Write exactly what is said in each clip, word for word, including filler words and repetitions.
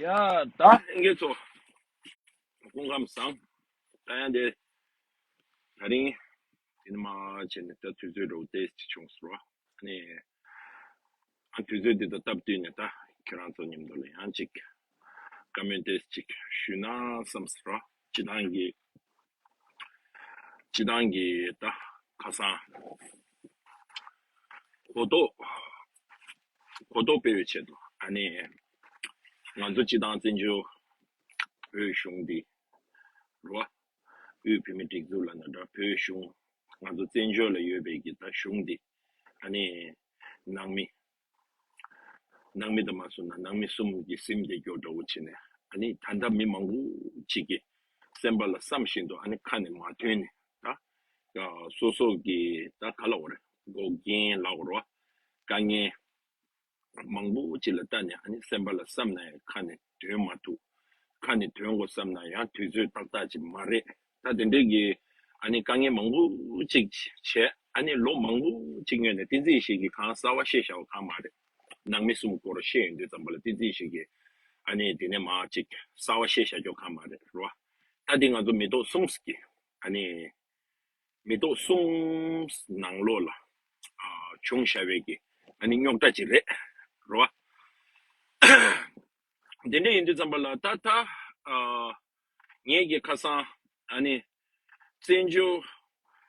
ཡ་ད་ལྷན་རྒྱས་ཚོ་སྐུ་ཁམས་བཟང་། ད་ཡང་དེ་ད་རིང་དེ་ནི་མ་བྱས་ནས་ད་དུས་ཚོད་འགྲོ་ཏེ་ཅི་བྱུང་ཟེར་བ་ནི། ཨ་དུས་ཚོད་འདི་དང་སྟབས་བསྟུན་ནས་ད་ཁྱེད་རང་ཚོ་མཉམ་དུ་ལ་ཡང་ཅིག་བཀའ་མོལ་ཏེ་ཅིག་ཞུས་ན་བསམ་ཟེར་བ། སྤྱི་བཏང་གི་སྤྱི་བཏང་གི་ད་ཁ་སང་གོ་རྟོགས་གོ་རྟོགས་སྤེལ་བའི་ཆེད་དུ་ཨ་ནི་ང་ཚོ་སྤྱི་བཏང་བཙན་བྱོལ་བོད་གཞུང་འདི་རུ་བ། དབུས་བོད་མིའི་སྒྲིག་འཛུགས་ལབ་ན་འདྲ། བོད་གཞུང་ང་ཚོ་བཙན་བྱོལ་ལ་ཡོད་པའི་གི་ད་གཞུང་འདི་ཨ་ནི་ནང་མི་ནང་མི་དང་མ་སོང་ན་ནང་མི་གསུམ་གྱིས་ཟིན་བསྡད་རྒྱུ་འདྲ་བོ་བྱས་ནས། ཨ་ནི་ད་ལྟ་མི་མང་པོ་ཅིག་གིས་སེམས་པ་ལ་བསམ་བཞིན་དུ་ཨ་ནི་ཁ་ནས་མ་ཐོན་ནས་ད་སོ་སོ་གི་ད་ག་ལབ་དགོས་རེད། འགོག་རྐྱེན་ལབ་དགོས་རེད་བ། དཀའ་ངལ་མང་པོ་ཅིག་ལ་ལྟ་ནས་ཨ་ནི་སེམས་པ་ལ་བསམ་ན་ཡང་ཁ་ནས་འདོན་མ་ཐུབ། ཁ་ནས་འདོན་དགོས་བསམ་ན་ཡང་དུས་ཚོད་ཏག་ཏག་ཅིག་མ་རེད། ད་དེ་འདྲའི་གི་ཨ་ནི་དཀའ་ངལ་མང་པོ་ཅིག་བྱས། ཨ་ནི་ལོ་མང་པོ་ཅིག་སྔོན་ནས་བསྟན་འཛིན་ཡེ་ཤེས་ཀྱིས་གང་གསར་བ་བཤད་བཞག་པ་གང་མ་རེད། ནང་མི་གསུམ་སྐོར་བཤད་ཡོང་དུས་ཙམ་པ་ལ་བསྟན་འཛིན་ཡེ་ཤེས་ཀྱིས་ཨ་ནི་དེ་ནས་མ་ཅིག་གསར་བ་བཤད་བཞག་རྒྱུ་གང་མ་རེད་རོ། ད་དེ་ང་ཚོ་མི་ཐོག་གསུམ་གྱི་ཨ་ནི་མི་ཐོག་གསུམ་ནང་ལོགས་ལ་ཨ་བྱུང་བཞག་པའི་གི་ཨ་ནི་རྙོག་དྲ་ཅིག་རེད་རོ། དེ་འདྲ་ཡིན་དུས་ཙམ་པ་ལ་ད་ད་ཨ་ངེད་ཀྱི་ཁ་སང་ཨ་ནི་བཙན་བྱོལ་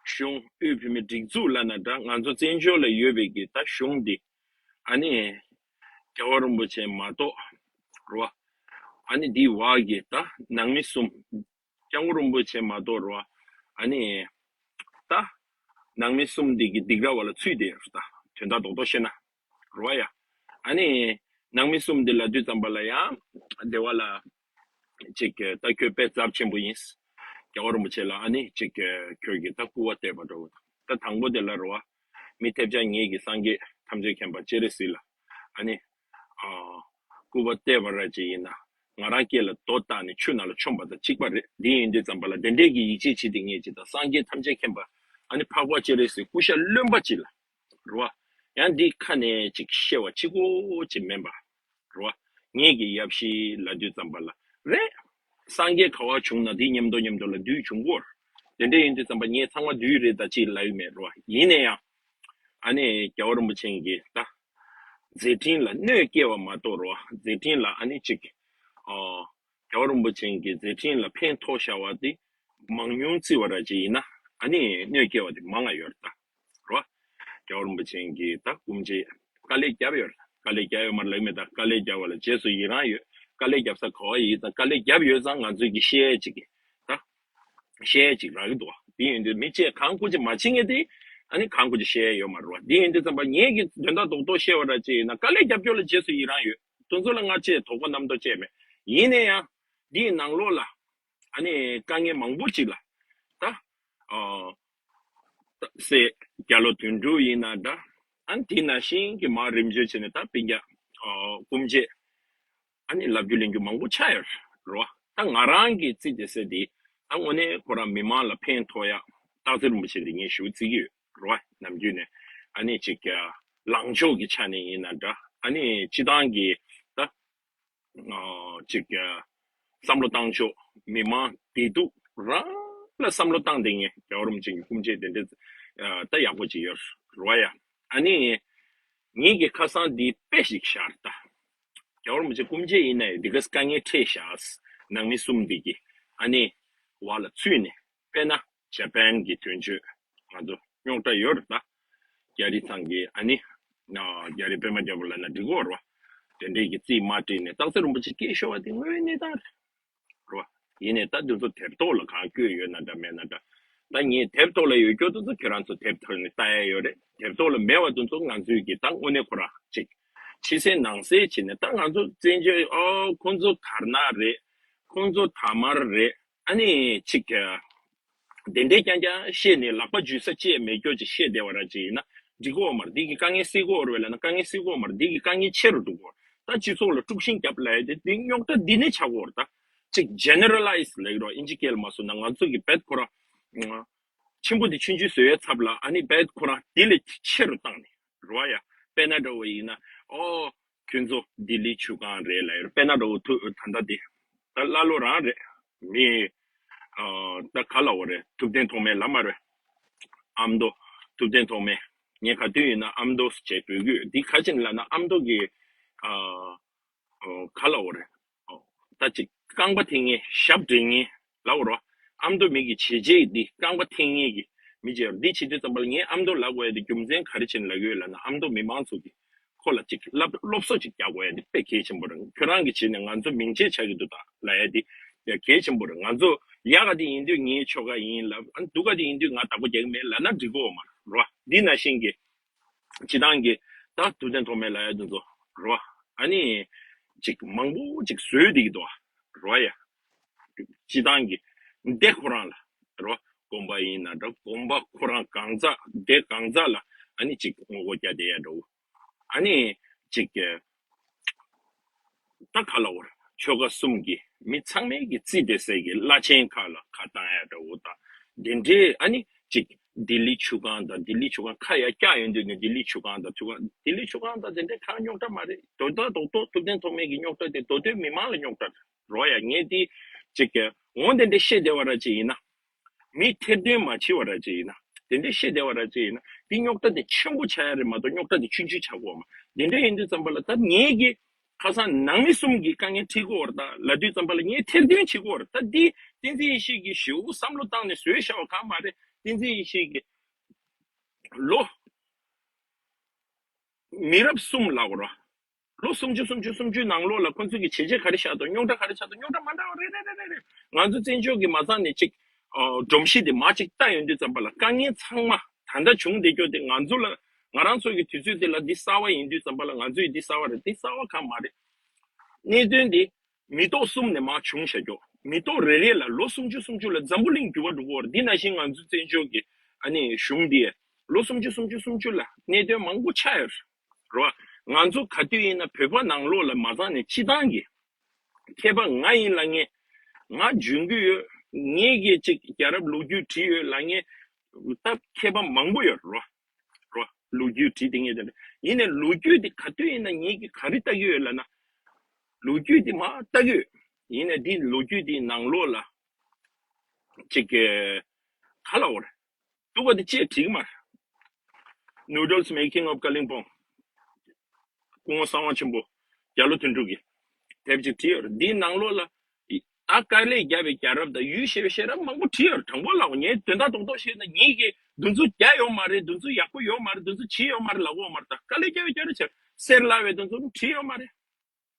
གཞུང་དབུས་བོད་མིའི་སྒྲིག་འཛུགས་ལབ་ན་འདྲ། ང་ཚོ་བཙན་བྱོལ་ལ་ཡོད་པའི་གི་ད་གཞུང་འདི་ཨ་ནི་རྒྱལ་བ་རིན་པོ་ཆེ་མ་གཏོགས་རོ། ཨ་ནི་འདིའི་བར་གྱི་ད་ནང་མི་གསུམ། སྐྱབས་མགོན་རིན་པོ་ཆེ་མ་གཏོགས་རོ། ཨ་ནི་ད་ནང་མི་གསུམ་འདི་གི་སྡིགས་ར་བ་ལ་ཚུད་དེ་ཡོད་ད། དོན་དག་རྡོག་རྡོག་བཤད་ན་རོ་ཡ། ཨ་ནི་ནང་མི་གསུམ་འདི་ལབ་དུས་ཙམ་པ་ལ་ཡང་སྡེ་བ་ལ་ཅིག་ད་ཁྱོད་དཔེ་ཚབས་ཆེན་པོ་ཡིན། རྒྱལ་བ་རིན་པོ་ཆེ་ལ་ཨ་ནི་ཅིག་ཁྱོད་ཀྱིས་ད་སྐུར་བ་བཏབ་པ་འདྲ་བོ། ད་དང་པོ་དེ་ལ་རོ་བ། མི་ཐེབས་ཆག་ངེད་ཀྱི་སངས་རྒྱས་ཐམས་ཅད་མཁྱེན་པ་སྤྱན་རས་གཟིགས་ལ་ཨ་ནི་ཨ་སྐུར་བ་བཏབ་པ་ར་ཅིག་ཡིན་ན་ང་རང་སྐེ་ལ་རྡོ་བཏགས་ནས་ཆུ་ནང་ལ་མཆོངས་པ་དང་གཅིག་པ་རེད། འདི་ཡིན་དུས་ཙམ་པ་ལ་དེ་འདྲས་ཀྱི་ཡིད་ཆེས་བྱེད་དེ་ངེད་ཅིག་དང་སངས་རྒྱས་ཐམས་ཅད་མཁྱེན་པ་ཨ་ནི་འཕགས་པ་སྤྱན་རས་གཟིགས་སྐུ་ཤ་རློན་པ་ཅིག་ལ་རོ་བ། ཡང་འདི་ཁ་ནས་ཅིག་བཤད་པ་གཅིག་པོ་ཅིག་མིན་པ། རོ། ངེད་ཀྱི་ཡབ་གཞིས་ལབ་དུས་ཙམ་པ་ལ་རེད། སངས་རྒྱས་ག་བ་བྱུང་ན་དེ་མཉམ་དུ་མཉམ་དུ་ལ་བདུད་བྱུང་གོ། དེ་འདྲ་ཡིན་དུས་ཙམ་པ་ངས་ཚང་མ་བདུད་རེད་ད་ཅིག་ལབ་ཡོད་མེད་རོ། ཡིན་ན་ཡང་ཨ་ནི་རྒྱལ་བ་རིན་པོ་ཆེ་གི་ད་མཛད་འཕྲིན་ལ་གནོད་སྐྱེལ་བ་མ་གཏོགས་རོ། མཛད་འཕྲིན་ལ་ཨ་ནི་ཅིག་ཨ་རྒྱལ་བ་རིན་པོ་ཆེ་གི་མཛད་འཕྲིན་ལ་ཕན་ཐོགས་བཞག་པ་དེ་མང་ཉུང་བརྩི་བ་ར་ཅིག་ཡིན་ན་ཨ་ནི་གནོད་སྐྱེལ་བ་དེ་མང་ང་ཡོད་རེད་ད། རོ། རྒྱལ་བ་རིན་པོ་ཆེ་གིས་ད་སྐུ་མཆེད་དཀའ་ལས་བརྒྱབ་ཡོད་རེད། དཀའ་ལས་བརྒྱབ་ཡོད་མ་རེད་ལབ་མེད་ད། དཀའ་ལས་བརྒྱབ་པ་ལ་རྗེས་སུ་ཡི་རང་ཡོད། དཀའ་ལས་བརྒྱབ་ས་ག་བ་ཡིན་ཙང་དཀའ་ལས་བརྒྱབ་ཡོད་ཙང་ང་ཚོས་ཀྱི་བཤད་ཅིག་གི་ད་བཤད་ཅིག་རག་གི་འདུག་བ། དེ་ཡིན་དུས་མི་གཅིག་གང་སྐུ་མཆེད་མ་བྱེད་མཁན་དེ་ཨ་ནི་གང་སྐུ་མཆེད་བཤད་ཡོད་མ་རེད་བ། དེ་ཡིན་དུས་ཙམ་པ་ངེད་ཀྱི་དོན་དག་རྡོག་རྡོག་བཤད་པ་ར་ཅིག་ཡིན་ན་དཀའ་ལས་བརྒྱབ་ཀྱོག་ལ་རྗེས་སུ་ཡི་རང་ཡོད། དེ་ཚོ་ལ་ང་ཅིག་དོགས་པ་རྣམ་རྟོག་ཅིག་མེད། ཡིན་ན་ཡང་འདིའི་ནང་ལོགས་ལ་ཨ་ནི་དཀའ་ངལ་མང་པོ་ཅིག་ལ་ད་ཨ་སེ་རྒྱ་ལོ་དོན་གྲུབ་ཡིན་ན་འདྲ། ཨ་ནི་དེ་ནང་བཞིན་གྱི་མར་རིམ་བྱོན་བྱས་ནས་ད་སྤུན་ཀྱག་ཨ་སྐུ་མཆེད་ཨ་ནི་ལབ་རྒྱུ་ལེན་རྒྱུ་མང་པོ་ཆགས་ཡོད་རེད་བ། ད་ང་རང་གི་རྩིས་དེ་ཟེར་དེ་ད་དངོས་གནས་ཁོ་རང་མི་མང་ལ་ཕན་ཐོགས་ཡག་སྟག་འཚེར་རིན་པོ་ཆེ་འདི་ངས་ཞུ་རྩིས་ཀྱི་ཡོད་རེད་བ། ནམ་རྒྱུན་ནས་ཨ་ནི་ཅིག་ལངས་ཕྱོགས་ཀྱི་ཆ་ནས་ཡིན་ན་འདྲ། ཨ་ནི་སྤྱི་བཏང་གི་ད་ཅིག་བསམ་བློ་བཏང་ཕྱོགས་མི་མང་བདེ་སྡུག་རང་ལ་བསམ་བློ་བཏང་བསྡད་མཁན་རྒྱལ་བ་རིན་པོ་ཆེ་གི་སྐུ་མཆེད་དེ་འདྲ་ད་ཡག་པོ་ཅིག་ཡོད་རེད་བ་ཡ། ཨ་ནི་ངེད་ཀྱི་ཁ་སང་འདི་དཔེ་ཞིག་བཞག་ད། རྒྱལ་བ་རིན་པོ་ཆེ་སྐུ་མཆེད་ཡིན་ནའི་འདི་ག་དཀའ་ངལ་འཕྲད་བཞག་ནང་མི་གསུམ་འདི་གི་ཨ་ནི་བར་ལ་ཚུད་ནས། དཔེར་ན་ཇ་པན་གྱི་དོན་གཅོད་ང་ཚོ་རྙོག་དྲ་ཡོད་རེད་ད། རྒྱ་རི་ཚང་གི་ཨ་ནི་རྒྱ་རི་པད་མ་རྒྱལ་པོ་ལབ་ན་འགྲིག་གོ་རེད་བ། དེ་འདྲའི་གི་རྩིས་མ་སྤྲད་ནས་སྟག་འཚེར་རིན་པོ་ཆེ་སྐད་ཤོར་བ་དེ་དངོས་ཡོད་གནས་སྟངས་རེད་བ། ཡིན་ནའི་ད་དེ་ཚོ་དེབ་ཐོག་ལ་གང་བཀོད་ཡོད་ན་འདྲ་མེད་ན་འདྲ། ད་ངས་དེབ་ཐོག་ལ་ཡོད་རྒྱུ་དེ་ཚོ་ཁྱེད་རང་ཚོ་དེབ་ཐོག་ནས་ལྟ་ཡ་ཡོད་རེད། དེབ་ཐོག་ལ་མེད་པ་དེ་ཚོ་ང་ཚོས་ཀྱི་ད་དངོས་གནས་ཁོ་རང་ཅིག་ཕྱི་གསལ་ནང་གསལ་བྱས་ནས་ད་ང་ཚོ་བཙན་བྱོལ་ཨོ་ཁོང་ཚོ་དར་ནག་རེད། ཁོང་ཚོ་དར་དམར་རེད། ཨ་ནི་ཅིག་དེ་འདྲའི་རྐྱང་རྐྱང་བཤད་ནས་ལག་པ་འཇུ་ས་ཅིག་མེད་རྒྱུ་ཅིག་བཤད་བསྡད་པ་ར་ཅིག་ཡིན་ན་འགྲིག་གི་ཡོད་མ་རེད། འདི་གི་དཀའ་ངལ་སེལ་གི་ཡོད་རེད་ལབ་ན་དཀའ་ངལ་སེལ་གི་ཡོད་མ་རེད། འདི་གི་དཀའ་ངལ་ཆེ་རུ་འགྲོ་གི་ཡོད་རེད། ད་སྤྱི་ཚོགས་ལ་དཀྲུག་ཤིང་བརྒྱབ་ལབ་ཡ་དེ་འདི་རྙོག་དྲ་འདི་ནས་ཆགས་ཀྱི་ཡོད་རེད། ད་ཅིག་ཇེ་ནེ་ར་ལའི་ཛི་ལབ་ཀྱི་རེད་བ། ཨིན་ཇི་སྐད་ལ་མ་སོང་ན་ང་ཚོ་གི་བེད་ཁོ་རང་ཆེན་པོ་འདི་ཆུང་ཆུང་བཟོ་ཡའི་ཚབ་ལ་ཨ་ནི་བེད་ཁོ་རང་འདི་ལས་ཆེ་རུ་བཏང་ནས་རེད་བ་ཡ། དཔེར་ན་འདྲ་བོ་ཡིན་ན་ཨོ། ཁྱོད་ཚོ་ལྡི་ལི་ཆུ་སྒང་རེད་ལབ་ཡོད་རེད། དཔེར་ན་འདྲ་བོ་ཐུ་ད་ལྟ་འདི་ད་ཀླ་ཀློ་རང་རེད། མི་ཨ་ད་ག་ལབ་དགོས་རེད། ཐུབ་བསྟན་ཐོགས་མེད་ལབ་མ་རེད། ཨ་མདོ། ཐུབ་བསྟན་ཐོགས་མེད། ངས་ག་དུས་ཡིན་ན་ཨ་མདོ་ཞེས་འབོད་ཀྱི་ཡོད། འདི་ག་ཅིག་ལབ་ན་ཨ་མདོ་གི་ཨ་ཨ་ག་ལབ་དགོས་རེད། ཨ་ད་ཅིག་རྐང་པ་འཐེན་མཁན་ཞབས་འདྲེན་མཁན་ལབ་དགོས་རེད། ཨ་མདོ་མི་གི་བྱས་རྗེས་འདི་རྐང་པ་འཐེན་མཁན་གྱི་མི་བྱས་རེད། འདི་བྱེད་དུས་ཙམ་པ་ལ་ངས་ཨ་མདོ་ལབ་དགོས་ཡ་དེ་རྒྱུ་མཚན་ག་རེ་བྱས་ནས་ལབ་ཀྱི་ཡོད་ལབ་ན། ཨ་མདོ་མི་མང་ཚོ་གི་ཁོ་ལ་ཅིག་སློབ་སློབ་གསོ་ཅིག་རྒྱག་དགོས་ཡ་དེ་དཔེ་གལ་ཆེན་པོ་རེད། ཁྱོད་རང་གི་བྱས་ནས་ང་ཚོ་མིང་ཆད་ཆགས་ཀྱི་འདུག་ད་ལབ་ཡ་དེ་ཡ་གལ་ཆེན་པོ་རེད། ང་ཚོ་ཡག་ག་དེ་ཡིན་དུས་ངའི་ཆོལ་ཁ་ཡིན་ལབ། ཨ་སྡུག་ག་དེ་ཡིན་དུས་ང་བདག་པོ་རྒྱག་གི་མེད་ལབ་ན་འགྲིག་གི་ཡོད་མ་རེད་བ། འདི་ནང་བཞིན་གྱི་སྤྱི་བཏང་གི་ད་ཐུབ་བསྟན་ཐོགས་མེད་ལབ་ཡ་དེ་ཚོ་རེད་བ། ཨ་ནི་ཅིག་མང་པོ་ཅིག་བཟོས་བསྡད་ཀྱི་འདུག་བ་རེད་བ་ཡ། སྤྱི་བཏང་གི་སྡེ་ཁོ་རང་ལ་རེད་བ། དགོན་པ་ཡིན་ན་འདྲ། དགོན་པ་ཁོ་རང་གང་ཟག་སྡེ་གང་ཟག་ལ་ཨ་ནི་ཅིག་ངོ་རྒོལ་རྒྱག་བསྡད་ཡ་འདྲ་བོ། ཨ་ནི་ཅིག་གི་ད་ག་ལབ་དགོས་རེད། ཆོལ་ཁ་གསུམ་གྱི་མི་ཚང་མའི་གི་རྩིས་དེ་ཟེར་གི་བླ་ཆེན་ཁག་ལ་ཁ་བཏང་ཡ་འདྲ་བོ་དང་དེ་འདྲའི། ཨ་ནི་ཅིག་ལྡི་ལི་ཆུ་སྒང་དང་། ལྡི་ལི་ཆུ་སྒང་ཁ་ཡ་བཀྱག་ཡོང་དུས་ནས་ལྡི་ལི་ཆུ་སྒང་དང་ཆུ་སྒང་། ལྡི་ལི་ཆུ་སྒང་དང་དེ་འདྲའི་གང་རྙོག་དྲ་མ་རེད། དོན་དག་རྡོག་རྡོག་ཐུབ་བསྟན་ཐོགས་མེད་ཀྱི་རྙོག་དྲ་དེ་མདོ་སྟོད་མི་མང་ལ་རྙོག་དྲ་རེད་བ་ཡ། ངས་དེ་ཅིག་གི་འོ་དེ་འདྲ་བཤད་བསྡད་པ་ར་ཅིག་ཡིན་ན། མི་ཐེར་འདོན་མ་བྱེད་པ་ར་ཅིག་ཡིན་ན། དེ་འདྲའི་བཤད་བསྡད་པ་ར་ཅིག་ཡིན་ན། འདི་རྙོག་དྲ་དེ་ཆེན་པོ་ཆགས་ཡ་རེད་མ་གཏོགས་རྙོག་དྲ་དེ་ཆུང་ཆུང་ཆགས་ཀྱི་ཡོད་མ་རེད། དེ་འདྲ་ཡིན་དུས་ཙམ་པ་ལ་ད་ངེད་ཀྱིས་ཁ་སང་ནང་མི་གསུམ་གྱིས་དཀའ་ངལ་འཕྲད་ཀྱི་ཡོད་རེད་ད་ལབ་དུས་ཙམ་པ་ལ་ངས་ཐེར་འདོན་བྱེད་ཀྱི་ཡོད་རེད། ད་འདི་བསྟན་འཛིན་ཡེ་ཤེས་ཀྱིས་ཞེ་པོ་བསམ་བློ་བཏང་ནས་བཟོས་བཞག་པ་གང་མ་རེད། བསྟན་འཛིན་ཡེ་ཤེས་ཀྱིས་ལོ་མི་རབས་གསུམ་ལབ་དགོས་རེད། ལོ་སུམ་ཅུ་སུམ་ཅུ་སུམ་ཅུའི་ནང་ལོགས་ལ་ཁོ་ཚོས་ཀྱི་བྱས་རྗེས་ག་རེ་བཞག་འདུག་རྙོག་དྲ་ག་རེ་ཆགས་འདུག་རྙོག་དྲ་མ་འདྲ་བ་རེ་རེ་རེ་རེ་རེ། ང་ཚོ་བཙན་བྱོལ་གྱི་མ་རྩ་ནས་ཅིག་ཨ་སྒྲོམ་གཞི་དེ་མར་ཅིག་བལྟ་ཡོང་དུས་ཙམ་པ་ལ་དཀའ་ངལ་ཚང་མ་ད་ལྟ་བྱུང་བསྡད་རྒྱུ་དེ་ང་ཚོ་ལ། ང་རང་ཚོ་གི་དུས་ཚོད་དེ་ལ་འདི་གསར་བ་ཡིན་དུས་ཙམ་པ་ལ་ང་ཚོས་འདི་གསར་བ་རེད། འདི་གསར་བ་གང་མ་རེད། གནད་དོན་དེ་མི་ཐོག་གསུམ་ནས་མར་བྱུང་བཞག་རྒྱུ། མི་ཐོག་རེ་རེ་ལ་ལོ་སུམ་ཅུ་སུམ་ཅུ་ལ་འཛམ་བུ་གླིང་འགྱུར་བ་འགྲོ་གི་ཡོད་རེད། འདི་ནང་བཞིན་ང་ཚོ་བཙན་བྱོལ་གྱི་ཨ་ནི་གཞུང་འདི་ལོ་སུམ་ཅུ་སུམ་ཅུ་སུམ་ཅུ་ལ་གནད་དོན་མང་པོ་ཆགས་ཡོད་རེད་བ། ང་ཚོ་ག་དུས་ཡིན་ན་བོད་པ་ནང་ལོགས་ལ་མ་ཚང་ནས་སྤྱི་བཏང་གི་མཁས་པ་ང་ཡིན་ལབ་མཁན། ང་འཇོན་གྱི་ཡོད། ངེད་ཀྱིས་ཅིག་རྒྱལ་རབས་ལོ་རྒྱུས་བྲིས་ཡོད་ལབ་མཁན་ད་མཁས་པ་མང་པོ་ཡོད་རེད་བ། རེད་བ། ལོ་རྒྱུས་བྲིས་དེ་ངེད་དེ་འདྲ་ཡིན་ནའི་ལོ་རྒྱུས་དེ་ག་དུས་ཡིན་ན་ངེད་ཀྱིས་ག་རེ་ལྟ་གི་ཡོད་ལབ་ན། ལོ་རྒྱུས་དེ་མར་ལྟ་གི་ཡོད། ཡིན་ནའི་འདི་ལོ་རྒྱུས་དེའི་ནང་ལོགས་ལ་ཅིག་གི་ག་ལབ་དགོས་རེད། སྡུག་པ་དེ་ཅིག་བྲིས་ཀྱི་མ་རེད། Noodles Making of Kalimpong། སྐུ་ངོ་གསང་བ་ཆེན་པོ་རྒྱ་ལོ་དོན་གྲུབ་ཀྱིས་དེབ་ཅིག་བྲིས་ཡོད་རེད། འདིའི་ནང་ལོགས་ལ་ད་དཀའ་ལས་བརྒྱབ་པའི་རྒྱལ་རབས་དང་ཡུལ་ཤེས་པའི་ཤེས་རབ་མང་པོ་བྲིས་ཡོད་རེད། དྲང་པོ་ལབ་ངས་དོན་དག་རྡོག་རྡོག་བཤད་ན་ངེད་ཀྱིས་འདི་ཚོ་རྒྱ་ཡོད་མ་རེད། འདི་ཚོ་ཡག་པོ་ཡོད་མ་རེད། འདི་ཚོ་བྱས་ཡོད་མ་རེད་ལབ་ཡོད་མ་རེད། ད་དཀའ་ལས་བརྒྱབ་པའི་རྒྱལ་རབས་ཆེ་གསེར་ལ་བའི་འདི་ཚོ་བྲིས་ཡོད་མ་རེད།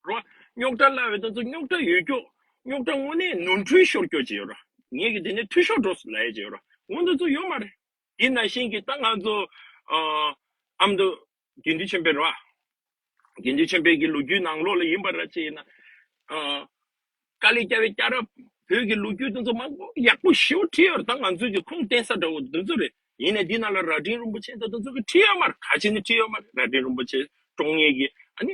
རོ། རྙོག་དྲ་སླ་བའི་དེ་ཚོ་རྙོག་དྲ་ཡོད་རྒྱུ། རྙོག་དྲ་དངོས་གནས་ནོར་འཁྲུལ་ཤོར་རྒྱུ་ཅིག་ཡོད་ར། ངེད་ཀྱིས་དེ་ནས་འཐུས་ཤོར་འགྲོ་ལབ་ཡས་ཅིག་ཡོད་ར། དངོས་དེ་ཚོ་ཡོད་མ་རེད། དེ་ནང་བཞིན་གྱི་ད་ང་ཚོ་ཨ་ཨ་མདོ་དགེ་འདུན་ཆོས་འཕེལ་ར། དགེ་འདུན་ཆོས་འཕེལ་གྱི་ལོ་རྒྱུས་ནང་ལོགས་ལ་ཡིན་པ་ར་ཅིག་ཡིན་ན། ཨ་དཀའ་ལས་བརྒྱབ་པའི་རྒྱལ་རབས། བོད་ཀྱི་ལོ་རྒྱུས་དེ་ཚོ་མང་པོ་ཡག་པོ་ཞེ་པོ་བྲིས་ཡོད་རེད། ད་ང་ཚོས་ཀྱི་ཁུངས་བསྟན་ས་འདྲ་བོ་དེ་ཚོ་རེད། ཡིན་ནའི་འདི་ནང་ལ་རྭ་སྒྲེང་རིན་པོ་ཆེ་དང་དེ་ཚོ་གི་བྲིས་ཡོད་མ་རེད། ག་ཅི་ནས་བྲིས་ཡོད་མ་རེད། རྭ་སྒྲེང་རིན་པོ་ཆེ་བཀྲོངས་ཡས་ཀྱི་ཨ་ནི།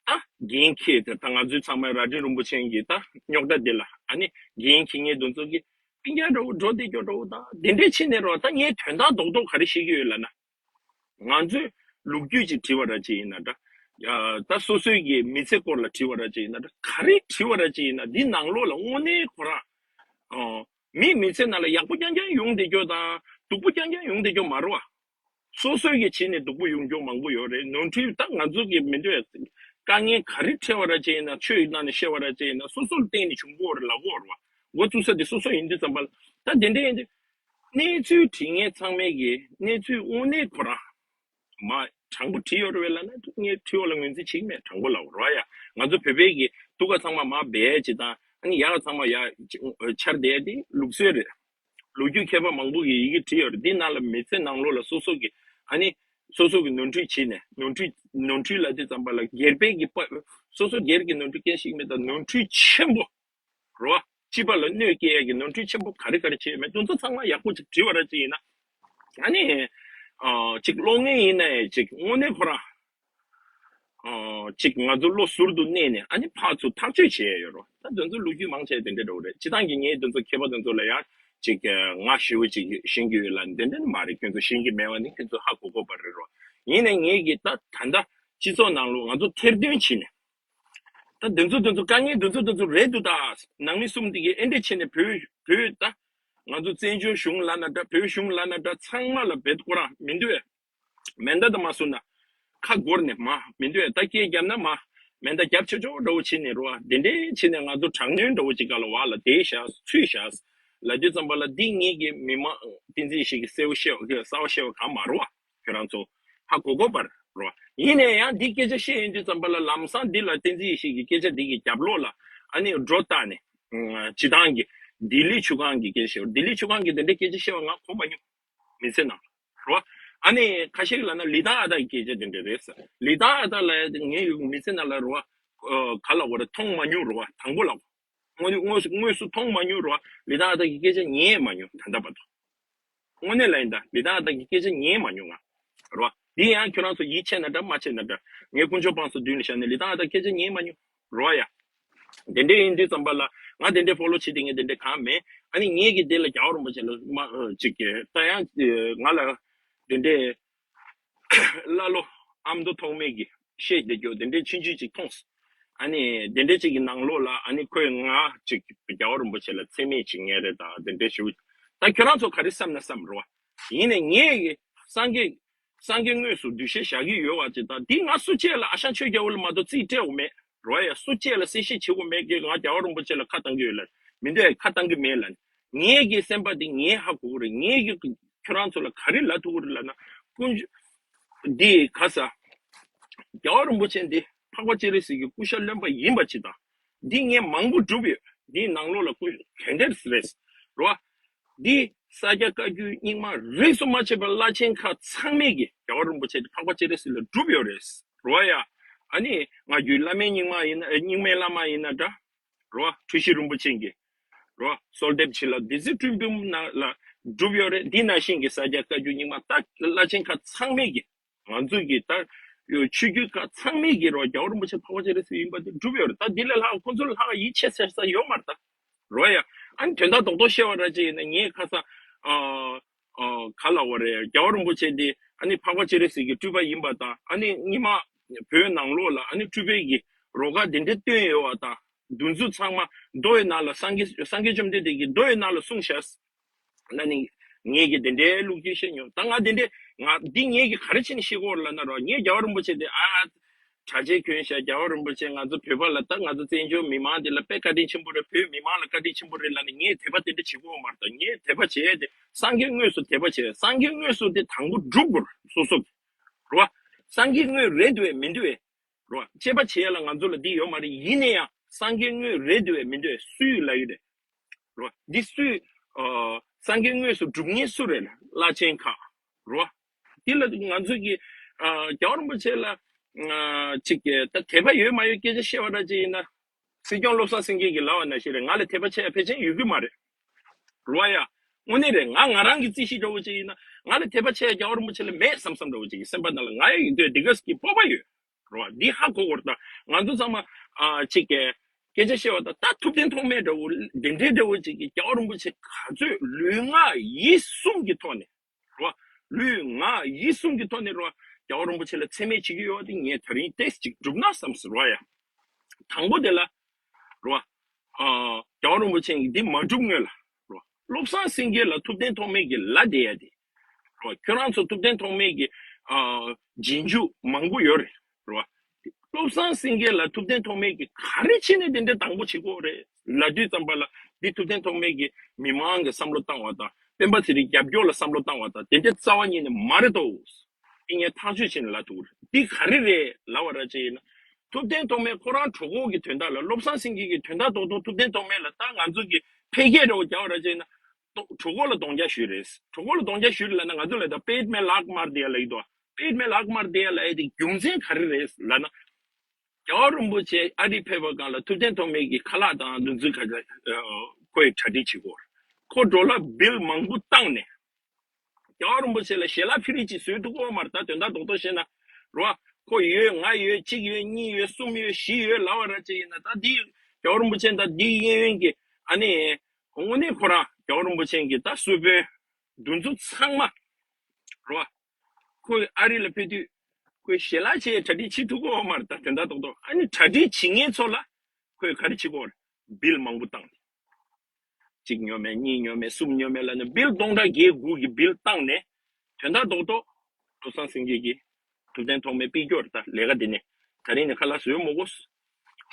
ཨ་ད་འགན་འཁྱེར་ཏེ་ད་ང་ཚོའི་ཚང་མས་རྭ་སྒྲེང་རིན་པོ་ཆེ་གི་ད་རྙོག་དྲ་འདི་ལ་ཨ་ནི་འགན་འཁྱེར་མཁན་དེ་ཚོ་གི་སྤུན་ཀྱག་འདྲ་བོ་འགྲོ་བསྡད་རྒྱུ་འདྲ་བོ་དང་དེ་འདྲས་བྱས་ནས་རོ། ད་ངས་དོན་དག་རྡོག་རྡོག་ག་རེ་བཤད་ཀྱི་ཡོད་ལབ་ན། ང་ཚོས་ལོ་རྒྱུས་ཅིག་བྲིས་པ་ར་ཅིག་ཡིན་ན་འདྲ། ཡ་ད་སོ་སོའི་གི་མི་ཚེ་སྐོར་ལ་བྲིས་པ་ར་ཅིག་ཡིན་ན་འདྲ། ག་རེ་བྲིས་པ་ར་ཅིག་ཡིན་ན་འདི་ནང་ལོགས་ལ་དངོས་གནས་ཁོ་རང་། ཨོ། མིའི་མི་ཚེ་ནང་ལ་ཡག་པོ་རྐྱང་རྐྱང་ཡོང་བསྡད་རྒྱུ་དང་སྡུག་པོ་རྐྱང་རྐྱང་ཡོང་བསྡད་རྒྱུ་མ་རེད་བ། སོ་སོའི་གི་བྱས་ནས་སྡུག་པོ་ཡོང་རྒྱུ་མང་པོ་ཡོད་རེད། ནོར་འཁྲུལ་ད་ང་ཚོ་གི་མི་འདོད་དཀའ་ངལ་ག་རེ་འཕྲད་པ་ར་ཅིག་ཡིན་ན། ཆོས་ཡི་ནང་ནས་བཤད་པ་ར་ཅིག་ཡིན་ན་སོ་སོ་ལ་བརྟེན་ནས་བྱུང་གི་ཡོད་རེད་ལབ་ཀྱི་ཡོད་རེད་བ། འགོ་བཙུགས་ས་དེ་སོ་སོ་ཡིན་དུས་ཙམ་པ་ལ་ད་དེ་འདྲ་ཡིན་དུས། གནས་ཚུལ་བྲིས་མཁན་ཚང་མས་ཀྱི་གནས་ཚུལ་དངོས་གནས་ཁོ་རང་མ་དྲང་པོ་བྲིས་ཡོད་རེད་པས་ལབ་ན་ངས་བྲིས་པ་ལ་ངོས་འཛིན་བྱེད་ཀྱི་མེད། དྲང་པོ་ལབ་རོགས་ཡ། ང་ཚོ་བོད་པའི་གི་སྡུག་ག་ཚང་མ་མ་སྦས་ཅིག་དང་ཨ་ནི་ཡག་ག་ཚང་མ་ཡ་འཆར་བསྡད་དེ་ལུགས་སྲོལ་རེད། ལོ་རྒྱུས་མཁས་པ་མང་པོ་གིས་ཡི་གེ་བྲིས་ཡོད་རེད། འདི་ནང་ལ་མི་ཚེ་ནང་ལོགས་ལ་སོ་སོ་གི་ཨ་ནི་སོ་སོ་གི་ནོར་འཁྲུལ་བྱས་ནས་ནོར་འཁྲུལ་ནོར་འཁྲུལ་ལབ་དུས་ཙམ་པ་ལ་སྒེར་པའི་གི་པ་སོ་སོ་སྒེར་གི་ནོར་འཁྲུལ་སྐད་ཤིག་མེད་དང་ནོར་འཁྲུལ་ཆེན་པོ། རོ། སྤྱི་པ་ལ་གནོད་སྐྱེལ་ཡས་ཀྱི་ནོར་འཁྲུལ་ཆེན་པོ་ག་རེ་ག་རེ་བྱས་ཡོད་མེད་དེ་ཚོ་ཚང་མ་ཡག་པོ་ཅིག་བྲིས་པ་ར་ཅིག་ཡིན་ན། ཨ་ནི། ཨ་ཅིག་གློག་བརྙན་ཡིན་ན་ཡང་ཅིག་དངོས་གནས་ཁོ་རང་། ཨ་ཅིག་ང་ཚོ་བློ་ཟུར་དུ་གནས་ནས་ཨ་ནི་ཕར་ཚུར་ཐག་གཅོད་བྱེད་ཡས་ཡོད་རོ། ད་དེ་ཚོ་ལོ་རྒྱུས་མང་ཆེ་དེ་འདྲ་འདྲ་བོ་རེད། སྤྱི་བཏང་གི་ངས་དེ་ཚོ་མཁས་པ་དེ་ཚོ་ལ་ཡང་ཅིག་ང་ཞེ་པོ་ཅིག་ཤེས་ཀྱི་ཡོད་ལབ་དེ་འདྲ་ནི་མ་རེད། ཁྱོད་ཚོ་ཤེས་ཀྱི་མེད་པ་ནི་ཁྱོད་ཚོ་ཧ་གོ་གོ་བ་རེད་རོ། ཡིན་ནའི་ངས་ཀྱི་ད་ད་ལྟ། སྤྱི་ཚོགས་ནང་ལོགས་ང་ཚོ་ཐེར་འདོན་བྱས་ནས། ད་འདི་ཚོ་འདི་ཚོ་དཀའ་ངལ་འདི་ཚོ་འདི་ཚོ་རེད་འདུག་ད་ནང་མི་གསུམ་དེ་གིས་ཨེ་འདྲ་བྱས་ནས་བོད་བོད་ད་ང་ཚོ་བཙན་བྱོལ་གཞུང་ལབ་ན་འདྲ། བོད་གཞུང་ལབ་ན་འདྲ། ཚང་མ་ལ་བེད་ཁོ་རང་མི་འདུག་ཨེ། མེ་མདའ་དང་མ་སུ་ན་ཁ་སྒོར་ནས་མ་མི་འདུག་ཨེ། ད་སྐད་བརྒྱབ་ན་མ་མེ་མདའ་རྒྱབ་ཆོག་ཆོག་འདྲ་བོ་བྱས་ནས་རོ། དེ་འདྲའི་བྱས་ནས་ང་ཚོ་དྲག་གནོན་འདྲ་བོ་ཅིག་ག་ལ་བ་ལ་དེ་བཞག་ཚུད་བཞག་ལབ་དུས་ཙམ་པ་ལ། འདི་ངེད་ཀྱི་མི་མང་བསྟན་འཛིན་ཡེ་ཤེས་ཀྱི་གསལ་བོ་བཤད་པ་གསལ་བོ་བཤད་པ་གང་མ་རོ། ཁྱོད་རང་ཚོ་ཧ་གོ་གོ་པར་རོ། ཡིན་ན་ཡང་འདི་སྐད་ཆ་བཤད་ཡོང་དུས་ཙམ་པ་ལ་ལམ་སང་འདི་ལ་བསྟན་འཛིན་ཡེ་ཤེས་ཀྱི་སྐད་ཆ་འདི་གི་རྒྱབ་ལོགས་ལ་ཨ་ནི་སྒྲོ་བཏགས་ནས་སྤྱི་བཏང་གི་ལྡི་ལི་ཆུ་སྒང་གི་སྐད་ཆ་བཤད། ལྡི་ལི་ཆུ་སྒང་གི་འདི་འདྲའི་སྐད་ཆ་བཤད་པ་ང་གོ་མ་མྱོང་། མི་ཚེ་ནང་རོ། ཨ་ནི་ཁ་ཤས་ལ་ན་ལི་ཐང་ཨ་ཏག་གི་སྐད་ཆ་དེ་འདྲ་རེད་ཟེར། ལི་ཐང་ཨ་ཏག་ལ་ངའི་མི་ཚེ་ནང་ལ་རོ། ག་ལ་བ་རེ་མཐོང་མ་མྱོང་རོ། དང་པོ་ལ་དངོས་དངོས་དངོས་སུ་མཐོང་མ་མྱོང་རོ། ལི་ཐང་ཨ་ཏག་གི་སྐད་ཆ་ཉན་མ་མྱོང་ད་ལྟ་བར་དུ། དངོས་གནས་ལ་ཡིན་ད་ལི་ཐང་ཨ་ཏག་གི་སྐད་ཆ་ཉན་མ་མྱོང་ང་རོ། འདི་ཡང་ཁྱོད་རང་ཚོ་ཡིད་ཆེས་ན་འདྲ་མ་ཆེས་ན་འདྲ། ངས་དཀོན་མཆོག་དཔང་སོ་མདུན་ལ་བཞག་ནས་ལི་ཐང་ཨ་ཏག་སྐད་ཆ་ཉན་མ་མྱོང་རོ་ཡ། དེ་འདྲ་ཡིན་དུས་ཙམ་པ་ལ་ང་དེ་འདྲའི་ཕོ་ལོ་བྱེད་དེ་ངས་དེ་འདྲ་གང་མེད། ཨ་ནི་ངེད་ཀྱི་དེ་ལ་རྒྱལ་བ་རིན་པོ་ཆེ་ལ་མ་ཅིག་གི་ད་ཡང་ང་ལ་དེ་འདྲའི་ཀླ་ཀློ་ཨ་མདོ་ཐོགས་མེད་ཀྱི་བཤད་བསྡད་རྒྱུ་དེ་འདྲའི་ཆུང་ཆུང་ཅིག་མཐོང་སོང་། ཨ་ནི་དེ་འདྲའི་ཅིག་གི་ནང་ལོགས་ལ་ཨ་ནི་ཁོས་ང་ཅིག་རྒྱལ་བ་རིན་པོ་ཆེ་ལ་མཚན་སྨད་ཅིག་ངན་རེད་ད་དེ་འདྲའི་ཞུ། ད་ཁྱོད་རང་ཚོ་ག་རེ་བསམ་ན་བསམ་རོགས། ཡིན་ནས་ངས་སངས་རྒྱས་སངས་རྒྱས་དངོས་སུ་འདུ་ཤེས་བཞག་གི་ཡོད་བ་ཅིག་དང་དེ་ང་སུ་གཅིག་ལ་ཨ་ཞང་ཆོས་རྒྱལ་པོ་ལ་མ་གཏོགས་རྩིས་སྤྲད་འོ་མེད་རོ་ཡ། སུ་གཅིག་ལ་གསལ་བཤད་བྱེད་དགོས་མེད་ཀི། ང་རྒྱལ་བ་རིན་པོ་ཆེ་ལ་ཁ་བཏང་གི་ཡོད་ལ་མི་འདོད་ཁ་བཏང་གི་མེད་ལ། ངེད་ཀྱི་སེམས་པ་འདི་ངས་ཧ་གོ་གི་རེད། ངེད་ཀྱི་ཁྱོད་རང་ཚོ་ལ་ག་རེ་ལབ་ཐུབ་ཀྱི་རེད་ལབ་ན། ཀུན་འདི་ག་ས་རྒྱལ་བ་རིན་པོ་ཆེ་འདི་འཕགས་པ་སྤྱན་རས་གཟིགས་ཀྱི་སྐུ་ཤ་རློན་པ་ཡིན་པ་ཅིག་དང་འདི་ངས་མང་པོ་བསྒྲུབས་ཡོད། འདིའི་ནང་ལོགས་ལ་ཀུན་ག་འདྲ་རེད་རོ། འདི་ས་སྐྱ་བཀའ་བརྒྱུད་རྙིང་མ་རིས་སུ་མ་ཆད་པ་བླ་ཆེན་ཁག་ཚང་མས་ཀྱི་རྒྱལ་བ་རིན་པོ་ཆེ་འདི་འཕགས་པ་སྤྱན་རས་གཟིགས་ལ་བསྒྲུབས་ཡོད་རེད་རོ་ཡ། ཨ་ནི་ང་རྒྱུད་བླ་མའི་རྙིང་མ་ཡིན་ན་རྙིང་མའི་བླ་མ་ཡིན་ན་འདྲ། རོ། འཁྲུལ་ཞིག་རིན་པོ་ཆེ་གི་རོ། གསོལ་འདེབས་ཆེ་ལ་བདུད་རྩི་བཀྲུ་འབུམ་ནང་ལ་སྒྲུབ་ཡོད་རེད། འདི་ནང་བཞིན་གྱི་ས་སྐྱ་བཀའ་བརྒྱུད་རྙིང་མ་ད་བླ་ཆེན་ཁག་ཚང་མས་ཀྱི་ང་ཚོ་གི་ད་ཆོས་བརྒྱུད་ཁག་ཚང་མས་ཀྱི་རོ། རྒྱལ་བ་རིན་པོ་ཆེ་འཕགས་པ་སྤྱན་རས་གཟིགས་ཡིན་པ་དེ་སྒྲུབ་ཡོད་རེད། ད་འདི་ལས་ལྷག་ཁོང་ཚོ་ལ་ལྷག་ཡིད་ཆེས་ཟེར་ས་ཡོད་མ་རེད་ད་རོ་ཡ། ཨ་ནི་དོན་དག་རྡོག་རྡོག་བཤད་པ་ར་ཅིག་ཡིན་ན་ངས་ཁ་སང་ཨ་ཨ་ག་ལ་བ་རེད། རྒྱལ་བ་རིན་པོ་ཆེ་འདི་ཨ་ནི་འཕགས་པ་སྤྱན་རས་གཟིགས་ཀྱི་སྤྲུལ་པ་ཡིན་པ་དང་ཨ་ནི་རྙིང་མ་བོད་ནང་ལོགས་ལ་ཨ་ནི་སྤྲུལ་པའི་གི་རོ་ཁ་དེ་འདྲ་བཏོན་ཡོད་པ་དང་། འདི་ཚོ་ཚང་མ་མདོ་ཡི་ནང་ལ་སངས་རྒྱས་སངས་རྒྱས་བཅོམ་ལྡན་འདས་ཀྱིས་མདོ་ཡི་ནང་ལ་གསུངས་ཤག་ལ་ནི་ངེད་ཀྱིས་དེ་འདྲའི་ལུགས་ཀྱི་བཤད་མྱོང་། ད་ང་དེ་འདྲའི་ང་འདི་ངེད་ཀྱིས་ག་རེ་བྱས་ནས་ཤེས་ཀྱི་ཡོད་ལབ་ན་རོ། ངས་རྒྱལ་བ་རིན་པོ་ཆེ་དེ་ཨ་གྲྭ་ཆས་གྱོན་ཤག་རྒྱལ་བ་རིན་པོ་ཆེ་ང་ཚོ་བོད་པ་ལ་ད་ང་ཚོ་བཙན་བྱོལ་མི་མང་དེ་ལ་དཔེ་བཀའ་དྲིན་ཆེན་པོ་རེད། བོད་མི་མང་ལ་བཀའ་དྲིན་ཆེན་པོ་རེད་ལབ་ནས་ངས་དད་པ་དེ་འདྲ་བྱེད་ཀྱི་ཡོད་མ་རེད། ད་ངས་དད་པ་བྱེད་ཡས་དེ་སངས་རྒྱས་དངོས་སུ་དད་པ་བྱེད། སངས་རྒྱས་དངོས་སུ་དེ་དང་པོ་སྒྲུབ་དགོས་རེད་སོ་སོ་རོ། སངས་རྒྱས་དངོས་རེད་འདུག་བས་མི་འདུག་བས། རོ། དཔྱད་པ་བྱེད་ཡ་ལ་ང་ཚོ་ལ་འདི་ཡོད་མ་རེད། ཡིན་ན་ཡང་སངས་རྒྱས་དངོས་རེད་འདུག་བས་མི་འདུག་བས་སུས་ལབ་ཡོད་རེད། རོ། འདི་སུས་ཨ་སངས་རྒྱས་དངོས་སུ་སྒྲུབ་མཁན་སུ་རེད་ལབ་ན་བླ་ཆེན་ཁག་རོ། འདི་ལ་ང་ཚོ་གི་ཨ་རྒྱལ་བ་རིན་པོ་ཆེ་ལ་ཨ་ཅིག་གི་ད་དད་པ་ཡོད་མ་ཡོད་སྐད་ཆ་བཤད་པ་འདྲ་ཅིག་ཡིན་ན། སྲིད་སྐྱོང་བློ་བཟང་སེང་གེ་གིས་ལབ་པ་ནང་བཞིན་རེད། ང་ལ་དད་པ་བྱེད་ཡ་ཕལ་ཆེར་ཡོད་ཀྱི་མ་རེད། རོ་ཡ། དངོས་གནས་རེད། ང་ང་རང་གི་རྩིས་གཞི་འདྲ་བོ་ཅིག་ཡིན་ན་ང་ལ་དད་པ་བྱེད་ཡ་རྒྱལ་བ་རིན་པོ་ཆེ་ལ་མེད་བསམ་བསམ་འདྲ་བོ་ཅིག་གི་སེམས་པ་ནང་ལ་ང་ཡ་ཡིན་དུས་འདི་ག་གི་སྤོབས་པ་ཡོད། རོ། འདི་ཧ་གོ་དགོས་རེད། ད་ང་ཚོ་ཚང་མ་ཨ་ཅིག་གི་སྐད་ཆ་བཤད་པ་ད་ད་ཐུབ་བསྟན་ཐོགས་མེད་འདྲ་བོ་འདི་འདྲའི་འདྲ་བོ་ཅིག་གི་རྒྱལ་བ་རིན་པོ་ཆེ་ག་ཚོད་ལུས་ངག་ཡིད་གསུམ་གྱི་ཐོག་ནས་རོ། ལུས་ངག་ཡིད་གསུམ་གྱི་ཐོག་ནས་རོ། རྒྱལ་བ་རིན་པོ་ཆེ་ལ་མཚན་སྨད་བྱེད་ཀྱི་ཡོད་པ་དེ་ངས་ད་རིང་ཏོག་ཙམ་ཅིག་སྒྲུབ་ན་བསམ་སོང་རོ་ཡ། དང་པོ་དེ་ལ་རོ། ཨ་རྒྱལ་བ་རིན་པོ་ཆེ་གིས་འདི་མ་སྒྲུབ་སྔོན་ལ་རོ། བློ་བཟང་སེང་གེ་ལ་ཐུབ་བསྟན་ཐོགས་མེད་ཀྱིས་ལབ་བསྡད་ཡ་དེ་རོ། ཁྱོད་རང་ཚོ་ཐུབ་བསྟན་ཐོགས་མེད་ཀྱི་ཨ་རྗེས་འཇུག་མང་པོ་ཡོད་རེད་རོ། བློ་བཟང་སེང་གེ་ལ་ཐུབ་བསྟན་ཐོགས་མེད་ཀྱིས་ག་རེ་བྱས་ནས་དེ་འདྲ་དང་པོ་བྱེད་དགོས་རེད་ལབ་དུས་ཙམ་པ་ལ་འདི་ཐུབ་བསྟན་ཐོགས་མེད་ཀྱིས་མི་མང་གི་བསམ་བློ་བཏང་བ་དང་སྤེན་པ་ཚེ་རིང་རྒྱབ་སྐྱོར་ལ་བསམ་བློ་བཏང་བ་དང་དེ་འདྲ་རྩ་བ་ཉིད་ནས་མ་རེད་དོ། འདི་ངས་ཐག་གཅོད་བྱས་ནས་ལབ་ཐུབ་ཀྱི་རེད། འདི་ག་རེ་རེད་ལབ་པ་ར་ཅིག་ཡིན་ན། ཐུབ་བསྟན་ཐོགས་མེད་ཁོ་རང་གྲོད་ཁོག་གི་དོན་དག་ལ་བློ་བཟང་སེང་གེ་གི་དོན་དག་རྡོག་རྡོག་ཐུབ་བསྟན་ཐོགས་མེད་ལ་ད་ང་ཚོ་གི་འཕེལ་རྒྱས་འདྲ་བོ་རྒྱག་པ་ར་ཅིག་ཡིན་ན། གྲོད་ཁོག་ལ་གདོང་རྒྱག་ཞུས་རེད། གྲོད་ཁོག་ལ་གདོང་རྒྱག་ཞུས་རེད་ལབ་ན་ང་ཚོ་ལ་ད་པེཊ་མེ་ལག་མར་དེ་ལབ་ཀྱི་འདུག་པེཊ་མེ་ལག་མར་དེ་ལབ་ཡ་དེ་རྒྱུ་མཚན་ག་རེ་རེད་ལབ་ན། རྒྱལ་བ་རིན་པོ་ཆེ་ཨ་རི་ཕེབས་པ་སྒང་ལ་ཐུབ་བསྟན་ཐོགས་མེད་ཀྱི་ཁ་ལག་དང་འདུ་འཛི་ཁ་ཁོས་གྲ་སྒྲིག་བྱེད་དགོས། ཁོ་ཌོ་ལར་བིལ་མང་པོ་བཏང་ནས། རྒྱལ་བ་རིན་པོ་ཆེ་ལ་ཞལ་ལག་ཕི་རི་ཅིག་བཟོས་འདུག་གོ་མར་ད་དོན་དག་རྡོག་རྡོག་བཤད་ན། རོ། ཁོ་ཡོད་ང་ཡོད་གཅིག་ཡོད་གཉིས་ཡོད་གསུམ་ཡོད་བཞི་ཡོད་ལབ་པ་ར་ཅིག་ཡིན་ན་ད་འདི་རྒྱལ་བ་རིན་པོ་ཆེ་ད་འདི་གཡས་གཡོན་གྱི་ཨ་ནི་དངོས་གནས་ཁོ་རང་རྒྱལ་བ་རིན་པོ་ཆེ་གི་ད་གསོལ་དཔོན་འདུ་འཛོམས་ཚང་མ་རོ། ཁོ་ཨ་རི་ལ་ཕེབས་དུས། ཁོས་ཞལ་ལག་བྱས་གྲ་སྒྲིག་བྱེད་ཐུབ་ཀྱི་ཡོད་མ་རེད། ད་དོན་དག་རྡོག་རྡོག་ཨ་ནི་གྲ་སྒྲིག་བྱེད་མཁན་ཚོ་ལ་ཁོས་ག་རེ་བྱེད་ཀྱི་ཡོད་རེད། བིལ་མང་པོ་བཏང་སྟེ། གཅིག་ཉོ་མེད། གཉིས་ཉོ་མེད། གསུམ་ཉོ་མེད་ལབ་ནས་བིལ་སྟོང་ཕྲག་བརྒྱད་དགུ་གི་བིལ་བཏང་ནས། དོན་དག་རྡོག་རྡོག་བློ་བཟང་སེང་གེ་གིས་ཐུབ་བསྟན་ཐོགས་མེད་ཕུད་རྒྱུ་རེད། ད་ལས་ཀ་འདི་ནས་ད་རིང་ནས་ཁ་ལག་བཟོས་མི་དགོས།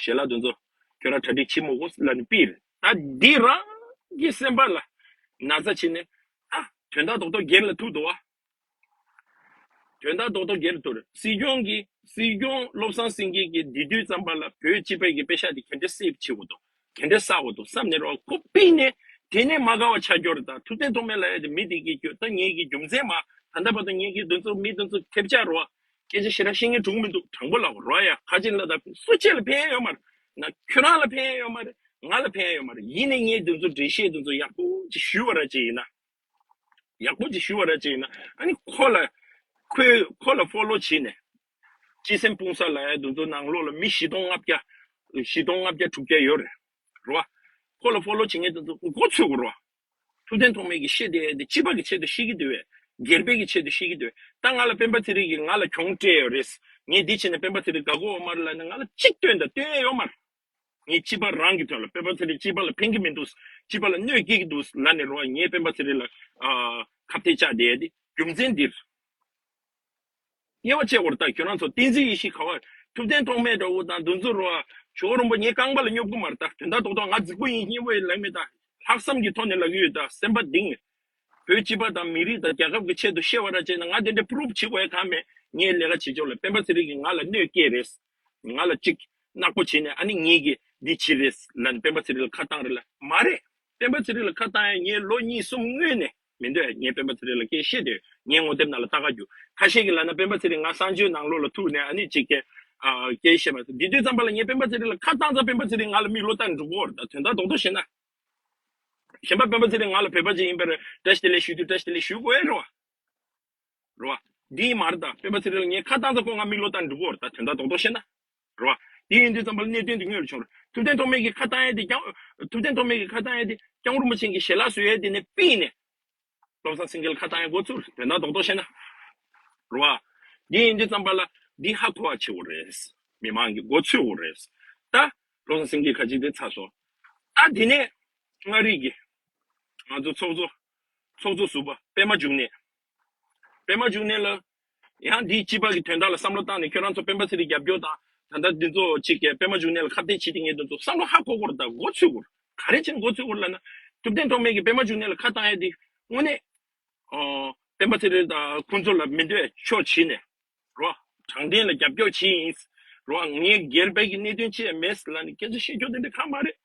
ཞལ་ལག་དེ་ཚོ་ཁྱོད་རང་གྲ་སྒྲིག་བྱེད་མི་དགོས་ལབ་ནས་ཕུད་རེད། ད་འདི་རང་གི་སེམས་པ་ལ་ན་ཚ་བྱས་ནས། ཨ། དོན་དག་རྡོག་རྡོག་སྒེར་ལ་ཐུག་འདུག་བ། དོན་དག་རྡོག་རྡོག་སྒེར་དུ་རེད། སྲིད་སྐྱོང་གིས། སྲིད་སྐྱོང་བློ་བཟང་སེང་གེ་གིས་འདི་དུས་ཙམ་པ་ལ་བོད་སྤྱི་པའི་གི་པེ་ཤག་དེ་ག་འདྲ་སེབ་བྱེད་དགོས་འདུག་ག་འདྲ་བསགས་དགོས་འདུག་བསམ་ནས་རོགས་ཁོ་པིག་ནས་དེ་ནས་མ་དགའ་བ་ཆགས་ཀྱི་ཡོད་རེད། ད་ཐུབ་བསྟན་ཐོགས་མེད་ལབ་ཡ་དེ་མི་དེ་གི་རྒྱུ། ད་ངེད་ཀྱི་རྒྱུ་མཚན་མ། ད་ལྟ་བར་དུ་ངེད་ཀྱི་འདི་ཚོ་མི་འདི་ཚོ་ཐེབས་ཆག་རོགས། སྐད་ཆ་ཞེ་དྲག་བཤད་མཁན་འགྲོ་གི་མི་འདུག་དྲང་པོ་ལབ་རོགས་ཡ། ཁ་ཅིག་ལ་ད་སུ་གཅིག་ལ་ཕན་ཡ་ཡོད་མ་རེད། ན་ཁྱོད་རང་ལ་ཕན་ཡ་ཡོད་མ་རེད། ང་ལ་ཕན་ཡ་ཡོད་མ་རེད། ཡིན་ནའི་ངས་འདི་ཚོ་འགྲེལ་བཤད་འདི་ཚོ་ཡག་པོ་ཅིག་ཞུས་པ་ར་ཅིག་ཡིན་ན། ཡག་པོ་ཅིག་ཞུ་བ་ར་ཅིག་ཡིན་ན། ཨ་ནི་ཁོ་ལ། ཁོས་ཁོ་ལ་ཕོ་ལོ་བྱས་ནས། སྤྱི་སེམས་སྤུངས་ས་ལ་ཡ་འདི་ཚོ་ནང་ལོགས་ལ་མི་བཞི་སྟོང་ལྔ་བརྒྱ། བཞི་སྟོང་ལྔ་བརྒྱ་དྲུག་བརྒྱ་ཡོད་རེད། རེད་བ། ཁོ་ལ་ཕོ་ལོ་བྱེད་མཁན་འདི་ཚོ་མགོ་ཚོས་དགོས་རེད་བ། ཐུབ་བསྟན་ཐོགས་མེད་ཀྱིས་བཤད་བསྡད་ཡ་འདི་སྤྱི་པ་གི་ཆེད་དུ་བཤད་ཀྱི་འདུག་བས། སྒེར་པའི་གི་ཆེད་དུ་བཤད་ཀྱི་འདུག་བས། ད་ང་ལ་སྤེན་པ་ཚེ་རིང་གིས་ང་ལ་གྱོང་སྤྲད་ཡོད་རེད། ངས་འདི་བྱས་ནས་སྤེན་པ་ཚེ་རིང་དགའ་གི་ཡོད་མ་རེད་ལབ་ན་ང་ལ་གཅིག་སྟོན་དང་སྟོན་ཡ་ཡོད་མ་རེད། ངས་སྤྱི་པ་རང་གི་དོན་ལ། སྤེན་པ་ཚེ་རིང་སྤྱི་པ་ལ་ཕན་གྱི་མི་འདུག་སྤྱི་པ་ལ་གནོད་སྐྱེལ་གྱི་འདུག་ལབ་ནས་རོ། ངས་སྤེན་པ་ཚེ་རིང་ལ་ཨ་ཁ་གཏད་བཅག་བསྡད་དེ་རྒྱུ་མཚན་འདིར། དབྱེ་བ་ཕྱེ་དགོས་རེད། ད་ཁྱོད་རང་ཚོ་བསྟན་འཛིན་ཡེ་ཤེས་ག་བ། ཐུབ་བསྟན་ཐོགས་མེད་འདྲ་བོ་དང་འདི་ཚོ་རོ། ཇོ་བོ་རིན་པོ་ངའི་རྐང་པ་ལ་སྙོབ་གི་མ་རེད། ད་དོན་དག་རྡོག་རྡོག་ང་རྫིག་པོ་ཡིན་སྙིང་པོ་ཡིན་ལབ་མེད། ད་ལྷག་བསམ་གྱི་ཐོག་ནས་ལབ་ཀྱི་ཡོད། ད་སེམས་པ་གཏིང་ནས། བོད་སྤྱི་པ་དང་མི་རིགས་དང་རྒྱལ་ཁབ་ཀྱི་ཆེད་དུ་བཤད་པ་ར་བྱས་ན་ང་དེ་འདྲ་པུ་རུབ་བྱེད་དགོས་ཡ་གང་མེད། ངའི་ལས་ཀ་བྱེད་ཕྱོགས་ལ་སྤེན་པ་ཚེ་རིང་གིས་ང་ལ་གནོད་སྐྱེལ་རེད། ང་ལ་གཅིག་ནག་པོ་བྱས་ནས་ཨ་ནི་ངེད་ཀྱིས་འདི་བྱེད་རེད་ལབ་ནས་སྤེན་པ་ཚེ་རིང་ལ་ཁ་བཏང་རེད་ལ། མ་རེད། སྤེན་པ་ཚེ་རིང་ལ་ཁ་བཏང་ཡ་ངས་ལོ་གཉིས་གསུམ་སྔོན་ནས་མི་འདོད། ངས་སྤེན་པ་ཚེ་རིང་ལ་སྐད་བཤད་དེ་ངས་ངོ་དེབ་ནང་ལ་ལྟ་ག་རྒྱུ། ཁ་ཤས་ཀྱིས་ལབ་ན་སྤེན་པ་ཚེ་རིང་ང་གསང་སྤྱོད་ནང་ལོགས་ལ་ཐུག་ནས་ཨ་ནི་གཅིག་གི་ཨ་སྐད་བཤད་པ། འདི་དུས་ཙམ་པ་ལ་ངས་སྤེན་པ་ཚེ་རིང་ལ་ཁ་བཏང་ཙང་སྤེན་པ་ཚེ་རིང་ང་ལ་མིག་བློ་བཏང་འགྲོ་གི་ཡོད་རེད། ད་དོན་དག་རྡོག་རྡོག་བཤད་ན། གཞན་པ་སྤེན་པ་ཚེ་རིང་ང་ལ་བོད་པ་ཅིག་ཡིན་པར་བཀྲ་ཤིས་བདེ་ལེགས་ཞུ་དུས་བཀྲ་ཤིས་བདེ་ལེགས་ཞུ་དགོས་ཡ་རེད་བ། རེད་བ། འདི་ཡིན་མ་རེད། ད་སྤེན་པ་ཚེ་རིང་ལ་ངས་ཁ་བཏང་ཙང་ཁོ་ང་མིག་བློ་བཏང་འགྲོ་གི་ཡོད་རེད། ད་དོན་དག་རྡོག་རྡོག་བཤད་ན། རེད་བ། དེ་ཡིན་དུས་ཙམ་པ་ལ་གནད་དོན་འདི་སྔོན་ལ་བྱུང་རེད། ཐུབ་བསྟན་ཐོགས་མེད་ཀྱིས་ཁ་བཏང་ཡས་དེ་སྐྱབས། ཐུབ་བསྟན་ཐོགས་མེད་ཀྱིས་ཁ་བཏང་ཡས་དེ་སྐྱབས་མགོན་རིན་པོ་ཆེ་གི་ཞལ་ལག་བཟོ་ཡས་དེ་ནས་ཕུད་ནས། བློ་བཟང་སེང་གེ་ལ་ཁ་བཏང་ཡས་འགོ་ཚུགས་རེད། དོན་དག་རྡོག་རྡོག་བཤད་ན། རེད་བ། དེ་ཡིན་དུས་ཙམ་པ་ལ་འདི་ཧ་གོ་བ་བྱེད་དགོས་རེད། མི་མང་གིས་མགོ་ཚོས་དགོས་རེད། ད་བློ་བཟང་སེང་གེ་ཁ་ཅིག་དེ་ཚར་སོང་། ད་དེ་ནས་མངའ་རིས་ཀྱི་ང་ཚོ་ཚོགས་གཙོ། ཚོགས་གཙོ་ཟུར་པ་པད་མ་འབྱུང་གནས། པད་མ་འབྱུང་གནས་ལ། ཡང་འདིའི་སྤྱི་པ་གི་དོན་དག་ལ་བསམ་བློ་བཏང་ནས་ཁྱོད་རང་ཚོ་སྤེན་པ་ཚེ་རིང་རྒྱབ་སྐྱོར་དང་། ད་ལྟ་འདི་ཚོ་གཅིག་གིས་པད་མ་འབྱུང་གནས་ལ་ཁ་གཏད་བྱེད་དེ་ངས་འདི་ཚོ་བསམ་བློ་ཧ་གོ་དགོས་རེད། ད་མགོ་ཚོས་དགོས་རེད། ག་རེ་བྱས་ནས་མགོ་ཚོས་དགོས་རེད་ལབ་ན། ཐུབ་བསྟན་ཐོགས་མེད་ཀྱིས་པད་མ་འབྱུང་གནས་ལ་ཁ་བཏང་ཡས་དེ་དངོས་གནས། ཨོ། སྤེན་པ་ཚེ་རིང་དང་ཁོང་ཚོ་ལ་མི་འདོད་ཕྱོགས་བྱས་ནས། རོ། དྲང་བདེན་ལ་རྒྱབ་སྐྱོར་བྱས་ཡིན། རོ། ངས་སྒེར་པའི་གི་གནད་དོན་ཅི་ཡང་མེད་ལབ་ནས་སྐད་ཆ་བཤད་རྒྱུ་དེ་འདྲ་གང་མ་རེད།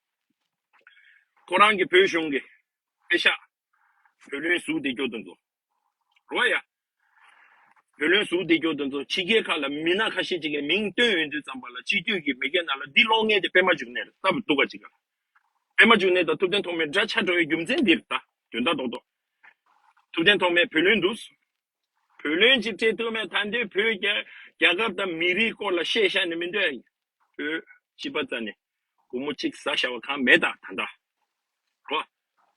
ཁོ་རང་གི་བོད་གཞུང་གི་པེ་ཤག་བུ་ལོན་ཟུག་བསྡད་རྒྱུ་དེ་ཚོ། རོ་ཡ། བུ་ལོན་ཟུག་བསྡད་རྒྱུ་དེ་ཚོ་ཕྱི་རྒྱལ་ཁག་ལ་མི་སྣ་ཁ་ཤས་ཅིག་གི་མིང་བཏོན་ཡོང་དུས་ཙམ་པ་ལ་སྤྱི་འཐུས་ཀྱི་མི་སྒེར་ནང་ལ་འདི་ཀློག་མཁན་དེ་པད་མ་འབྱུང་གནས་རེད། ལྟ་བུ་འདུག་ག་ཅིག་ག་པད་མ་འབྱུང་གནས་དང་ཐུབ་བསྟན་ཐོགས་མེད་འདྲ་ཆགས་འགྲོ་བའི་རྒྱུ་མཚན་འདིར་ད་དོན་དག་རྡོག་རྡོག་ཐུབ་བསྟན་ཐོགས་མེད་བུ་ལོན་འདུག་བུ་ལོན་ཅིག་སྤྲད་ཐུབ་མེད། ད་འདི་བོད་རྒྱལ་རྒྱལ་ཁབ་དང་མི་རིགས་སྐོར་ལ་བཤད་བཞག་ནས་མི་འདོད། བོད་སྤྱི་པ་རྩ་ནས་སྒོར་མོ་གཅིག་ཟ་བཞག་པ་གང་མེད་ད་ད་ད། རོ།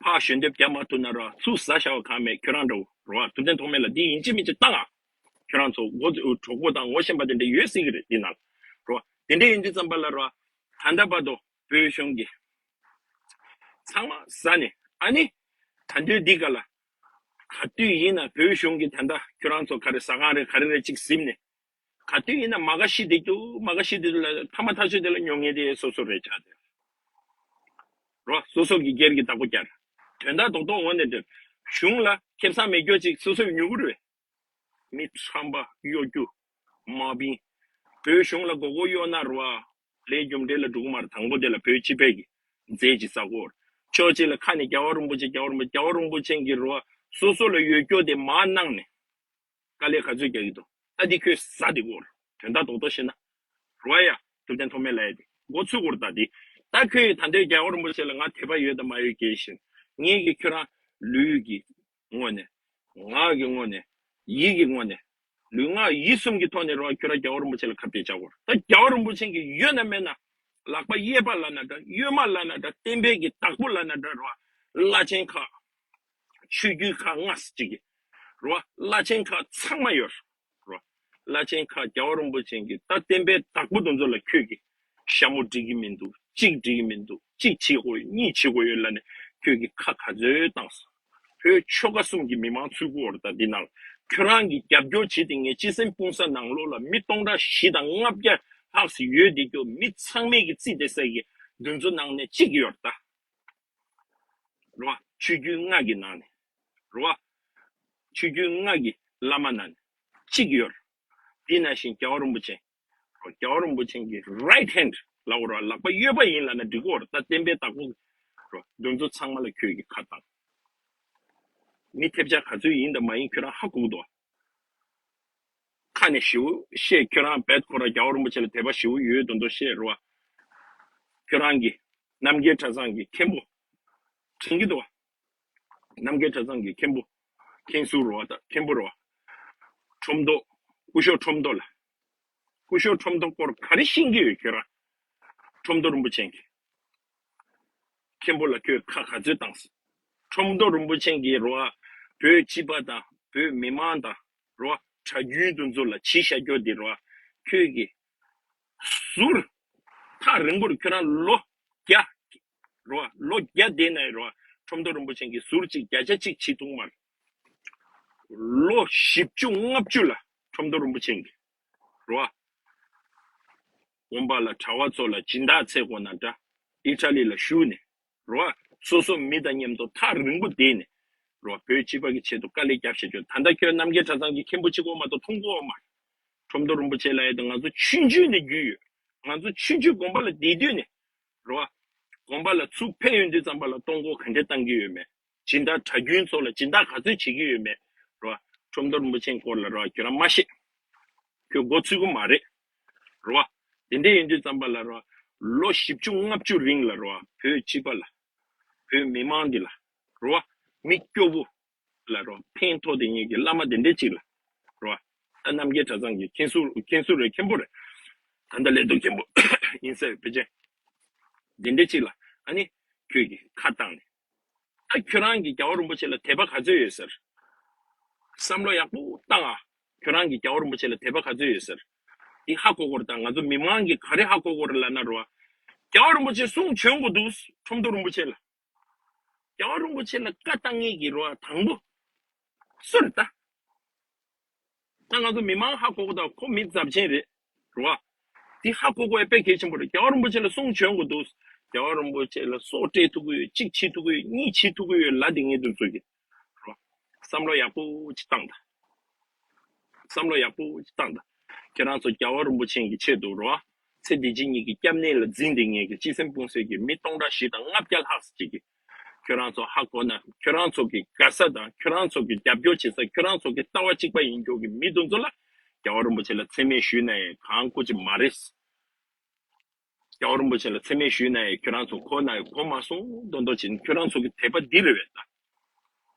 ཕར་ཞོན་འདེབས་རྒྱག་མ་ཐུབ་ན་རོ་ཚུར་ཟ་བཞག་པ་གང་མེད། ཁྱོད་རང་འདྲ་བོ་རོ། ཐུབ་བསྟན་ཐོགས་མེད་ལ་འདི་ཡིན་གཅིག་མིན་གཅིག་བཏང་ཨ། ཁྱོད་རང་ཚོ་མགོ་གྲོགས་པོ་དང་ངོ་ཤེས་པ་དེ་འདྲ་ཡོད་སྲིད་ཀྱི་རེད་འདི་ནང་རོ། དེ་འདྲ་ཡིན་དུས་ཙམ་པ་ལ་རོ། ད་ལྟ་བར་དུ་བོད་གཞུང་གི་ཚང་མ་ཟ་ནས་ཨ་ནི། ད་འདོད་འདི་ག་ལ། ག་དུས་ཡིན་ན་བོད་གཞུང་གི་ད་ལྟ་ཁྱོད་རང་ཚོ་ག་རེ་ཟ་ཁང་རེད་ག་རེ་རེད་ཅིག་ཟིན་ནས། ག་དུས་ཡིན་ན་མ་ག་ཤི་དེ་དུ་མ་ག་ཤི་དེ་ལ་ཐ་མ་ཐག་ཆོད་དེ་ལ་ཉོ་ངེས་དེ་སོ་སོ་རེད་ཆགས་དེ། རོ། སོ་སོ་གི་སྒེར་གྱི་བདག་པོ་བསྐྱར། དོན་དག་རྡོག་རྡོག་འོ་ནས་འདྲ། གཞུང་ལ་ཁེ་བཟང་མེད་རྒྱུ་ཅིག་སོ་སོས་ཉོ་གི་རེད། མི་ཁྲམ་པ་གཡོ་སྒྱུ། དམག་མི། བོད་གཞུང་ལ་མགོ་སྐོར་གཡོག་ན་རོ། ལས་རྒྱུ་འབྲས་ལ་འགྲོ་གི་མ་རེད། དང་པོ་དེ་ལ་བོད་སྤྱི་པའི་གི་རྫས་ཅིག་ཟ་གོ། ཕྱོགས་གཅིག་ལ་ཁ་ནས་རྒྱལ་བ་རིན་པོ་ཆེ་རྒྱལ་བ་རིན་པོ་ཆེ་རྒྱལ་བ་རིན་པོ་ཆེ་གི་རོ། སོ་སོ་ལ་ཡོད་རྒྱུ་དེ་མར་གནང་ནས། དཀའ་ལས་ག་ཚོད་རྒྱག་གི་འདུག་ད་འདི་ཁོས་ཟ་འདི་གོ། དོན་དག་རྡོག་རྡོག་བཤད་ན། རོ་ཡ། ཐུབ་བསྟན་ཐོགས་མེད་ལ་ཡ་དེ་མགོ་ཚོས་གོ་ར་ད་འདི། ད་ཁོས་ད་འདོད་རྒྱལ་བ་རིན་པོ་ཆེ་ལ་ང་དད་པ་ཡོད་དང་མ་ཡོད་སྐད་བཤད། ངས་ཀྱི་ཁྱོད་རང་ལུས་ཀྱི་ངོས་ནས། ངག་གི་ངོས་ནས། ཡིད་ཀྱི་ངོས་ནས། ལུས་ངག་ཡིད་གསུམ་གྱི་ཐོག་ནས་རོ་ཁྱོད་རང་རྒྱལ་བ་རིན་པོ་ཆེ་ལ་ཁ་གཏད་བཅག་གོ་ར། ད་རྒྱལ་བ་རིན་པོ་ཆེ་གི་ཡོད་ན་མེད་ན། ལག་པ་གཡས་པ་ལབ་ན་འདྲ་གཡོན་མ་ལབ་ན་འདྲ་བསྟན་པའི་གི་བདག་པོ་ལབ་ན་འདྲ་རོ། བླ་ཆེན་ཁག་ཆོས་བརྒྱུད་ཁག་ལྔ་ཅིག་གི་རོ། བླ་ཆེན་ཁག་ཚང་མ་ཡོད་རོ། བླ་ཆེན་ཁག་རྒྱལ་བ་རིན་པོ་ཆེ་གི་ད་བསྟན་པའི་བདག་པོ་དེ་ཚོ་ལ་ཁྱོད་ཀྱིས་ཞྭ་མོ་སྒྲིག་གི་མི་འདུག་གཅིག་སྒྲིག་གི་མི་འདུག་གཅིག་བྱེད་དགོས་ཡོད། གཉིས་བྱེད་དགོས་ཡོད་ལབ་ནས་ཁྱོད་ཀྱིས་ཁ་ག་ཚོད་བཏང་སོང་། བོད་ཆོལ་ཁ་གསུམ་གྱི་མི་མང་ཚུད་ཀྱི་ཡོད་རེད། ད་འདི་ནང་ཁྱོད་རང་གིས་རྒྱབ་སྐྱོར་བྱེད་དེ་ངའི་སྤྱི་སེམས་སྤུངས་ས་ནང་ལོགས་ལ་མི་སྟོང་ཕྲག་བཞི་དང་ལྔ་བརྒྱ་ལྷག་ཙམ་ཡོད་དེ། ཁྱོད་མི་ཚང་མས་ཀྱི་རྩིས་དེ་ས་གི་འདི་ཚོ་ནང་ནས་གཅིག་ཡོད་རེད་ད། རེད་བ། ཆོས་བརྒྱུད་ལྔ་གི་ནང་ནས། རེད་བ། ཆོས་བརྒྱུད་ལྔ་གི་བླ་མ་ནང་ནས་གཅིག་ཡོད། དེ་ནང་བཞིན་རྒྱལ་བ་རིན་པོ་ཆེ། རེད་བ། རྒྱལ་བ་རིན་པོ་ཆེ་གི་right hand ལབ་དགོས་རེད་བ། ལག་པ་གཡས་པ་ཡིན་ལབ་ན་འགྲིག་གི་རེད། ད་བསྟན་པའི་བདག་པོ། རེད་བ། འདི་ཚོ་ཚང་མ་ལ་ཁྱོད་ཀྱིས་ཁ་བཏང་། མི་ཐེབས་ཆག་ག་ཚོད་ཡིན་དང་མ་ཡིན་ཁྱོད་རང་ཧ་གོ་གི་འདུག་ཁ་ནས་ཞེ་པོ་བཤད། ཁྱོད་རང་རྦད་ཁོ་རང་རྒྱལ་བ་རིན་པོ་ཆེ་ལ་དད་པ་ཞེ་པོ་ཡོད་མདོག་མདོག་བཤད་རེད་བ། ཁྱོད་རང་གི་རྣམ་རྒྱལ་གྲྭ་ཚང་གི་མཁན་པོ་དྲན་གྱི་འདུག་བ། རྣམ་རྒྱལ་གྲྭ་ཚང་གི་མཁན་པོ། མཁན་ཟུར་རེད་བ། ད་མཁན་པོ་རེད་བ། ཁྲོམ་ཐོག་སྐུ་ཞབས་ཁྲོམ་ཐོག་ལ། སྐུ་ཞབས་ཁྲོམ་ཐོག་སྐོར་ག་རེ་ཤེས་ཀྱི་ཡོད་ཁྱོད་རང་། ཁྲོམ་ཐོག་རིན་པོ་ཆེ་གི་མཁན་པོ་ལ་ཁྱོད་ཁ་ག་ཚོད་བཏང་སོང་། ཁྲོམ་ཐོག་རིན་པོ་ཆེ་གིས་རེད་བ། བོད་སྤྱི་པ་དང་བོད་མི་མང་དང་རེད་བ། གྲྭ་རྒྱུན་དེ་ཚོ་ལ་བྱས་བཞག་རྒྱུ་དེ་རེད་བ། ཁྱོད་ཀྱིས་ཟུར་ཐག་རིང་པོར་ཁྱོད་རང་ལོ་བརྒྱ། རེད་བ། ལོ་བརྒྱ་བསྡད་ནའི་རེད་བ། ཁྲོམ་ཐོག་རིན་པོ་ཆེ་གིས་ཟུར་གཅིག་བརྒྱ་ཆ་གཅིག་བྱེད་ཐུབ་མ་རེད། ལོ་བཞི་བཅུ་ལྔ་བཅུ་ལ་ཁྲོམ་ཐོག་རིན་པོ་ཆེ་གིས་རེད་བ། དགོན་པ་ལ་གྲྭ་བ་ཚོ་ལ་སྦྱིན་བདག་འཚོལ་དགོས་ན་འདྲ། ཨི་ཊ་ལི་ལ་བཞུགས་ནས་རེད་བ། སོ་སོ་མི་དང་མཉམ་དུ་ཐག་རིང་པོ་བསྡད་ནས་རེད་བ། བོད་སྤྱི་པ་གི་ཆེད་དུ་དཀའ་ལས་བརྒྱབ་བཞག་རྒྱུ། ད་ལྟ་ཁྱོད་རྣམ་རྒྱལ་གྲྭ་ཚང་གི་མཁན་པོ་གཅིག་པོ་མ་གཏོགས་མཐོང་གི་ཡོད་མ་རེད། ཁྲོམ་ཐོག་རིན་པོ་ཆེ་ལབ་ཡས་དེ་ང་ཚོ་ཆུང་ཆུང་ནས་རྒྱུས་ཡོད། ང་ཚོ་ཆུང་ཆུང་དགོན་པ་ལ་བསྡད་དུས་ནས་རེད་བ། དགོན་པ་ལ་ཚུར་ཕེབས་ཡོང་དུས་ཙམ་པ་ལ་གཏོང་སྒོ་ག་འདྲས་བཏང་གི་ཡོད་མེད། སྦྱིན་བདག་གྲྭ་རྒྱུན་ཚོ་ལ་སྦྱིན་བདག་ག་ཚོད་བྱེད་ཀྱི་ཡོད་མེད་རེད་བ། ཁྲོམ་ཐོག་རིན་པོ་ཆེའི་སྐོར་ལ་རེད་བ། ཁྱོད་རང་མ་ཤེས། ཁྱོད་མགོ་ཚོད་ཀྱི་མ་རེད། རེད་བ། དེ་འདྲས་ཡིན་དུས་ཙམ་པ་ལ་རེད་བ། ལོ་བཞི་བཅུ་ལྔ་བཅུ་རིང་ལ་རེད་བ། བོད་སྤྱི་པ་ལ། བོད་མི་མང་འདི་ལ། རེད་བ། མི་སྐྱོ་བོ་ལ་རེད་བ། ཕན་ཐོགས་དེ་ངེད་ཀྱི་བླ་མ་དེ་འདྲས་ཅིག་ལ། རེད་བ། ད་རྣམ་རྒྱལ་གྲྭ་ཚང་གི་མཁན་ཟུར་མཁན་ཟུར་རེད། མཁན་པོ་རེད། ད་ལྟ་ལས་དོན་མཁན་པོ་ཡིན་ས་ཡོད་ཕལ་ཆེར། དེ་འདྲས་ཅིག་ལ་ཨ་ནི་ཁྱོད་ཀྱིས་ཁ་བཏང་ནས། ད་ཁྱོད་རང་གིས་རྒྱལ་བ་རིན་པོ་ཆེ་ལ་དད་པ་ག་ཚོད་ཡོད་ཟེར། བསམ་བློ་ཡག་པོ་བཏང་ཨ། ཁྱོད་རང་གིས་རྒྱལ་བ་རིན་པོ་ཆེ་ལ་དད་པ་ག་ཚོད་ཡོད་ཟེར། འདི་ཧ་གོ་གོ་རེད། ད་ང་ཚོ་མི་མང་གིས་ག་རེ་ཧ་གོ་གོ་རེད་ལབ་ན་རེད་བ། རྒྱལ་བ་རིན་པོ་ཆེ་གསུང་བྱོན་དགོས་འདུག་ཁྲོམ་ཐོག་རིན་པོ་ཆེ་ལ། རྒྱལ་བ་རིན་པོ་ཆེ་ལ་བཀའ་བཏང་མཁན་གྱི་རེད་བ་དང་པོ་སུ་རེད་ད། ད་ང་ཚོ་མི་མང་ཧ་གོ་གོ་ད་ཁོ་མི་ཚབས་ཆེན་རེད། རེད་བ། འདི་ཧ་གོ་གོ་ཡ་དཔེ་གལ་ཆེན་པོ་རེད། རྒྱལ་བ་རིན་པོ་ཆེ་ལ་གསུང་བྱོན་དགོས་འདུག་རྒྱལ་བ་རིན་པོ་ཆེ་ལ་སྲོག་སྤྲད་ཐུབ་ཀྱི་ཡོད། གཅིག་བྱེད་ཐུབ་ཀྱི་ཡོད། གཉིས་བྱེད་ཐུབ་ཀྱི་ཡོད་ལབ་དེ་ངས་འདུག་ཚོད་ཀྱི། རེད་བ། བསམ་བློ་ཡག་པོ་ཅིག་བཏང་དང་། བསམ་བློ་ཡག་པོ་ཅིག་བཏང་དང་། ཁྱེད་རང་ཚོ་རྒྱལ་བ་རིན་པོ་ཆེ་གི་ཆེད་དུ་རེད་བ། ཚེ་འདི་ཕྱི་གཉིས་ཀྱི་སྐྱབས་གནས་ལ་འཛིན་ཏེ་ངེད་ཀྱི་སྤྱི་སེམས་སྤུངས་སེ་གི་མི་སྟོང་ཕྲག་བཞི་དང་ལྔ་བརྒྱ་ལྷག་ཙམ་ཅིག་གིས། ཁྱོད་རང་ཚོ་ཧ་གོ་ན་ཁྱོད་རང་ཚོ་གི་དགའ་ས་དང་ཁྱོད་རང་ཚོ་གི་རྒྱབ་སྐྱོར་བྱེད་ས། ཁྱོད་རང་ཚོ་གི་ལྟ་བ་གཅིག་པ་ཡིན་རྒྱུ་གི་མི་དེ་ཚོ་ལ་རྒྱལ་བ་རིན་པོ་ཆེ་ལ་མཚན་སྨད་ཞུས་ན་ཡང་གང་ཁུ་ཅི་མ་རེད། རྒྱལ་བ་རིན་པོ་ཆེ་ལ་མཚན་སྨད་ཞུས་ན་ཡང་ཁྱོད་རང་ཚོ་གོ་ན་ཡང་གོ་མ་སོང་མདོག་མདོག་བྱེད། ཁྱོད་རང་ཚོ་གི་དད་པ་འདི་རེད་བས་ད།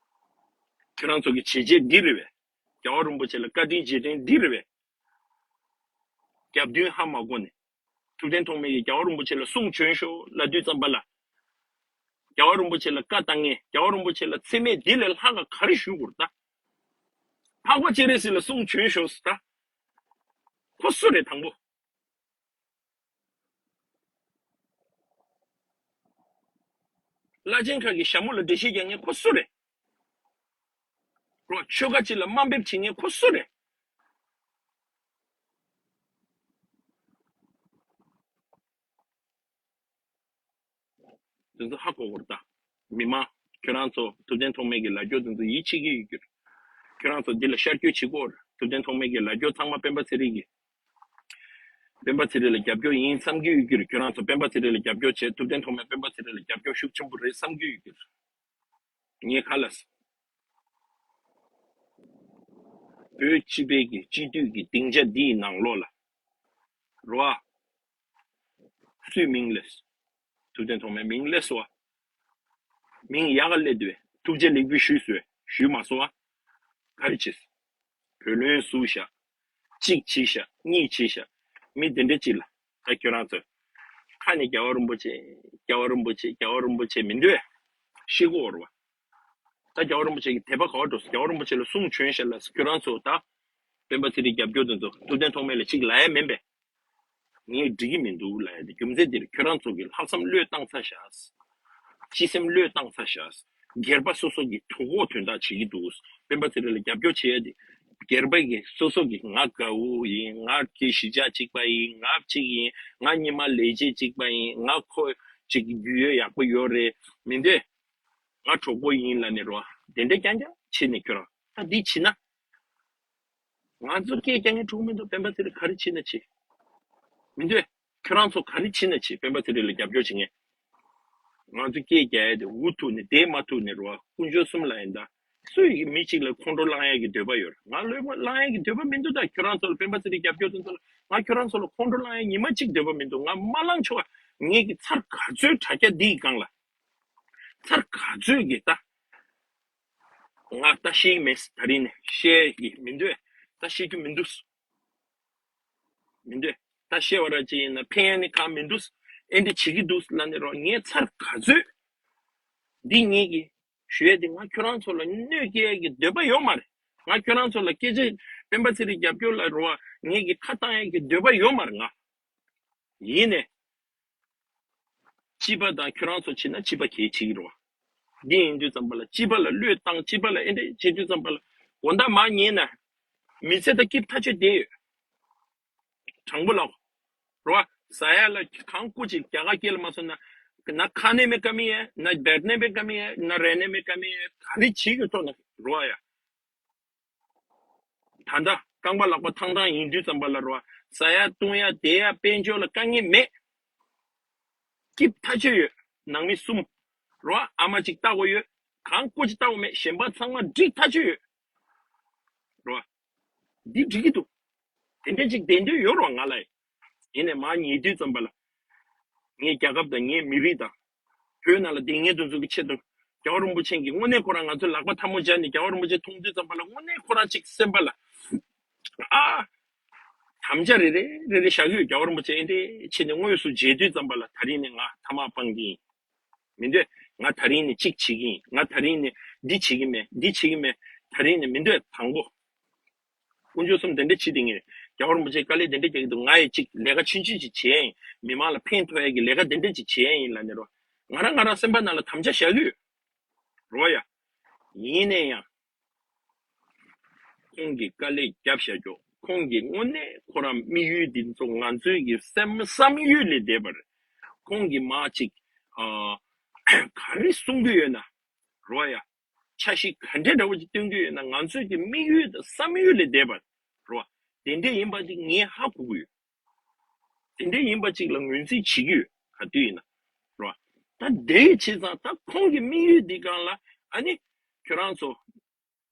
ཁྱོད་རང་ཚོ་གི་བྱས་རྗེས་འདི་རེད་བས། རྒྱལ་བ་རིན་པོ་ཆེ་ལ་བཀའ་དྲིན་རྗེས་དྲན་འདི་རེད་བས། རྒྱབ་མདུན་ཧ་མ་གོ་ནས། ཐུབ་བསྟན་ཐོགས་མེད་ཀྱིས་རྒྱལ་བ་རིན་པོ་ཆེ་ལ་གསུང་བྱོན་ཤོག་ལབ་དུས་ཙམ་པ་ལ། རྒྱལ་བ་རིན་པོ་ཆེ་ལ་བཀའ་བཏང་ངེས། རྒྱལ་བ་རིན་པོ་ཆེ་ལ་མཚན་སྨད་འདི་ལས་ལྷག་ག་ག་རེ་ཞུ་དགོས་རེད་ད། འཕགས་པ་སྤྱན་རས་གཟིགས་ལ་གསུང་བྱོན་ཤོག་ཟེར་ད། ཁོ་སུ་རེད་དང་པོ། བླ་ཆེན་ཁག་གི་ཞྭ་མོ་ལ་འགྲེལ་བཤད་རྒྱག་མཁན་ཁོ་སུ་རེད། རོ། ཆོལ་ཁ་གཅིག་ལ་དམའ་འབེབས་བྱེད་མཁན་ཁོ་སུ་རེད། དེ་ཚོ་ཧ་གོ་དགོས་རེད་ད། མི་མང་། ཁྱོད་རང་ཚོ་ཐུབ་བསྟན་ཐོགས་མེད་ཀྱི་ལབ་སྐྱོར་དེ་ཚོ་ཡིད་ཆེས་ཀྱི་ཡོད་རྒྱུ་རེད། ཁྱོད་རང་ཚོ་འདི་ལ་ཤར་སྐྱོད་བྱེད་དགོས་རེད། ཐུབ་བསྟན་ཐོགས་མེད་ཀྱི་ལབ་སྐྱོར་ཚང་མ་སྤེན་པ་ཚེ་རིང་གི། སྤེན་པ་ཚེ་རིང་ལ་རྒྱབ་སྐྱོར་ཡིན་བསམ་གྱི་ཡོད་རྒྱུ་རེད། ཁྱོད་རང་ཚོ་སྤེན་པ་ཚེ་རིང་ལ་རྒྱབ་སྐྱོར་བྱས། ཐུབ་བསྟན་ཐོགས་མེད་སྤེན་པ་ཚེ་རིང་ལ་རྒྱབ་སྐྱོར་ཤུགས་ཆེན་པོ་རེད་བསམ་གྱི་ཡོད་རྒྱུ་རེད། ངས་ཁ་ལ་ཟེར། བོད་སྤྱི་པའི་གི་སྤྱི་འཐུས་ཀྱི་སྡིངས་ཆ་འདིའི་ནང་ལོགས་ལ། རོ། ཨ། སུའི་མིང་སླེབས། ཐུབ་བསྟན་ཐོགས་མེད་མིང་སླེབས་སོང་བ། མིང་ཡག་ག་སླེབས་འདུག་བས། ཐུགས་རྗེ་ལེགས་འབུལ་ཞུས་སོང་བས། ཞུས་མ་སོང་བ། ག་རེ་བྱས། བུ་ལོན་ཟུག་བཞག་གཅིག་བྱས་བཞག་གཉིས་བྱས་བཞག་མི་དེ་འདྲ་གཅིག་ལ། ད་ཁྱོད་རང་ཚོས། ཁ་ནས་རྒྱལ་བ་རིན་པོ་ཆེ། རྒྱལ་བ་རིན་པོ་ཆེ། རྒྱལ་བ་རིན་པོ་ཆེ་མི་འདུག་བས། ཤི་གོ་བར་བ། ད་རྒྱལ་བ་རིན་པོ་ཆེ་གི་དད་པ་ག་བ་འགྲོ་སོང་། རྒྱལ་བ་རིན་པོ་ཆེ་ལ་གསུང་བྱོན་ཤག་ལ་ཁྱོད་རང་ཚོ་ད། སྤེན་པ་ཚེ་རིང་རྒྱབ་སྐྱོར་དེ་ཚོ་ཐུབ་བསྟན་ཐོགས་མེད་ལ་གཅིག་ལབ་ཡ་མིན་པས། ངས་འགྲིག་གི་མི་འདུག་ལབ་ཡ་དེ་རྒྱུ་མཚན་འདིར་ཁྱོད་རང་ཚོ་གི་ལྷག་བསམ་བློས་བཏང་ཚར་ཤག་སྤྱི་སེམས་བློས་བཏང་ཚར་ཤག་སྒེར་པ་སོ་སོ་གི་དོ་ཁུར་དོན་དག་བྱེད་ཀྱི་འདུག་སྤེན་པ་ཚེ་རིང་ལ་རྒྱབ་སྐྱོར་བྱེད་ཡ་དེ་སྒེར་པ་གི་སོ་སོ་གི་ང་དགའ་བོ་ཡིན། ང་གི་གཞིས་ཆགས་གཅིག་པ་ཡིན། ང་གཅིག་ཡིན། ང་ཉི་མ་ལས་བྱེད་གཅིག་པ་ཡིན། ང་ཁོ་གཅིག་རྒྱུས་ཡོད་ཡག་པོ་ཡོད་རེད། མི་འདོད། ང་གྲོགས་པོ་ཡིན་ལབ་ནས་རོ། དེ་འདྲ་རྐྱང་རྐྱང་བྱེད་ནས་ཁྱོད་རང་ད་འདི་བྱེད་ན། ང་ཚོ་སྐད་རྒྱག་མཁན་གྲོགས་མི་འདུག་སྤེན་པ་ཚེ་རིང་ག་རེ་བྱེད་ན་བྱེད། མི་འདོད། ཁྱོད་རང་ཚོ་ག་རེ་བྱེད་ན་བྱེད། སྤེན་པ་ཚེ་རིང་ལ་རྒྱབ་སྐྱོར་བྱེད་མཁན། ང་ཚོ་སྐད་རྒྱག་ཡ་དེ་འུ་ཐུག་ནས་བསྡད་མ་ཐུབ་ནས་རོ། དཀོན་མཆོག་གསུམ་ལ་ཡིན་ད། སུ་ཡིས་མི་གཅིག་ལ་ཁོང་ཁྲོ་ལངས་ཡ་གི་འདོད་པ་ཡོད་རེད། ང་ལོས་ཁོང་ལངས་ཡ་གི་འདོད་པ་མི་འདུག་ད་ཁྱོད་རང་ཚོ་ལ་སྤེན་པ་ཚེ་རིང་རྒྱབ་སྐྱོར་དེ་ཚོ་ལ་ང་ཁྱོད་རང་ཚོ་ལ་ཁོང་ཁྲོ་ལངས་ཡ་ཉི་མ་གཅིག་འདོད་པ་མི་འདུག་ང་མ་ལངས་ཆོག་ག་ངེད་ཀྱི་ཚར་ག་ཚོད་དྲ་རྒྱ་འདིའི་སྒང་ལ། ཚར་ག་ཚོད་ཀྱི་ད། ང་ད་ཤེས་ཀྱི་མེད། ད་རིང་ནས་བཤད་ཀྱི་མི་འདོད། ད་བཤད་རྒྱུ་མི་འདུག་མི་འདོད། ད་བཤད་པ་ར་ཅིག་ཡིན་ན་ཕན་ཡ་ནི་གང་མི་འདུག་ཨེ་འདི་བྱེད་ཀྱི་འདུག་ལབ་ནས་རོ། ངས་ཚར་ག་ཚོད་འདི་ངེད་ཀྱི་ཞུ་ཡ་དེ་ང་ཁྱོད་རང་ཚོ་ལ་གནོད་སྐྱེལ་ཡ་གི་འདོད་པ་ཡོད་མ་རེད། ང་ཁྱོད་རང་ཚོ་ལ་སྐད་ཆ་སྤེན་པ་ཚེ་རིང་རྒྱབ་སྐྱོར་ལ་རོ། ངེད་ཀྱི་ཁ་བཏང་ཡ་གི་འདོད་པ་ཡོད་མ་རེད་ང་། ཡིན་ནས། སྤྱི་པ་དང་ཁྱོད་རང་ཚོ་བྱེད་ན་སྤྱི་པ་གལ་ཆེ་གི་རེད་བ། འདི་ཡིན་དུས་ཙམ་པ་ལ་སྤྱི་པ་ལ་བློས་བཏང་། སྤྱི་པ་ལ་ཨེ་འདྲ་བྱེད་དུས་ཙམ་པ་ལ་དགོང་དག་མར་ཉལ་ན་མི་ཚེ་ད་སྐྱིད་ཐག་ཆོད་བསྡད་ཡོད། དྲང་པོ་ལབ་རེད་བ། ཟ་ཡ་ལ་གང་བཀོལ་ཅིག་རྒྱ་གར་སྐད་ལ་མ་སོང་ན། ना खाने में कमी है, ना बैठने में कमी है, ना रहने में कमी है, ག་རེ་བྱེད་ཀྱི་ཐོག་ན་རེད་བ་ཡ། ད་ལྟ་རྐང་པ་ལག་པ་ཐང་ཐང་ཡིན་དུས་ཙམ་པ་ལ་རོ། ཟ་ཡ་བཏུང་ཡ་བསྡད་ཡ་དཔལ་འབྱོར་ལ་དཀའ་ངལ་མེད། སྐྱིད་ཐག་ཆོད་ཡོད། ནང་མི་གསུམ། རོ། ཨ་མ་གཅིག་ལྟ་དགོས་ཡོད། གང་བཀོལ་ཅིག་ལྟ་དགོས་མེད། གཞན་པ་ཚང་མ་འགྲིག་ཐག་ཆོད་ཡོད། རོ། འདི་འགྲིག་གི་འདུག་དེ་འདྲ་ཅིག་བསྡད་འདོད་ཡོད་རོ་ང་ལ། ཡིན་ནས་མར་ཉལ་དུས་ཙམ་པ་ལ། ངའི་རྒྱལ་ཁབ་དང་ངའི་མི་རིགས་དང་། བོད་ནང་ལ་བསྡད་མཁན་དེ་ཚོ་གི་ཆེད་དུ། རྒྱལ་བ་རིན་པོ་ཆེ་གིས་དངོས་གནས་ཁོ་རང་ང་ཚོ་ལག་པ་ཐལ་མོ་སྦྱར་ནས་རྒྱལ་བ་རིན་པོ་ཆེ་མཐོང་དུས་ཙམ་པ་ལ་དངོས་གནས་ཁོ་རང་གཅིག་སེམས་པ་ལ། ཨ། དམ་བཅའ་རེ་རེ་རེ་རེ་བཞག་གི་ཡོད། རྒྱལ་བ་རིན་པོ་ཆེ་ཨེ་འདྲས་བྱས་ནས་དངོས་སུ་མཇལ་དུས་ཙམ་པ་ལ་ད་རིང་ནས་ང་ཐ་མག་སྤང་གི་ཡིན། མི་འདོད། ང་ད་རིང་ནས་གཅིག་བྱེད་ཀྱི་ཡིན། ང་ད་རིང་ནས་འདི་བྱེད་ཀྱི་མེད། འདི་བྱེད་ཀྱི་མེད། ད་རིང་ནས་མི་འདོད་དང་པོ། དཀོན་མཆོག་གསུམ་དེ་འདྲ་བྱེད་དེ་ངས་རྒྱལ་བ་རིན་པོ་ཆེ་དཀའ་ལས་དེ་འདྲ་རྒྱག་གི་འདུག་ང་ཡི་གཅིག་ལས་ཀ་ཆུང་ཆུང་ཅིག་བྱེད་ཡ་ཡིན། མི་མང་ལ་ཕན་ཐོགས་ཡ་གི་ལས་ཀ་དེ་འདྲ་ཅིག་བྱེད་ཡ་ཡིན་ལབ་ནས་རོ། ང་རང་ང་རང་སེམས་པ་ནང་ལ་དམ་བཅའ་བཞག་གི་ཡོད། རོ་ཡ། ཡིན་ནས་ཡང་། ཁོང་གིས་དཀའ་ལས་བརྒྱབ་བཞག་ཀྱོག་ཁོང་གིས་དངོས་གནས་ཁོ་རང་དམིགས་ཡུལ་འདི་ཚོ་ང་ཚོའི་གི་སེམས་བསམ་ཡུལ་ལས་འདས་པ་རེད། ཁོང་གིས་མ་གཅིག་ཨ། ག་རེ་གསུང་གི་ཡོད་ན། རོ་ཡ། འཆར་གཞི་ག་འདྲ་འདྲ་བོ་ཅིག་སྟོན་གྱི་ཡོད་ན་ང་ཚོའི་གི་དམིགས་ཡུལ་དང་བསམ་ཡུལ་ལས་འདས་པ་རོ། དེ་འདྲ་ཡིན་པ་ཅིག་ངས་ཧ་གོ་གི་ཡོད། དེ་འདྲ་ཡིན་པ་ཅིག་ལ་ངོས་འཛིན་བྱེད་ཀྱི་ཡོད་ག་དུས་ཡིན་ན་རོ། ད་དེ་བྱས་ཙང་ད་ཁོང་གི་དམིགས་ཡུལ་འདི་སྒང་ལ་ཨ་ནི་ཁྱོད་རང་ཚོ་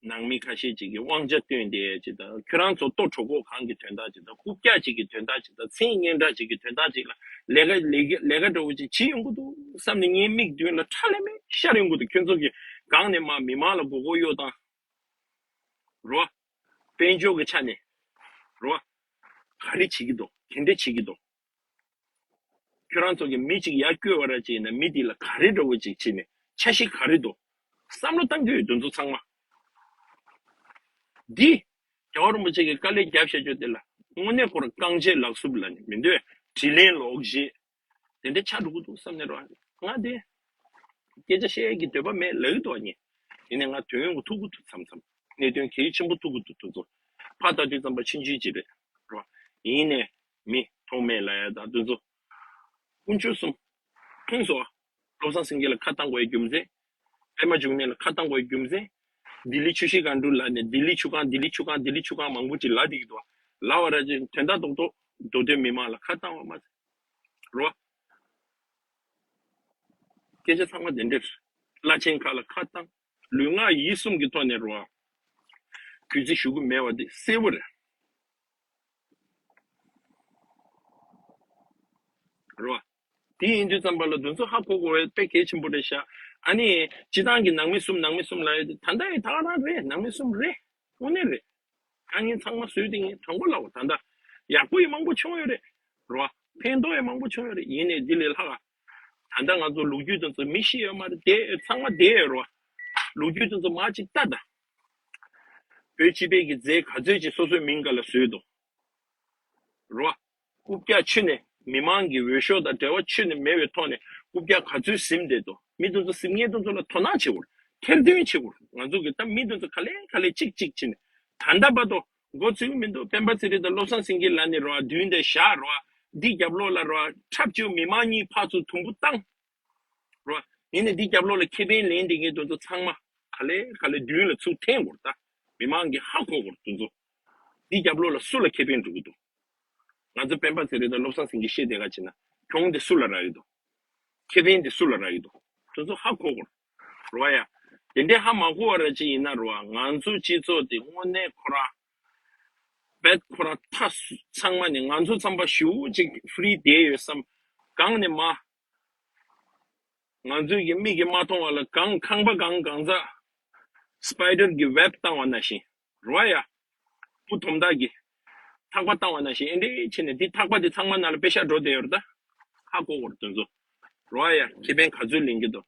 ནང་མི་ཁ་ཤས་ཅིག་གིས་དབང་ཆ་བཏོན་ཏེ་ཅིག་དང་ཁྱོད་རང་ཚོ་ལྟོ་གྲོད་ཁོག་གང་གི་དོན་དག་ཅིག་དང་རྐུབ་བཀྱག་ཅིག་གི་དོན་དག་ཅིག་དང་མཚན་སྙན་གྲགས་ཅིག་གི་དོན་དག་ཅིག་ལ་ལས་ཀ་ལས་ཀ་ལས་ཀ་འདྲ་བོ་ཅིག་བྱེད་ཡོང་གི་འདུག་བསམ་ནས་ངའི་མིག་མདུན་ལ་ཁྲ་ལེ་མེ་ཤར་ཡོང་གི་འདུག་ཁྱོད་ཚོ་གི་སྒང་ནས་མ་མི་མང་ལ་མགོ་སྐོར་གཡོག་དང་། རོ། དཔལ་འབྱོར་གྱི་ཆ་ནས། རོ། ག་རེ་བྱེད་ཀྱི་འདུག་ག་འདྲ་བྱེད་ཀྱི་འདུག་ཁྱོད་རང་ཚོ་གི་མི་གཅིག་ཡར་བསྐྱོད་པ་ར་ཅིག་ཡིན་ན་མི་དེ་ལ་ག་རེ་འདྲ་བོ་ཅིག་བྱེད་ནས་འཆར་གཞི་ག་རེ་འདུག་བསམ་བློ་བཏང་གི་ཡོད་དེ་ཚོ་ཚང་མ། འདི། རྒྱལ་བ་རིན་པོ་ཆེ་གིས་དཀའ་ལས་བརྒྱབ་བཞག་རྒྱུ་དེ་ལ་དངོས་གནས་ཁོ་རང་རྐང་རྗེས་ལག་སུབ་ལ་ནི་མི་འདོད་དྲིན་ལན་ལོག་བཞེས། དེ་འདྲ་ཆགས་འགྲོ་གི་འདུག་བསམ་ནས་རོ། ང་དེ། སྐད་ཆ་བཤད་ཡས་ཀྱི་འདོད་པ་མེད་ལབ་ཀྱི་འདུག་ཉེ། ཡིན་ནའི་ང་དོན་ཡོང་གི་ཐུག་གི་འདུག་མཚམས་མཚམས། གནད་དོན་གལ་ཆེན་པོ་ཐུག་གི་འདུག་དུས་ཚོད། ཕར་ལྟ་དུས་ཙམ་པ་ཆུང་ཆུང་ཅིག་རེད། རོ། ཡིན་ནའི་མི་མཐོང་མེད་ལབ་ཡ་དང་དུས་ཚོད། དཀོན་མཆོག་གསུམ། ཁོང་ཚོ། བློ་བཟང་སེང་གེ་ལ་ཁ་བཏང་དགོས་ཡ་རྒྱུ་མཚན། པད་མ་འབྱུང་གནས་ལ་ཁ་བཏང་དགོས་ཡ་རྒྱུ་མཚན། ལྡི་ལི་ཆུ་བཞི་སྒང་དྲུག་ལབ་ནས་ལྡི་ལི་ཆུ་སྒང་ལྡི་ལི་ཆུ་སྒང་ལྡི་ལི་ཆུ་སྒང་མང་པོ་ཅིག་ལབ་བསྡད་ཀྱི་འདུག་ལབ་པ་ར་ཅིག་དོན་དག་རྡོག་རྡོག་མདོ་སྟོད་མི་མང་ལ་ཁ་བཏང་བ་མ་ཟད། རོ། སྐད་ཆ་ཚང་མ་དེ་འདྲ་རེད། བླ་ཆེན་ཁག་ལ་ཁ་བཏང་། ལུས་ངག་ཡིད་གསུམ་གྱི་ཐོག་ནས་རོ། གུས་བརྩི་ཞུ་གི་མེད་པ་དེ་གསལ་པོ་རེད། རོ། དེ་ཡིན་དུས་ཙམ་པ་ལ་དེ་ཚོ་ཧ་གོ་དགོས་པ་དཔེ་གལ་ཆེན་པོ་རེད་ཤག་ཨ་ནི་སྤྱི་བཏང་གི་ནང་མི་གསུམ་ནང་མི་གསུམ་ལབ་ཡ་དེ་ད་ལྟ་ཡི་ད་ག་རང་རེད། ནང་མི་གསུམ་རེད། དངོས་གནས་རེད། དཀའ་ངལ་ཚང་མ་བཟོས་ཏེ་ངས་དྲང་པོ་ལབ་པ་ད་ལྟ་ཡག་པོ་ཡི་མང་པོ་བྱུང་ཡོད་རེད། རོ། ཕན་ཐོགས་ཡི་མང་པོ་བྱུང་ཡོད་རེད། ཡིན་ནའི་འདི་ལས་ལྷག་ག་ད་ལྟ་ང་ཚོ་ལོ་རྒྱུས་དེ་ཚོ་མི་ཤེས་ཡོད་མ་རེད་དེ་ཚང་མ་བསྡད་ཡོད་རོ། ལོ་རྒྱུས་དེ་ཚོ་མར་ཅིག་ལྟ་ད། བོད་སྤྱི་པའི་གི་རྫས་ག་ཚོད་ཅིག་སོ་སོའི་མིང་སྒང་ལ་བཟོས་འདུག་རོ། རྐུབ་བཀྱག་ཆུ་ནས་མི་མང་གི་འོས་ཤོག་དང་འབྲེལ་བ་ཆུ་ནས་མེད་པའི་ཐོག་ནས་རྐུབ་བཀྱག་ག་ཚོད་ཟིན་བསྡད་འདུག་མི་དེ་ཚོ་ཟིན་མཁན་དེ་ཚོ་ལ་དོ་སྣང་བྱེད་དགོས། ཐེར་འདོན་བྱེད་དགོས། ང་ཚོ་གི་ད་མི་དེ་ཚོ་ག་ལེ་ག་ལེ་གཅིག་གཅིག་བྱས་ནས་ད་ལྟ་བར་དུ་འགོ་ཚུགས་ཀྱི་མི་འདུག་སྤེན་པ་ཚེ་རིང་དང་བློ་བཟང་སེང་གེ་ལགས་ནས་རོ་མདུན་དེ་བཞག་རོ། འདི་རྒྱབ་ལོགས་ལ་རོ་འཁྲབ་བྱེད། མི་མང་གཉིས་ཕར་ཚུར་དུམ་བུ་བཏང་། རོ། ཡིན་ནའི་འདི་རྒྱབ་ལོགས་ལ་ཁེ་ཕན་ལེན་བསྡད་མཁན་དེ་ཚོ་ཚང་མ་ག་ལེ་ག་ལེ་མདུན་ལ་ཚུར་འཐེན་དགོས། ད་མི་མང་གིས་ཧ་གོ་དགོས། དེ་ཚོ་འདི་རྒྱབ་ལོགས་ལ་སུ་ལ་ཁེ་ཕན་འགྲོ་གི་འདུག་ང་ཚོ་སྤེན་པ་ཚེ་རིང་དང་བློ་བཟང་སེང་གེ་བཤད་བསྡད་ག་བྱས་ན་གྱོང་དེ་སུ་ལ་རག་གི་འདུག་ཁེ་ཕན་དེ་སུ་ལ་རག་གི་འདུག་དེ་ཚོ་ཧ་གོ་དགོས། རོ་ཡ། དེ་འདྲའི་ཧ་མ་གོ་བ་ར་ཅིག་ཡིན་ན་རོ། ང་ཚོ་སྤྱི་ཚོགས་དེ་དངོས་གནས་ཁོ་ར་བེད་ཁོ་ར་མཐའ་ཚང་མ་ནས་ང་ཚོ་ཚང་མ་ཞེ་པོ་ཅིག་ཧྥི་རི་བསྡད་ཡོད་བསམ། གང་ནས་མ། ང་ཚོའི་གི་མིག་གིས་མ་མཐོང་བ་ལ་གང་ཁང་པ་གང་གང་ཚ་སི་པའི་ཌར་གི་ཝེབ་བཏང་བ་ནང་བཞིན། རོ་ཡ། སྤུ་དོམ་དག་གི་ཐག་པ་བཏང་བ་ནང་བཞིན་ཨེ་འདྲས་བྱས་ནས་འདི་ཐག་པ་འདི་ཚང་མ་ནང་ལ་པེ་ཤ་འགྲོ་བསྡད་ཡོད་རེད་ད། ཧ་གོ་དགོས་རེད་དེ་ཚོ། རོ་ཡ། ཁེ་ཕན་ག་ཚོད་ལེན་གྱི་འདུག་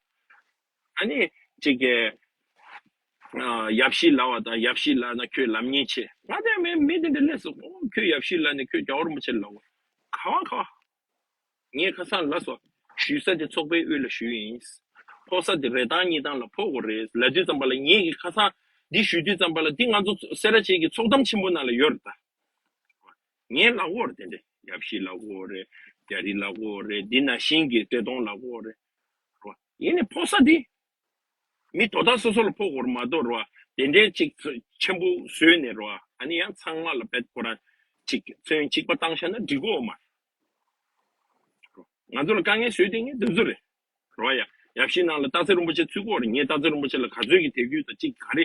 ཨ་ནི་ཅིག་གི་ཨ། ཡབ་གཞིས་ལབ་པ་དང་ཡབ་གཞིས་ལབ་ན་ཁྱོད་ལབ་མཁན་ཆེ། ང་དེ་མི་མི་དེ་འདྲ་སླེབས་སོང་། ཨོ་ཁྱོད་ཡབ་གཞིས་ལབ་ནས་ཁྱོད་རྒྱལ་བ་རིན་པོ་ཆེ་ལབ་པ། ག་བ་ག་བ། ངས་ཁ་སང་ལབ་སོང་། ཞུ་ས་དེ་ཚོགས་པའི་དབུས་ལ་ཞུས་ཡིན། ཕོག་ས་དེ་རེ་ཐང་གཉིས་ཐང་ལ་ཕོག་དགོས་རེད་ལབ་དུས་ཙམ་པ་ལ་ངས་ཀྱི་ཁ་སང་འདི་ཞུ་དུས་ཙམ་པ་ལ་འདི་ང་ཚོ་སེ་ར་བྱེས་ཀྱི་ཚོགས་གཏམ་ཆེན་པོ་ནང་ལ་ཡོད་རེད་ད། ངས་ལབ་ཡོད་རེད་དེ་འདྲས། ཡབ་གཞིས་ལབ་ཡོད་རེད། རྒྱ་རི་ལབ་ཡོད་རེད། འདི་ནང་བཞིན་གྱི་བཀྲས་མཐོང་ལབ་ཡོད་རེད། རོ། ཡིན་ནའི་ཕོག་ས་འདི། མི་དོ་བདག་སོ་སོ་ལ་ཕོག་དགོས་རེད་མ་གཏོགས་རོ། དེ་འདྲའི་ཅིག་ཆེན་པོ་བཟོས་ནས་རོ། ཨ་ནི་ཡང་ཚང་མ་ལ་བེད་ཁོ་རང་ཅིག་ཚོན་གཅིག་པ་བཏང་བཞག་ན་འགྲིག་གོ་མ་རེད། ང་ཚོ་ལ་དཀའ་ངལ་བཟོས་དེ་ངས་འདི་ཚོ་རེད། རོ་ཡ། ཡབ་གཞིས་ནང་ལ་སྟག་འཚེར་རིན་པོ་ཆེ་ཚུད་ཀྱི་ཡོད་རེད། ངས་སྟག་འཚེར་རིན་པོ་ཆེ་ལ་ག་ཚོད་ཀྱི་དད་གུས་དང་གཅིག་ག་རེ།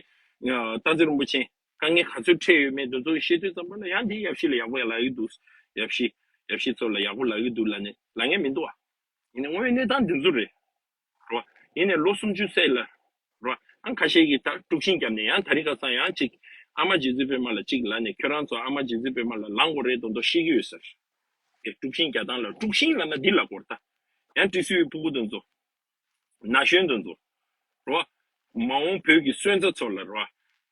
སྟག་འཚེར་རིན་པོ་ཆེ་དཀའ་ངལ་ག་ཚོད་འཕྲད་ཡོད་མེད་དེ་ཚོ་བཤད་དུས་ཙམ་པ་ལ་ཡང་འདི་ཡབ་གཞིས་ལ་ཡག་པོ་ཡག་ལབ་ཀྱི་འདུག་ཡབ་གཞིས། ཡབ་གཞིས་ཚོ་ལ་ཡག་པོ་ལབ་ཀྱི་འདུག་ལབ་ནས་ལབ་མཁན་མི་འདུག་ཨ། ཡིན་ནའི་དངོས་ཡོད་གནས་སྟངས་འདི་ཚོ་རེད། རོ། ཡིན་ནའི་ལོ་སུམ་ཅུ་ཙམ་ལ། རོ། ཨང་ཁ་ཤས་ཀྱིས་ད་དཀྲུག་ཤིང་བརྒྱབ་ནས་ཡང་ད་རིང་ཁ་སང་ཡང་གཅིག་ཨ་མ་རྗེ་བཙུན་པད་མ་ལ་གཅིག་ལབ་ནས་ཁྱོད་རང་ཚོ་ཨ་མ་རྗེ་བཙུན་པད་མ་ལ་ལངས་དགོས་རེད་མདོག་མདོག་བཤད་ཀྱི་ཡོད་ཟེར། དེ་དཀྲུག་ཤིང་རྒྱག་སྟངས་ལ་དཀྲུག་ཤིང་ལབ་ན་འདི་ལབ་དགོས་རེད་ད། ཡང་ཏི་སེའུ་ཕྲུ་གུ་དེ་ཚོ། ན་གཞོན་དེ་ཚོ། རོ། མ་འོངས་བོད་ཀྱི་སོན་རྩ་ཚོ་ལ་རོ།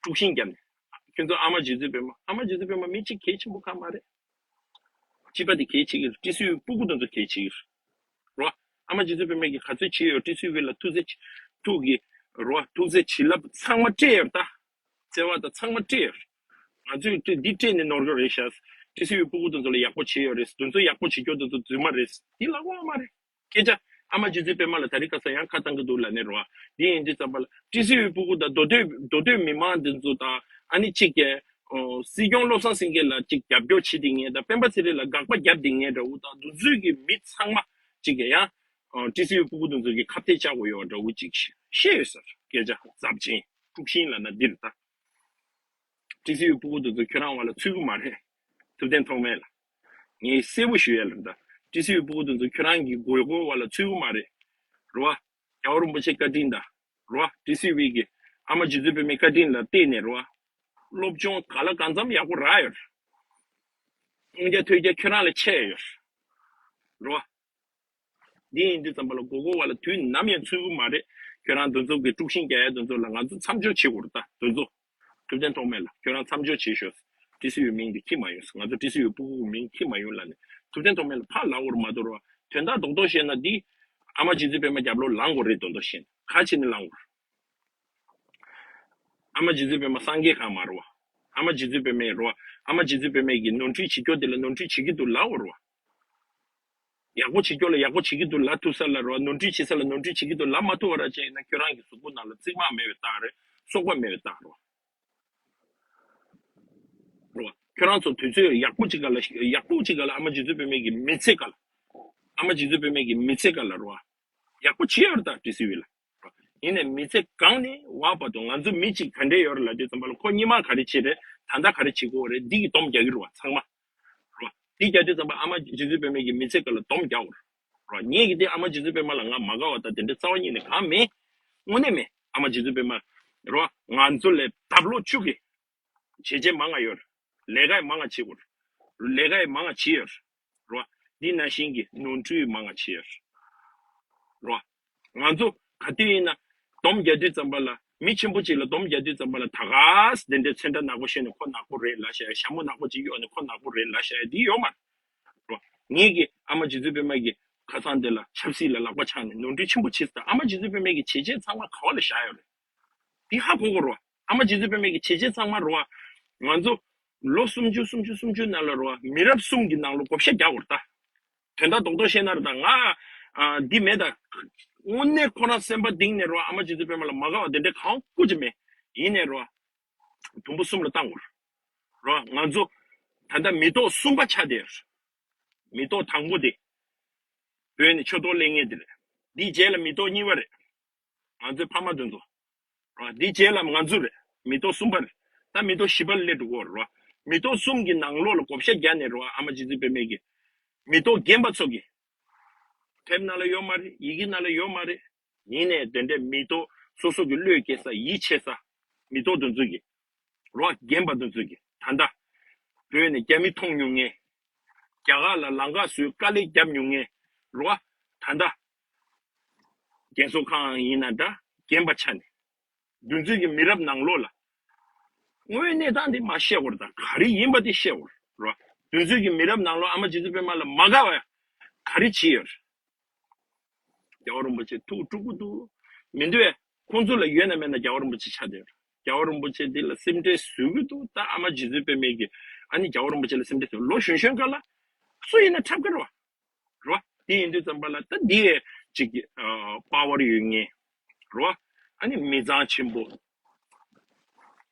དཀྲུག་ཤིང་བརྒྱབ་ནས། ཁྱོད་ཚོ་ཨ་མ་རྗེ་བཙུན་པད་མ་ཨ་མ་རྗེ་བཙུན་པད་མ་མི་གཅིག་གལ་ཆེན་པོ་གང་མ་རེད། སྤྱི་པ་དེ་གལ་ཆེ་གི་རེད། ཏི་སེའུ་ཕྲུ་གུ་དེ་ཚོ་གལ་ཆེ་གི་རེད། རོ། ཨ་མ་རྗེ་བཙུན་པད་མ་གིས་ག་ཚོད་བྱས་ཡོད། ཏི་སེའུ་ལ་ཐུགས་རྗེ་ཆེ། ཐུགས་ཀྱི་རོ། ཐུགས་རྗེ་བྱིན་རླབས་ཚང་མ་སྤྲད་ཡོད་ད། བརྩེ་བ་དང་ཚང་མ་སྤྲད་ཡོད། ང་ཚོས་འདི་སྤྲད་ནས་ནོར་གྱི་རེད་ཤག་ཏི་སེའུ་ཕྲུ་གུ་དེ་ཚོ་ལ་ཡག་པོ་བྱས་ཡོད་རེད། དེ་ཚོ་ཡག་པོ་བྱེད་རྒྱུ་དེ་ཚོ་རྫུན་མ་རེད། འདི་ལབ་དགོས་མ་རེད། སྐད་ཆ། ཨ་མ་རྗེ་བཙུན་པད་མ་ལ་ད་རིང་ཁ་སང་ཡང་ཁ་བཏང་གི་འདུག་ལབ་ནས་རོ། འདི་ཡིན་དུས་ཙམ་པ་ལ་ཏི་སེའུ་ཕྲུ་གུ་དང་མདོ་སྟོད་མདོ་སྟོད་མི་མང་འདི་ཚོ་དང་ཨ་ནི་གཅིག་གི། ཨོ། སྲིད་སྐྱོང་བློ་བཟང་སེང་གེ་ལ་གཅིག་རྒྱབ་སྐྱོར་བྱེད་བསྡད་མཁན་དང་སྤེན་པ་ཚེ་རིང་ལ་དགག་པ་རྒྱབ་བསྡད་མཁན་འདྲ་བོ་དང་འདི་ཚོའི་གི་མི་ཚང་མ་གཅིག་གི་ཡང་། ཨོ། ཏི་སེའུ་ཕྲུ་གུ་འདི་ཚོ་གི་ཁ་གཏད་བཅག་དགོས་ཡོད་འདྲ་བོ་གཅིག་བཤད་ཡོད་ཟེར། སྐད་ཆ་ཚབས་ཆེན་དཀྲུག་ཤིང་ལབ་ན་འདི་རེད་ད། ཏི་སེའུ་ཕྲུ་གུ་དེ་ཚོ་ཁྱོད་རང་བ་ལ་ཚུད་ཀྱི་མ་རེད། ཐུབ་བསྟན་ཐོགས་མེད་ལ། ངས་གསལ་པོ་ཞུ་ཡ་ལ་ད། ཏི་སེའུ་ཕྲུ་གུ་དེ་ཚོ་ཁྱོད་རང་གི་དགོས་མཁོ་བ་ལ་ཚུད་ཀྱི་མ་རེད། རེད་བ། རྒྱལ་བ་རིན་པོ་ཆེ་བཀའ་དྲིན་དང་། རེད་བ། ཏི་སེའུ་གི་ཨ་མ་རྗེ་བཙུན་པད་མའི་བཀའ་དྲིན་ལ་བརྟེན་ནས་རེད་བ། སློབ་སྦྱོང་ག་ལ་གང་འཚམ་ཡག་པོ་རག་ཡོད་རེད། མཐོང་རྒྱ་ཐོས་རྒྱ་ཁྱོད་རང་ལས་ཆེ་ཡོད་རེད། རེད་བ། འདི་ཡིན་དུས་ཙམ་པ་ལ་དགོས་མཁོ་བ་ལ་དུས་ནམ་ཡང་ཚུད་ཀྱི་མ་རེད། ཁྱོད་རང་འདི་ཚོ་གི་དཀྲུག་ཤིང་རྒྱག་ཡ་འདི་ཚོ་ལ་ང་ཚོ་མཚམས་འཇོག་བྱེད་དགོས་རེད་ད་འདི་ཚོ། ཐུབ་བསྟན་ཐོགས་མེད་ལ་ཁྱོད་རང་མཚམས་འཇོག་བྱེད་ཤོག་ཏི་སེའུའི་མིང་འདི་འཁྱེར་མ་ཡོང་། ང་ཚོ་ཏི་སེའུའི་ཕྲུ་གུ་གི་མིང་འཁྱེར་མ་ཡོང་ལབ་ནས་ཐུབ་བསྟན་ཐོགས་མེད་ལ་ཕར་ལབ་དགོས་རེད་མ་གཏོགས་རེད་བ། དོན་དག་རྡོག་རྡོག་བཤད་ན་འདི་ཨ་མ་རྗེ་བཙུན་པད་མ་རྒྱབ་ལོགས་ལངས་དགོས་རེད། རྡོག་རྡོག་བཤད་ན་ག་བྱས་ནས་ལངས་དགོས་རེད། ཨ་མ་རྗེ་བཙུན་པད་མ་སངས་རྒྱས་གང་མ་རེད་བ། ཨ་མ་རྗེ་བཙུན་པད་མ་རེད་བ། ཨ་མ་རྗེ་བཙུན་པད་མ་གིས་ནོར་འཁྲུལ་བྱེད་རྒྱུ་དེ་ལ་ནོར་འཁྲུལ་བྱེད་ཀྱི་འདུག་ལབ་དགོས་རེད་བ། ཡག་པོ་བྱེད་རྒྱུ་ལ་ཡག་པོ་བྱེད་ཀྱི་འདུག་ལབ་ཐུབ་ས་ལ་རོ། ནོར་འཁྲུལ་བྱེད་ས་ལ་ནོར་འཁྲུལ་བྱེད་ཀྱི་འདུག་ལབ་མ་ཐུབ་པ་ར་ཅིག་ཡིན་ན་ཁྱོད་རང་གི་གཟུགས་པོ་ནང་ལ་རྩིག་མ་མེད་པའི་རྟགས་རེད། སོག་པ་མེད་པའི་རྟགས་རོ། རོ། ཁྱོད་རང་ཚོ་དུས་ཚོད་ཡག་པོ་ཅིག་ག་ལ་ཡག་པོ་ཅིག་ག་ལ་ཨ་མ་རྗེ་བཙུན་པད་མའི་གི་མི་ཚེ་ག་ལ། ཨ་མ་རྗེ་བཙུན་པད་མའི་གི་མི་ཚེ་ག་ལ་རོ། ཡག་པོ་བྱེད་ཡོད་རེད་ད་ཏི་སེའུ་ལ། ཡིན་ནའི་མི་ཚེ་གང་ནས་བར་བར་དུ་ང་ཚོ་མི་གཅིག་ག་འདྲས་ཡོད་རེད་ལབ་དུས་ཙམ་པ་ལ་ཁོ་སྔོན་མ་ག་རེ་བྱེད་རེད། ད་ལྟ་ག་རེ་བྱེད་དགོས་རེད། འདི་གི་སྡོམ་རྒྱག་གི་རེད་བ་ཚང་མ། རོ། འདི་རྒྱག་དུས་ཙམ་པ་ཨ་མ་རྗེ་བཙུན་པད་མའི་གི་མི་ཚེ་ག་ལ་སྡོམ་རྒྱག་དགོས་རེད། རོ། ངས་གི་དེ་ཨ་མ་རྗེ་བཙུན་པད་མ་ལ་ང་མ་དགའ་བ་དང་དེ་འདྲ་རྩ་བ་ཉིད་ནས་གང་མེད། དངོས་གནས་མེད། ཨ་མ་རྗེ་བཙུན་པད་མ། རོ། ང་ཚོ་ལས་ལྡབ་ལོག་བཅུ་གི་བྱས་རྗེས་མང་ང་ཡོད་རེད། ལས་ཀ་ཡང་མང་ང་བྱེད་དགོས་རེད། ལས་ཀ་ཡང་མང་ང་བྱེད་ཡོད་རེད། རོ། འདི་ནང་བཞིན་གྱི་ནོར་འཁྲུལ་མང་ང་བྱེད་ཡོད་རེད། རོ། ང་ཚོ་ག་དུས་ཡིན་ན་སྡོམ་རྒྱག་དུས་ཙམ་པ་ལ་ མི་ཆེན་པོ་ཅིག་ལ་སྡོམ་རྒྱག་དུས་ཙམ་པ་ལ་ད་ག་སེ་དེ་འདྲའི་ཚོན་ཁྲ་ནག་པོ་བཤད་ནས་ཁོ་ནག་པོ་རེད་ལབ་བཤད། ཞྭ་མོ་ནག་པོ་ཅིག་གཡོགས་ནས་ཁོ་ནག་པོ་རེད་ལབ་བཤད་འདི་ཡོད་མ་རེད། རོ། ངེད་ཀྱི་ཨ་མ་རྗེ་བཙུན་པད་མ་གི་ཁ་སང་དེ་ལ་ཆབ་སྲིད་ལ་ལག་པ་འཆང་ནས་ནོར་འཁྲུལ་ཆེན་པོ་བྱས་ཟེར། ཨ་མ་རྗེ་བཙུན་པད་མ་གི་བྱས་རྗེས་ཚང་མ་ག་བ་ལ་བཞག་ཡོད་རེད། འདི་ཧ་གོ་དགོས་རོ། ཨ་མ་རྗེ་བཙུན་པད་མ་གི་བྱས་རྗེས་ཚང་མ་རོ། ང་ཚོ་ལོ་སུམ་ཅུ་སུམ་ཅུ་སུམ་ཅུ་ནང་ལ་རོ། མི་རབས་གསུམ་གྱི་ནང་ལ་བགོ་བཤའ་རྒྱག་དགོས་རེད་ད། དོན་དག་རྡོག་རྡོག་བཤད་ན་རེད་ད། ང་ཨ་འདི་མེད་ད། དངོས་གནས་ཁོ་རང་སེམས་པ་གཏིང་ནས་རོ། ཨ་མ་རྗེ་བཙུན་པད་མ་ལ་མ་དགའ་བ་དེ་འདྲ་གང་ཀུ་ཅི་མེད། ཡིན་ནས་རོ། དུམ་བུ་གསུམ་ལ་བཏང་དགོས་རོ། ང་ཚོ་ད་ལྟ་མི་ཐོག་གསུམ་པ་ཆགས་བསྡད་ཡོད་རེད། མི་ཐོག་དང་པོ་དེ་བོད་ནས་ཆོས་ཐོག་སླེབས་མཁན་དེ་རེད། འདིའི་རྗེས་ལ་མི་ཐོག་གཉིས་པ་རེད། ང་ཚོའི་ཕ་མ་དེ་ཚོ་རོ། འདིའི་རྗེས་ལ་ང་ཚོ་རེད། མི་ཐོག་གསུམ་པ་རེད། ད་མི་ཐོག་བཞི་པ་ལ་སླེབས་འགྲོ་གི་ཡོད་རེད་རོ། མི་ཐོག་གསུམ་གྱི་ནང་ལོགས་ལ་བགོ་བཤའ་རྒྱག་ནས་རོ། ཨ་མ་རྗེ་བཙུན་པད་མ་གི་མི་ཐོག་རྒན་པ་ཚོ་གི་དེབ་ནང་ལ་ཡོད་མ་རེད། ཡི་གེ་ནང་ལ་ཡོད་མ་རེད། ཡིན་ནའི་དེ་འདྲའི་མི་ཐོག་སོ་སོ་གི་བློས་འགེལ་ས། ཡིད་ཆེས་ས། མི་ཐོག་དེ་ཚོ་གི་རོ། རྒན་པ་དེ་ཚོ་གི་ད་ལྟ་བོད་ནས་རྒྱ་མི་མཐོང་མྱོང་མཁན། རྒྱ་གར་ལ་ལམ་ཁ་བཟོས་དཀའ་ལས་བརྒྱབ་མྱོང་མཁན་རོ། ད་ལྟ་རྒན་གསོ་ཁང་ཡིན་ན་འདྲ། རྒན་པ་ཆགས་ནས་དེ་ཚོ་གི་མི་རབས་ནང་ལོགས་ལ་དངོས་གནས་སྟངས་འདི་མ་བཤད་དགོས་རེད་ད། ག་རེ་ཡིན་པ་དེ་བཤད་དགོས་རེད་རོ། དེ་ཚོ་གི་མི་རབས་ནང་ལོགས་ཨ་མ་རྗེ་བཙུན་པད་མ་ལ་མ་དགའ་བ་ག་རེ་བྱས་ཡོད་རེད། རྒྱལ་བ་རིན་པོ་ཆེ་ཐུགས་དཀྲུག་གི་འདུག་མི་འདུག་ཨེ། ཁོང་ཚོ་ལ་ཡོད་ན་མེད་ན་རྒྱལ་བ་རིན་པོ་ཆེ་ཆགས་བསྡད་ཡོད་རེད། རྒྱལ་བ་རིན་པོ་ཆེ་འདི་ལ་སེམས་ཁྲལ་བཟོ་གི་འདུག་ད་ཨ་མ་རྗེ་བཙུན་པད་མ་གིས་ཨ་ནི་རྒྱལ་བ་རིན་པོ་ཆེ་ལ་སེམས་ཁྲལ་བཟོ། ལོ་གཞོན་གཞོན་སྒང་ལ་སུ་ཡིན་ན་འཁྲབ་གི་རེད་བ། རེད་བ། དེ་ཡིན་དུས་ཙམ་པ་ལ་ད་འདི་ཅིག་ཨ་པ་ཝར་ཡོད་མཁན་རེད་བ། ཨ་ནི་མི་ཚང་ཆེན་པོ།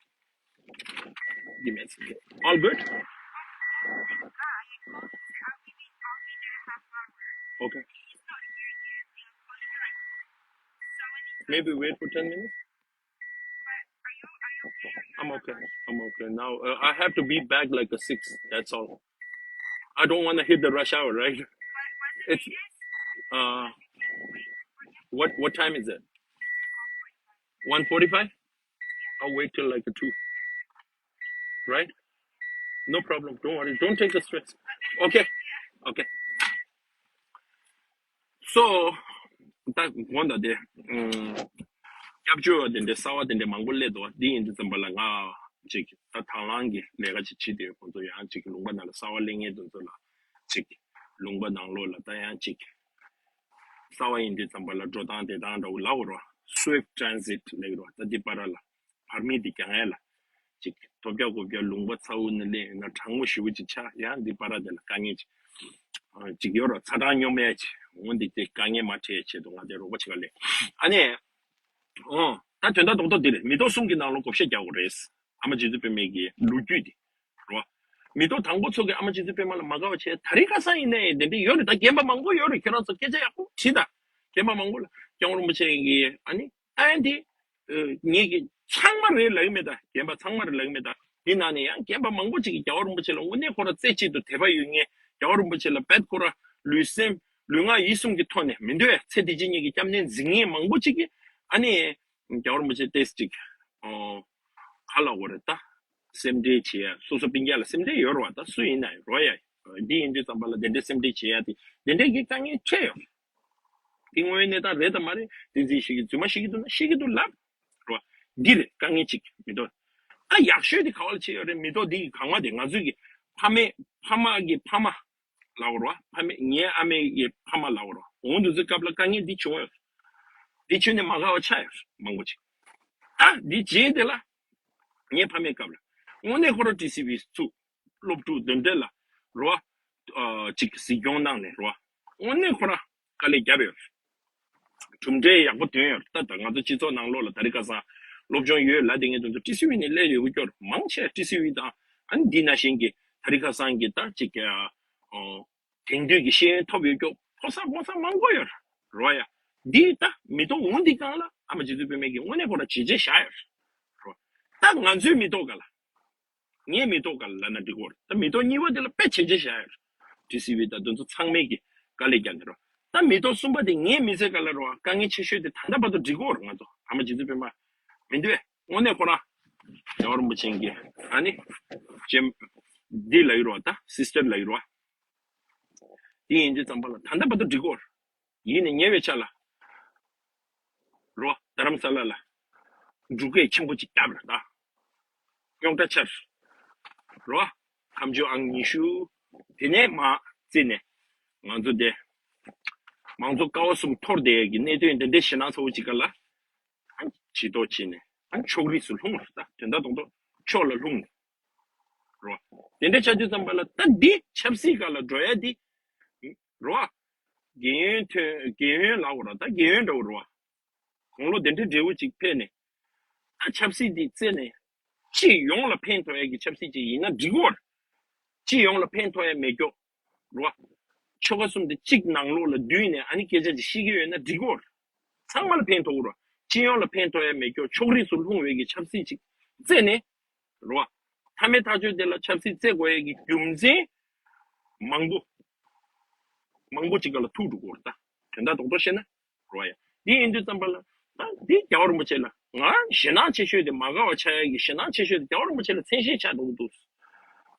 Give me a second. All good? Okay. Maybe wait for ten minutes. I'm okay. I'm okay. Now uh, I have to be back like a six. That's all. I don't want to hit the rush hour, right? It's uh, what what time is it? One forty-five. I'll wait till like a two. Right? No problem. Don't worry. Don't take the stress. Okay. Okay. So ད་དགོངས་དག་དེ། ཨུམ། སྐྱབས་བཅོལ་བ་དེ་འདྲའི་གསར་བ་དེ་འདྲའི་མང་པོ་སླེབས་འདུག་བ། འདི་ཡིན་དུས་ཙམ་པ་ལ་ང་ཅིག་ད་དང་བླངས་ཀྱི་ལས་ཀ་ཅིག་བྱེད་དུས་ཁོང་ཚོ་ཡང་ཅིག་ལུང་པ་ནང་ལ་གསར་བ་སླེབས་མཁན་དེ་ཚོ་ལ་ཅིག་ལུང་པ་ནང་ལོགས་ལ་ད་ཡང་ཅིག་གསར་བ་ཡིན་དུས་ཙམ་པ་ལ་འགྲོ་སྟངས་བསྡད་སྟངས་འདྲ་བོ་ལབ་དགོས་རེད་བ། Swift transit ལབ་ཀྱི་རེད་བ། ད་འདི་བར་ལ་བར་མི་འདི་རྒྱག་ཡ་ལ་ཅིག་ཐོབ་རྒྱག་གོ་རྒྱག་ལུང་པ་ཚ་བོ་ནས་སླེབས་ཡོང་ན་གྲང་མོ་ཞེ་པོ་ཅིག་ཆགས། ཡང་འདི་བར་དེ་ལ་དཀའ་ངལ་ཅིག་ཨ་ཅིག་ཡོད་རེད། ཚ་གྲང་སྙོམས་ཡ་ཅིག་འོ་འདི་དེ་དཀའ་ངལ་མ་འཕྲད་ཆེད་དུ་ང་དེ་རོགས་པ་ཅིག་ག་ལས་ཨ་ནི། ཨོ། ད་དོན་དག་རྡོག་རྡོག་འདི་རེད། མི་ཐོག་གསུམ་གྱི་ནང་ལོགས་བགོ་བཤའ་རྒྱག་དགོས་རེད། ཨ་མ་རྗེ་བཙུན་པད་མའི་གི་ལོ་རྒྱུས་འདི་རོ། མི་ཐོག་དང་པོ་ཚོ་གི་ཨ་མ་རྗེ་བཙུན་པད་མ་ལ་མ་དགའ་བ་བྱས། དེ་རིང་ཁ་སང་ཡིན་ནའི་དེ་འདྲ་ཡོད་རེད། ད་རྒན་པ་མང་པོ་ཡོད་རེད། ཁྱེད་རང་ཚོ་སྐད་ཆ་ཡག་པོ་དྲིས་དང་། རྒན་པ་མང་པོ་ལ་སྐྱབས་མགོན་རིན་པོ་ཆེ་གི་ཨ་ནི་ཨ་ཡ་འདི་ངེད་ཀྱི་ཚང་མ་རེད་ལབ་ཀྱི་མེད་ད། རྒན་པ་ཚང་མ་རེད་ལབ་ཀྱི་མེད་ད། འདི་ནང་ནས་ཡང་རྒན་པ་མང་པོ་ཅིག་གིས་རྒྱལ་བ་རིན་པོ་ཆེ་ལ་དངོས་གནས་ཁོ་རང་རྩེ་གཅིག་ཏུ་དད་པ་ཡོད་མཁན། རྒྱལ་བ་རིན་པོ་ཆེ་ལ་རྦད་ཁོ་རང་ལུས་སེམས་ལུས་ངག་ཡིད་གསུམ་གྱི་ཐོག་ནས་མི་འདོད་ཚེ་འདི་ཕྱི་གཉིས་ཀྱི་སྐྱབས་གནས་འཛིན་མཁན་མང་པོ་ཅིག་གིས་ཨ་ནི། རྒྱལ་བ་རིན་པོ་ཆེ་ཏོག་ཙམ་ཅིག་ཨོ། ག་ལབ་དགོས་རེད་ད། སེམས་ཁྲལ་བྱེད་ཡ། སོ་སོ་སྤུན་ཀྱག་ལ་སེམས་ཁྲལ་ཡོད་རེད་བ། ད་སུ་ཡིན་ན་རོ་ཡ། འདི་ཡིན་དུས་ཙམ་པ་ལ་དེ་འདྲའི་སེམས་ཁྲལ་བྱེད་ཡ་དེ་དེ་འདྲའི་གི་དཀའ་ངལ་འཕྲད་ཡོད། དེ་དངོས་ཡོད་གནས་སྟངས་རེད་དམ་མ་རེད་བསྟན་འཛིན་ཤེས་ཀྱི་རྫུན་མ་ཤེས་ཀྱི་འདུག་ན་ཤེས་ཀྱི་འདུག་ལབ་རོ། འདི་རེད་དཀའ་ངལ་གཅིག་མི་ཐོག་ད་ཡག་ཤོས་དེ་ག་བ་ལ་ཕྱེ་ཡོད་རེད། མི་ཐོག་འདི་གི་གང་བ་དེ་ང་ཚོའི་གི་ཕ་མེས་ཕ་མ་གི་ཕ་མ་ལབ་རོ། ཕ་མེས་ངའི་ཨ་མའི་གི་ཕ་མ་ལབ་རོ། འོང་དུས་ཚོད་སྐབས་ལ་དཀའ་ངལ་འདི་བྱུང་ཡོད། འདི་བྱུང་ནས་མ་དགའ་བ་ཆགས་ཡོད་མང་པོ་ཅིག་ད་འདི་རྗེས་དེ་ལ་ངའི་ཕ་མའི་སྐབས་ལ་དངོས་གནས་ཁོ་རང་ཊི་སི་ཝི་བཙུགས། སློབ་ཕྲུག་དེ་འདྲ་ལ་རོ། ཨ་ཅིག་གཟིགས་སྐྱོང་གནང་ནས་རོ། དངོས་གནས་ཁོ་རང་དཀའ་ལས་བརྒྱབ་ཡོད། གྲུབ་འབྲས་ཡག་པོ་ཐོན་ཡོད། ད་ད་ང་ཚོ་སྤྱི་ཚོགས་ནང་ལོགས་ལ་དེ་རིང་ཁ་སང་སློབ་སྦྱོང་ཡོད་ལབ་བསྡད་མཁན་དེ་ཚོ་ཊི་སི་ཝི་ནས་སླེབས་ཡོད་ཀྱི་ཡོད་རེད། མང་ཆེ་ཊི་སི་ཝི་དང་ཨ་ནི་འདི་ནང་བཞིན་གྱི་དེ་རིང་ཁ་སང་གི་ད་ཅིག་ཨ། དེང་དུས་ཀྱི་ཤེས་ཡོན་ཐོབ་ཡོད་ཀྱོག་ཕོ་གསར་ཕོ་གསར་མང་པོ་ཡོད་རེད་བ་ཡ། འདི་ད་མི་ཐོག་འོང་འདི་སྒང་ལ་ཨ་མ་རྗེ་བཙུན་པད་མ་གིས་དངོས་གནས་ཁོ་རང་བྱས་རྗེས་བཞག་ཡོད་རེད་བ། ད་ང་ཚོའི་མི་ཐོག་སྒང་ལ། ངའི་མི་ཐོག་སྒང་ལ་ལབ་ན་འགྲིག་གོ་རེད། ད་མི་ཐོག་གཉིས་པ་དེ་ལ་དཔེ་བྱས་རྗེས་བཞག་ཡོད་རེད། ཊི་སི་ཝི་དང་དེ་ཚོ་ཚང་མས་ཀྱི་དཀའ་ལས་བརྒྱབ་ནས་རོ། ད་མི་ཐོག་གསུམ་པ་དེ་ངའི་མི་ཚེ་སྒང་ལ་རོ། དཀའ་ངལ་ཆེ་ཤོས་དེ་ད་ལྟ་བར་དུ་འགྲིག་གོ་རེད། ང་ཚོ་ཨ་མ་རྗེ་བཙུན་པད་མ་མི་འདུག་བས། དངོས་གནས་ཁོ་རང་རྒྱལ་བ་རིན་པོ་ཆེ་གི་ཨ་ནི་ཅེམ་འདི་ལབ་ཡོད་རེད་བ། ད་སིས་ཊར་ལབ་ཡོད་རེད་བ། དེ་ཡིན་དུས་ཙམ་པ་ལ་ད་ལྟ་བར་དུ་འགྲིག་གོ་རེད། ཡིན་ནའི་ཉེ་བའི་ཆར་ལ་རོ། རྡ་རམ་ས་ལ་ལ་ འབྲུག་སྐད་ཆེན་པོ་ཅིག་བརྒྱབ་རེད་ད། རྙོག་དྲ་ཆེར། རོ། ཁ་མཆུ་ཨང་ཉི་ཤུ། དེ་ནས་མ་བརྩིས་ནས། ང་ཚོ་དེ། མང་གཙོ་ཀ་བ་གསུམ་འཐོར་བསྡད་ཡས་ཀྱི་གནད་དོན་དེ་འདྲའི་ཞེད་སྣང་ཚ་བོ་ཅིག་ག་ལ། ཨང་ཇི་ཏོ་བྱས་ནས། ཨང་ཕྱོགས་རིས་སུ་ལྷུང་རེད་ད། དོན་དག་རྡོག་རྡོག་ཕྱོགས་ལ་ལྷུང་ནས། རོ། དེ་འདྲ་ཆགས་དུས་ཙམ་པ་ལ་ད་འདི་ཆབ་སྲིད་སྒང་ལ་འགྲོ་ཡ་འདི། རོ། རྒན་ཡོལ་ཐོན་རྒན་ཡོལ་ལབ་དགོས་རོ། ད་རྒན་ཡོལ་འདྲ་བོ་རོ། དགུང་ལོ་དེ་འདྲའི་བགྲེས་པོ་ཅིག་ཕེབས་ནས། ད་ཆབ་སྲིད་འདི་རྩད་ནས། སྤྱི་ཡོངས་ལ་ཕན་ཐོགས་ཡ་གི་ཆབ་སྲིད་ཅིག་ཡིན་ན་འགྲིག་གོ། སྤྱི་ཡོངས་ལ་ཕན་ཐོགས་ཡ་མེད་ཀྱོག་རོ། ཆོལ་ཁ་གསུམ་དེ་གཅིག་ནང་ལོགས་ལ་བསྡུས་ནས་ཨ་ནི་སྐད་ཆ་ཅིག་བཤད་ཀྱི་ཡོད་ན་འགྲིག་གོ། ཚང་མ་ལ་ཕན་ཐོགས་རོ། སྤྱི་ཡོངས་ལ་ཕན་ཐོགས་ཡ་མེད་ཀྱོག་ཕྱོགས་རིས་སུ་ལྷུང་བའི་གི་ཆབ་སྲིད་ཅིག་རྩད་ནས། རོ། མཐའ་མའི་ཐག་གཅོད་དེ་ལ་ཆབ་སྲིད་རྩེ་དགོས་ཡས་ཀྱི་རྒྱུ་མཚན་མང་པོ། མང་པོ་ཅིག་ག་ལ་ཐུག་འགྲོ་གི་ཡོད་རེད་ད། དོན་དག་རྡོག་རྡོག་བཤད་ན། རོ་ཡ། འདི་ཡིན་དུས་ཙམ་པ་ལ། ད་འདི་རྒྱལ་བ་རིན་པོ་ཆེ་ལ་ང་ཞེད་སྣང་ཆེ་ཤོས་དེ་མ་དགའ་བ་ཆགས་ཡས་ཀྱི་ཞེད་སྣང་ཆེ་ཤོས་དེ་རྒྱལ་བ་རིན་པོ་ཆེ་ལ་མཚན་ཤས་ཆགས་འགྲོ་གི་འདུག་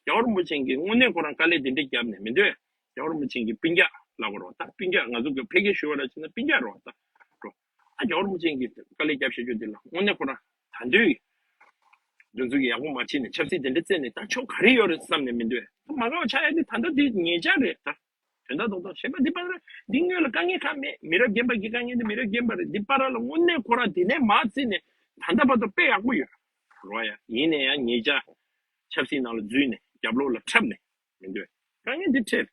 རྒྱལ་བ་རིན་པོ་ཆེ་གིས་དངོས་གནས་ཁོ་རང་དཀའ་ལས་དེ་འདྲ་བརྒྱབ་ནས་མི་འདོད། རྒྱལ་བ་རིན་པོ་ཆེ་གི་སྤུན་ཀྱག་ལབ་དགོས་རེད་ད། སྤུན་ཀྱག་ང་ཚོ་གི་ཕལ་སྐད་ཞུ་བ་ར་བྱས་ན་སྤུན་ཀྱག་རེད་ད། རོ། ད་རྒྱལ་བ་རིན་པོ་ཆེ་གིས་དཀའ་ལས་བརྒྱབ་བཞག་རྒྱུ་དེ་ལ་དངོས་གནས་ཁོ་རང་ད་འདོད་ཀྱི། འདི་ཚོ་གི་ཡག་པོ་མ་བྱས་ནས་ཆབ་སྲིད་དེ་འདྲ་རྩད་ནས་ད་ཆོག་ག་རེ་ཡོད་རེད་བསམ་ནས་མི་འདོད། ད་མ་དགའ་བ་ཆགས་ཡ་དེ་ད་ལྟ་དེ་ཉེ་ཆར་རེད་ད། དོན་དག་རྡོག་རྡོག་བཤད་པ་འདི་པར་འདི་སྔོན་ལ་དཀའ་ངལ་ཁག་མེད། མི་རབས་རྒན་པ་གི་དཀའ་ངལ་འདི་མི་རབས་རྒན་པ་རེད། འདི་པར་ལ་དངོས་གནས་ཁོ་རང་དེ་ནས་མ་བརྩིས་ནས་ད་ལྟ་བར་དུ་དཔེ་ཡག་པོ་ཡོད། རོ་ཡ། ཡིན་ནས་ཡང་ཉེ་ཆར་ཆབ་སྲིད་ནང་ལ་འཛུལ་ནས་རྒྱབ་ལོགས་ལ་འཁྲབ་ནས་མི་འདོད། དཀའ་ངལ་འདི་འཕྲད།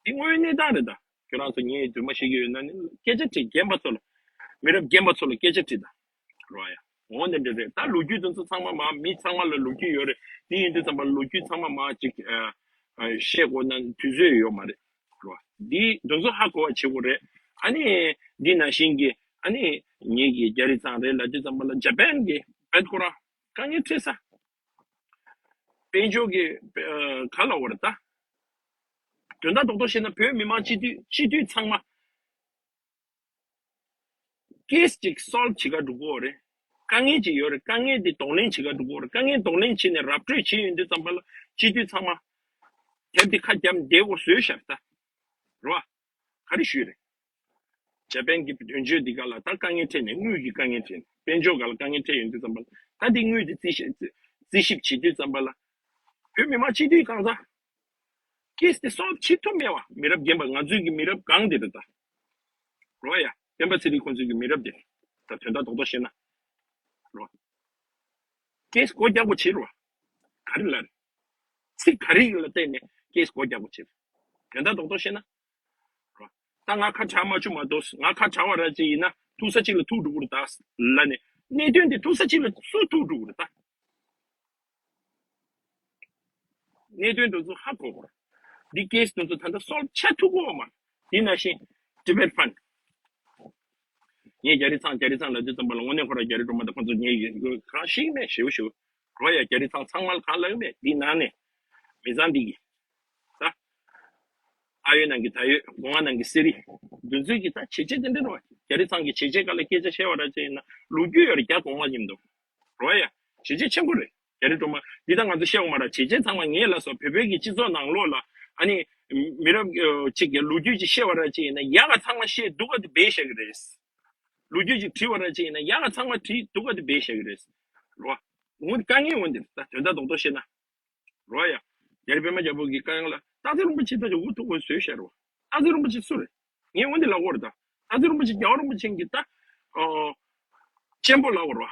འདི་དངོས་ཡོད་གནས་སྟངས་རེད་ད། ཁྱོད་རང་ཚོ་ངའི་རྫུན་མ་བཤད་ཀྱི་ཡོད་ན་ནི་སྐད་ཆ་དྲིས། རྒན་པ་ཚོ་ལ། མི་རབས་རྒན་པ་ཚོ་ལ་སྐད་ཆ་དྲིས་ད། རོ་ཡ། འོ་ནི་འདྲ་རེད་ད། ལོ་རྒྱུས་དེ་ཚོ་ཚང་མ་མ་མི་ཚང་མ་ལ་ལོ་རྒྱུས་ཡོད་རེད། དེ་ཡིན་དུས་ཙམ་པ་ལོ་རྒྱུས་ཚང་མ་མ་ཅིག་ཨ་ཨ་བཤད་དགོས་ན་དུས་ཚོད་ཡོད་མ་རེད། རོ། འདི་དེ་ཚོ་ཧ་གོ་བ་བྱེད་དགོས་རེད། ཨ་ནི་འདི་ནང་བཞིན་གྱི་ཨ་ནི་ངེད་ཀྱི་རྒྱ་རི་ཚང་རེད་ལབ་དུས་ཙམ་པ་ལ་ཇ་པན་གྱི་བེད་ཁོ་རང་དཀའ་ངལ་འཕྲད་ས། དཔལ་འབྱོར་གྱི་ཨ་ག་ལ་བར་ད། དོན་དག་རྡོག་རྡོག་བཤད་ན་བོད་མི་མང་སྤྱི་འཐུས་སྤྱི་འཐུས་ཚང་མ། ཀེས་ཅིག་སོལབ་བྱེད་ག་འགྲོ་གི་ཡོད་རེད། དཀའ་ངལ་ཅིག་ཡོད་རེད། དཀའ་ངལ་དེ་གདོང་ལེན་བྱེད་ག་འགྲོ་གི་ཡོད་རེད། དཀའ་ངལ་གདོང་ལེན་བྱས་ནས་ར་སྤྲོད་བྱས་ཡོང་དུས་ཙམ་པ་ལ་སྤྱི་འཐུས་ཚང་མ་དེབ་དེ་ཁ་བརྒྱབ་བསྡད་དགོས་བཟོས་བཞག་ད། རེད་བ། ག་རེ་ཞུས་རེད། ཇ་པན་གྱི་དོན་གཅོད་འདི་ག་ལ་ད་དཀའ་ངལ་འཕྲད་ནས། དངུལ་གྱི་དཀའ་ངལ་འཕྲད་ནས། དཔལ་འབྱོར་ག་ལ་དཀའ་ངལ་འཕྲད་ཡོང་དུས་ཙམ་པ་ལ། ད་འདི་དངུལ་འདི་རྩིས་ཞིབ་རྩིས་ཞིབ་བྱེད་དུས་ཙམ་པ་ལ། བོད་མི་མང་སྤྱི་འཐུས་གང་ཟག་ཀེས་དེ་སོལབ་བྱེད་ཐུབ་མེད་བ། མི་རབས་རྒན་པ་ང་ཚོའི་གི་མི་རབས་གང་དེ་རེད་ད། རོ་ཡ། སྤེན་པ་ཚེ་རིང་ཁོང་ཚོའི་གི་མི་རབས་དེ། ད་དོན་དག་རྡོག་རྡོག་བཤད་ན། རོ། ཀེས་སྒོ་རྒྱག་དགོས་བྱེད་རོ། ག་རེ་ལ་རེད། ཚིག་ག་རེ་ལ་བརྟེན་ནས་ཀེས་སྒོ་རྒྱག་དགོས་བྱེད། དོན་དག་རྡོག་རྡོག་བཤད་ན། རོ། ད་ང་ཁ་གྲག་མ་བཅུག་མ་གཏོགས། ང་ཁ་གྲག་པ་ར་ཅིག་ཡིན་ན་ཐུག་ས་ཅིག་ལ་ཐུག་འགྲོ་གི་རེད་ད་ལབ་ནས། གནད་དོན་དེ་ཐུག་ས་ཅིག་ལ་སུ་ཐུག་འགྲོ་གི་རེད་ད། གནད་དོན་དེ་ཚོ་ཧ་གོ་དགོས། འདི་ཀེས་དེ་ཚོ་ད་ལྟ་སོལབ་བྱ་ཐུབ་ཀྱི་ཡོད་མ་རེད། དེ་ནང་བཞིན་ཊི་བེཊ་ཕན་ཌི། ངས་རྒྱ་རི་ཚང་རྒྱ་རི་ཚང་ལབ་དུས་ཙམ་པ་ལ་དངོས་གནས་ཁོ་རང་རྒྱ་རི་སྒྲོལ་མ་དང་ཁོ་ཚོ་ངས་ཡོད་གང་ཤེས་ཀྱི་མེད། ཞེའུ་ཞེའུ་རོ་ཡ། རྒྱ་རི་ཚང་ཚང་མ་ལ་གང་ལབ་ཀྱི་མེད། འདི་ནང་ནས་མི་ཚང་འདི་གི་ད་ཨ་ཡོད་ནང་གི་ད་ཡོད། སྒོ་ང་ནང་གི་སེ་རི། འདི་ཚོས་ཀྱི་ད་བྱས་རྗེས་དེ་འདྲ་རེད་བ། རྒྱ་རི་ཚང་གི་བྱས་རྗེས་སྒང་ལ་སྐད་ཆ་བཤད་པ་ར་ཅིག་ཡིན་ན་ལོ་རྒྱུས་ཡོད་རེད། རྒྱ་གོང་མ་ཡིན་འདུག་རོ་ཡ། བྱས་རྗེས་ཆེན་པོ་རེད། རྒྱ་རི་སྒྲོལ་མ་འདི་ད་ང་ཚོ་བཤད་འོང་མ་ར། བྱས་རྗེས་ཚང་མ་ངས་ལབ་སོང་། བོད་བོད་ཀྱི་སྤྱི་ཚོགས་ནང་ལོགས་ལ་ཨ་ནི་མི་རབས་ཨ་གཅིག་གི་ལོ་རྒྱུས་ཅིག་བཤད་པ་ར་ཅིག་ཡིན་ན་ཡག་ག་ཚང་མ་བཤད་སྡུག་ག་དེ་སྦས་བཞག་གི་རེད། ལོ་རྒྱུས་ཅིག་བྲིས་པ་ར་ཅིག་ཡིན་ན་ཡག་ག་ཚང་མ་བྲིས་སྡུག་ག་དེ་སྦས་བཞག་གི་རེད། རོ། འོ་དཀའ་ངལ་འོ་འདིར་ད་དོན་དག་རྡོག་རྡོག་བཤད་ན། རོ་ཡ། རྒྱ་རི་པད་མ་རྒྱལ་པོ་གི་བཀའ་དབང་ལ་སྟག་འཚེར་རིན་པོ་ཆེ་ད་ཅིག་འུ་ཐུག་པོ་བཟོས་བཞག་རོ། སྟག་འཚེར་རིན་པོ་ཆེ་སུ་རེད། ངས་འོ་འདི་ལབ་དགོས་རེད་ད། སྟག་འཚེར་རིན་པོ་ཆེ་རྒྱལ་བ་རིན་པོ་ཆེ་གི་ད། ཨོ། གཅེན་པོ་ལབ་དགོས་རོ།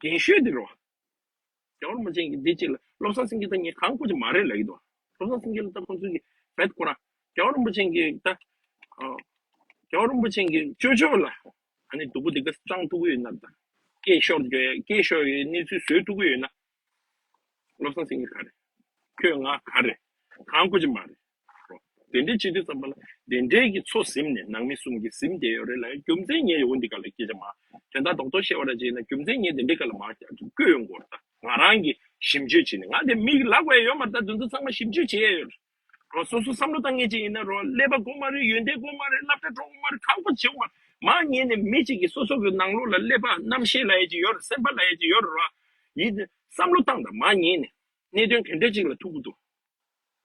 རྒན་ཤོས་འདི་རོ། རྒྱལ་བ་རིན་པོ་ཆེ་གི་འདི་གཅིག་ལ་བློ་བཟང་སེང་གེ་ད་ངས་གང་དགོས་ཀྱི་མ་རེད་ལབ་ཀྱི་འདུག་བློ་བཟང་སེང་གེ་ལ་ད་ཁོང་ཚོ་གི་བེད་ཁོ་རང་རྒྱལ་བ་རིན་པོ་ཆེ་གི་ད། ཨོ། རྒྱལ་བ་རིན་པོ་ཆེ་གི་ཅོ་ཅོ་ལ་ཨ་ནི་སྡུག་པོ་འདི་ག་སྤྲང་ཐུབ་ཀྱི་ཡོད་ན། ད་སྐད་ཤོར་གྱི་སྐད་ཤོར་བའི་གནས་ཚུལ་བཟོ་ཐུབ་ཀྱི་ཡོད་ན། བློ་བཟང་སེང་གེ་ག་རེད། ཁྱོད་ང་ག་རེད། གང་དགོས་ཀྱི་མ་རེད། རོ། དེ་འདྲའི་བྱེད་དུས་ཙམ་པ་ལ་དེ་འདྲའི་གི་ཚོ་ཟིན་ནས་ནང་མི་གསུམ་གྱིས་ཟིན་བསྡད་ཡོད་རེད་ལབ་ཡ་རྒྱུ་མཚན་ངས་འོ་འདི་ག་ལ་སྐད་ཆ་མ་དོན་དག་རྡོག་རྡོག་བཤད་པ་ར་བྱས་ན་རྒྱུ་མཚན་ངས་དེ་འདྲའི་ག་ལ་མ་བསྐྱར་དུ་བཀོད་ཡོང་གི་ཡོད་རེད། ད་ང་རང་གིས་ཞིབ་འཇུག་བྱས་ནས། ང་དེ་མིག་ལབ་དགོས་ཡ་ཡོད་མ་རེད། ད་དེ་ཚོ་ཚང་མ་ཞིབ་འཇུག་བྱས་ཡ་ཡོད་རེད། རོ། སོ་སོ་བསམ་བློ་བཏང་མཁན་ཅིག་ཡིན་ན་རོ། ཀླད་པ་དགོས་མ་རེད། ཡོན་ཏན་དགོས་མ་རེད། སློབ་གྲྭ་འགྲོ་དགོས་མ་རེད། གང་དགོས་བྱེད་དགོས་མ་རེད། མ་ཉན་ནས་མི་གཅིག་གིས་སོ་སོ་གི་ནང་ལོགས་ལ་ཀླད་པ་རྣམ་ཤེས་ལབ་ཡ་ཅིག་ཡོད་རེད། སེམས་པ་ལབ་ཡ་ཅིག་ཡོད་རེད་རོ། ཡིན་ཏེ་བསམ་བློ་བཏང་དང་མ་ཉན་ནས། གནད་དོན་ག་འདྲ་ཅིག་ལ་ཐུག་གི་འདུག་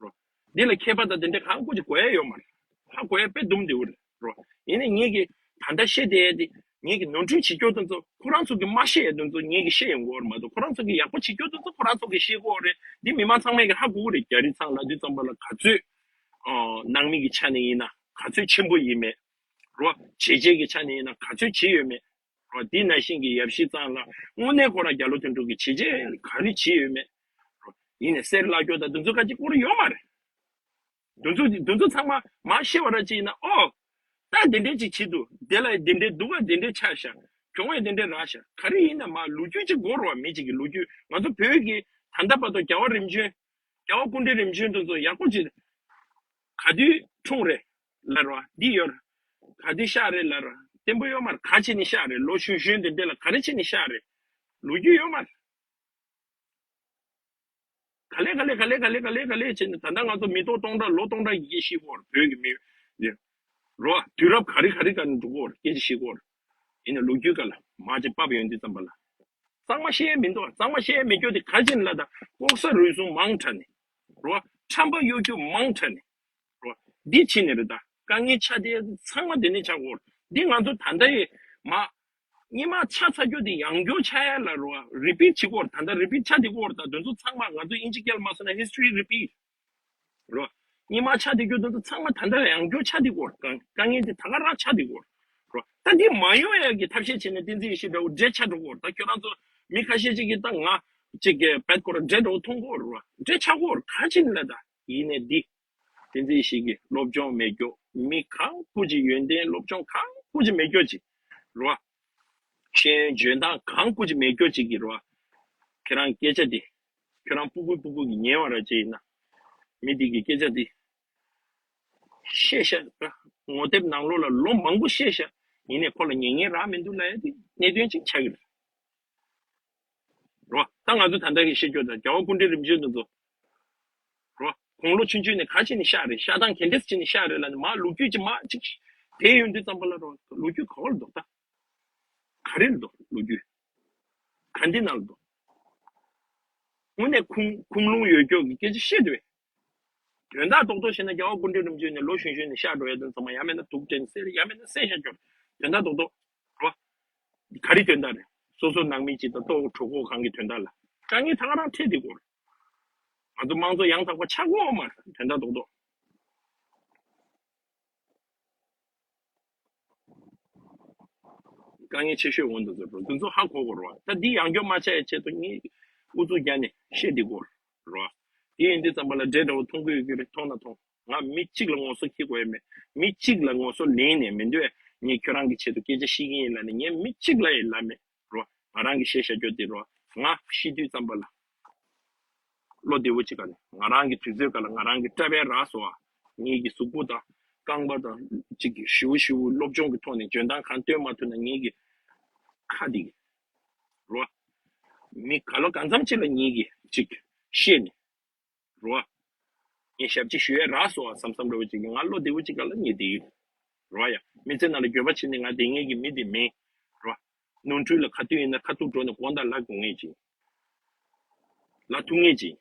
རོ། འདི་ལ་མཁས་པ་དང་དེ་འདྲ་གང་དགོས་ཅིག་དགོས་ཡ་ཡོད་མ་རེད། ཧ་གོ་ཡ་དཔེ་དུམ་བདེ་བོ་རེད་རོ། ཡིན་ནའི་ངེད་ཀྱིས་ད་ལྟ་བཤད་བསྡད་ཡ་དེ་ ངེད་ཀྱི་ནོར་འཁྲུལ་བྱེད་རྒྱུ་དེ་ཚོ་ཁོ་རང་ཚོ་གིས་མ་ཤེས་ཡ་དེ་ཚོ་ངེད་ཀྱིས་ཤེས་ཡོང་གི་ཡོད་རེད་མ་གཏོགས། ཁོ་རང་ཚོ་གིས་ཡག་པོ་བྱེད་རྒྱུ་དེ་ཚོ་ཁོ་རང་ཚོ་གིས་ཤེས་ཀྱི་ཡོད་རེད། འདི་མི་མང་ཚང་མས་ཀྱིས་ཧ་གོ་གི་རེད། རྒྱ་རིགས་ཚང་ལབ་དུས་ཙམ་པ་ལ་ག་ཚོད་ཨ་ནང་མི་གི་ཆ་ནས་ཡིན་ན་ག་ཚོད་ཆེན་པོ་ཡིན་མེད་རོ། བྱས་རྗེས་ཀྱི་ཆ་ནས་ཡིན་ན་ག་ཚོད་བྱས་ཡོད་མེད་རོ། འདི་ནང་བཞིན་གྱི་ཡབ་གཞིས་ཚང་ལ་དངོས་གནས་ཁོ་རང་རྒྱ་ལོ་དོན་གྲུབ་ཀྱིས་བྱས་རྗེས་ག་རེ་བྱས་ཡོད་མེད་རོ། ཡིན་ནའི་གསེར་བརླག་རྒྱུ་དང་དེ་ཚོ་ག་ཅིག་སྐོར་ཡོད་མ་རེད། དེ་ཚོ་དེ་ཚོ་ཚང་མ་མ་ཤེས་པ་ར་ཅིག་ཡིན་ན། ཨོ། ད་དེ་འདྲས་ཅིག་བྱེད་འདུག་དེ་ལ་དེ་འདྲས་འདུག་ག་དེ་འདྲས་ཆགས་ཤག་གྱོང་ཡང་དེ་འདྲས་རག་ཤག་ག་རེ་ཡིན་ན་མ་ལོ་རྒྱུས་ཅིག་དགོས་རེད་བ། མི་གཅིག་གི་ལོ་རྒྱུས། ང་ཚོ་བོད་ཀྱི་ད་ལྟ་བར་དུ་རྒྱལ་བ་རིམ་བྱོན། རྒྱལ་བ་སྐུ་ཕྲེང་རིམ་བྱོན་དེ་ཚོ་ཡག་པོ་ཅིག་ག་དུས་འཁྲུངས་རེད་ལབ་ར་བ། འདི་ཡོད་ར། ག་དུས་གཤེགས་རེད་ལབ་ར། བརྟན་པོ་ཡོད་མ་རེད། ག་བྱས་ནས་གཤེགས་རེད། ལོ་གཞོན་གཞོན་དེ་འདྲས་ལ་ག་རེ་བྱས་ནས་གཤེགས་རེད། ལོ་རྒྱུས་ཡོད་མ་རེད། ག་ལེ་ག་ལེ་ག་ལེ་ག་ལེ་ག་ལེ་ག་ལེ་བྱས་ནས་ད་ལྟ་ང་ཚོ་མི་ཐོག་སྟོང་ཕྲག་ལོ་སྟོང་ཕྲག་གི་སྐད་བཤད་ཀྱི་ཡོད་རེད། བོད་ཀྱི་མི་རེད་རོ། དུས་རབས་ག་རེ་ག་རེ་ག་ནས་འགྲོ་གི་ཡོད་རེད། སྐད་ཆ་བཤད་ཀྱི་ཡོད་རེད། ཡིན་ནའི་ལོ་རྒྱུས་སྒང་ལ་མར་ཅིག་ཕབ་ཡོང་དུས་ཙམ་པ་ལ་གཙང་མ་བཤད་ཡ་མི་འདུག་གཙང་མ་བཤད་ཡ་མེད་རྒྱུ་དེ་ག་ཅིག་ལབ་ན། ལྐོག་ཟ་རུལ་སུངས་མང་དྲགས་ནས་རོ། ཁྲམ་པ་གཡོ་སྒྱུ་མང་དྲགས་ནས་རོ། འདི་བྱས་ནས་རེད། ད་དཀའ་ངལ་ཆགས་དེ་ཚང་མ་དེ་ནས་ཆགས་ཀྱི་ཡོད་རེད། འདི་ང་ཚོ་ད་ལྟ་ཡི་མ་སྔོན་མ་ཆགས་ཚར་རྒྱུ་དེ་ཡང་བསྐྱར་ཆགས་ཡ་ལ་རོ། རི་པིཊ་བྱེད་ཀྱི་ཡོད་རེད། ད་ལྟ་རི་པིཊ་ཆགས་བསྡད་ཀྱི་ཡོད་རེད། ད་དེ་ཚོ་ཚང་མ་ང་ཚོ་དབྱིན་ཇི་སྐད་ལ་མ་སོང་ན་history repeat རོ། སྔོན་མ་ཆགས་བསྡད་རྒྱུ་དེ་ཚོ་ཚང་མ་ད་ལྟ་ཡང་བསྐྱར་ཆགས་བསྡད་ཀྱི་ཡོད་རེད། དཀའ་དཀའ་ངལ་དེ་ད་ག་རང་ཆགས་བསྡད་ཀྱི་ཡོད་རེད་རོ། ད་འདི་མ་ཡོང་ཡ་གི་ཐབས་ཤེས་བྱས་ནས་བསྟན་འཛིན་ཡེ་ཤེས་འདྲ་བོ་འདྲེ་ཆགས་འགྲོ་གི་ཡོད་རེད། ད་ཁྱོད་རང་ཚོ་མི་ཁ་ཤས་ཅིག་གིས་ད་ང་ཅིག་གི་བེད་ཁོ་ར་འདྲེ་འདྲ་བོ་མཐོང་གི་ཡོད་རེད་རོ། འདྲེ་ཆགས་ཀྱི་ཡོད་རེད། ག་ཅིག་ལབ་ན་ད་ཡིན་ནའི་འདི། བསྟན་འཛིན་ཡེ་ཤེས་ཀྱི་སློབ་སྦྱོང་མེད་རྒྱུ། མི་གང་སྤུ་ཅིག་ཡོན་ཏན་སློབ་སྦྱོང་གང་སྤུ་ཅིག་མེད་རྒྱུ་ཅིག་རོ། ཤེས་ཡོན་འཇོན་ཐང་གང་སྤུ་ཅིག་མེད་རྒྱུ་ཅིག་གི་རོ། ཁྱེད་རང་སྐད་ཆ་འདི་ཁྱོད་རང་སྤུ་གུ་སྤུ་གུ་གི་ཉན་པ་ར་ཅིག་ཡིན་ན། མི་འདི་གི་སྐད་ཆ་འདི་བཤད་ཤག་ར། ངོ་དེབ་ནང་ལོགས་ལ་ལོ་མང་པོ་བཤད་ཤག་ཡིན་ནའི་ཁོ་ལ་ཉན་མཁན་རག་མི་འདུག་ལབ་ཡ་དེ་གནད་དོན་ཅིག་ཆགས་ཀྱི་རེད། རོ། ད་ང་ཚོ་ད་ལྟ་གི་བཤད་རྒྱུ་དང་རྒྱལ་བ་སྐུ་ཕྲེང་རིམ་བྱོན་དེ་ཚོ། རོ། དགུང་ལོ་ཆུང་ཆུང་ནས་ག་བྱས་ནས་གཤེགས་རེད། གཤེགས་སྟངས་ག་འདྲས་བྱས་ནས་གཤེགས་རེད་ལབ་ནས་མར་ལོ་རྒྱུས་ཅིག་མར་ཅིག་དེད་ཡོང་དུས་ཙམ་པ་ལ་རོ། ལོ་རྒྱུས་ག་བ་ལ་འདུག་ད་ག་རེ་ལ་འདུག་ལོ་རྒྱུས་ག་འདི་ནང་ལ་འདུག་དངོས་གནས་ཁུངས་ཁུངས་ལུང་ཡོད་རྒྱུ་གི་སྐད་ཆ་བཤད་འདུག་བས། དོན་དག་རྡོག་རྡོག་བཤད་ན་རྒྱལ་བ་སྐུ་ཕྲེང་རིམ་བྱོན་ནས་ལོ་གཞོན་གཞོན་ནས་གཤེགས་འགྲོ་ཡ་དེ་ཚང་མ་ཡང་མིན་ན་དུག་སྤྲད་ནས་བསད། ཡང་མིན་ན་བསད་བཞག་རྒྱུ་རེད། དོན་དག་རྡོག་རྡོག་རོ། ག་རེ་དོན་དག་རེད། སོ་སོ་ནང་མི་གཅིག་དང་ལྟོ་གྲོད་ཁོག་གང་གི་དོན་དག་ལ་དཀའ་ངལ་ད་ག་རང་འཕྲད་དེ་གོ། ང་ཚོ་དམངས་གཙོ་ཡང་དག་པ་ཆགས་ཀྱི་ཡོད་མ་རེད། དོན་དག་རྡོག་རྡོག་དཀའ་ངལ་ཆེ་ཤོས་འོང་དུ་འཛུལ་འགྲོ། དེ་ཚོ་ཧ་གོ་དགོས་རེད་བ། ད་འདི་ཡང་བསྐྱར་མ་ཆགས་ཡའི་ཆེད་དུ་ངས་ཨུ་ཚུགས་རྒྱག་ནས་བཤད་བསྡད་དགོས་རེད་བ། དེ་ཡིན་དུས་ཙམ་པ་ལ་འདྲེ་འདྲ་བོ་མཐོང་གི་ཡོད་ཀྱི་རེད། མཐོང་ན་མཐོང་། ང་མི་གཅིག་ལ་ངོ་སོ་འཁྱེར་དགོས་ཡ་མེད། མི་གཅིག་ལ་ངོ་སོ་ལེན་ནས་མི་འདོད། ངས་ཁྱོད་རང་གི་ཆེད་དུ་སྐད་ཆ་བཤད་ཀྱི་ཡིན་ལབ་ནས་ངས་མི་གཅིག་ལ་ཡང་ལབ་མེད་རོ། ང་རང་གི་བཤད་བཞག་རྒྱུ་དེ་རོ། ང་ཤི་དུས་ཙམ་པ་ལ་བློ་བདེ་བོ་ཅིག་ག་ནས་ང་རང་གི་དུས་ཚོད་ག་ལ་ང་རང་གི་སྐྲ་བལ་རག་སོང་བ། ངེད་ཀྱི་གཟུགས་པོ་དང་རྐང་པ་དང་ཅིག་གི་ཞིའུ་ཞིའུ་སློབ་སྦྱོང་གི་ཐོག་ནས་འཇོན་ཐང་གང་སྟོན་མ་ཐུབ་ན་ངེད་ཀྱི་ཁ་འདི་གི་རོ། མི་ག་ལོ་གང་འཚམ་ཅིག་ལ་ངེད་ཀྱི་ཅིག་ཤེས་ནས། རོ། ངས་ཞབས་ཕྱི་ཞུ་ཡ་རག་སོང་བ་བསམ་བསམ་འདྲ་བོ་ཅིག་གིས་ང་བློ་བདེ་བོ་ཅིག་ག་ལ་ངས་བསྡད་ཡོད། རོ་ཡ། མི་ཚེ་ནང་ལ་འགྱོད་པ་བྱས་ནས་ང་བསྡད་མཁན་གྱི་མི་དེ་མིན། རོ། ནོར་འཁྲུལ་ལ་ག་དུས་ཡིན་ན་ཁ་ཐུག་འགྲོ་ནས་དགོང་དག་ལ་དགོས་ངེས་ཅིག་ལ་ཐུག་ངེས་ཅིག་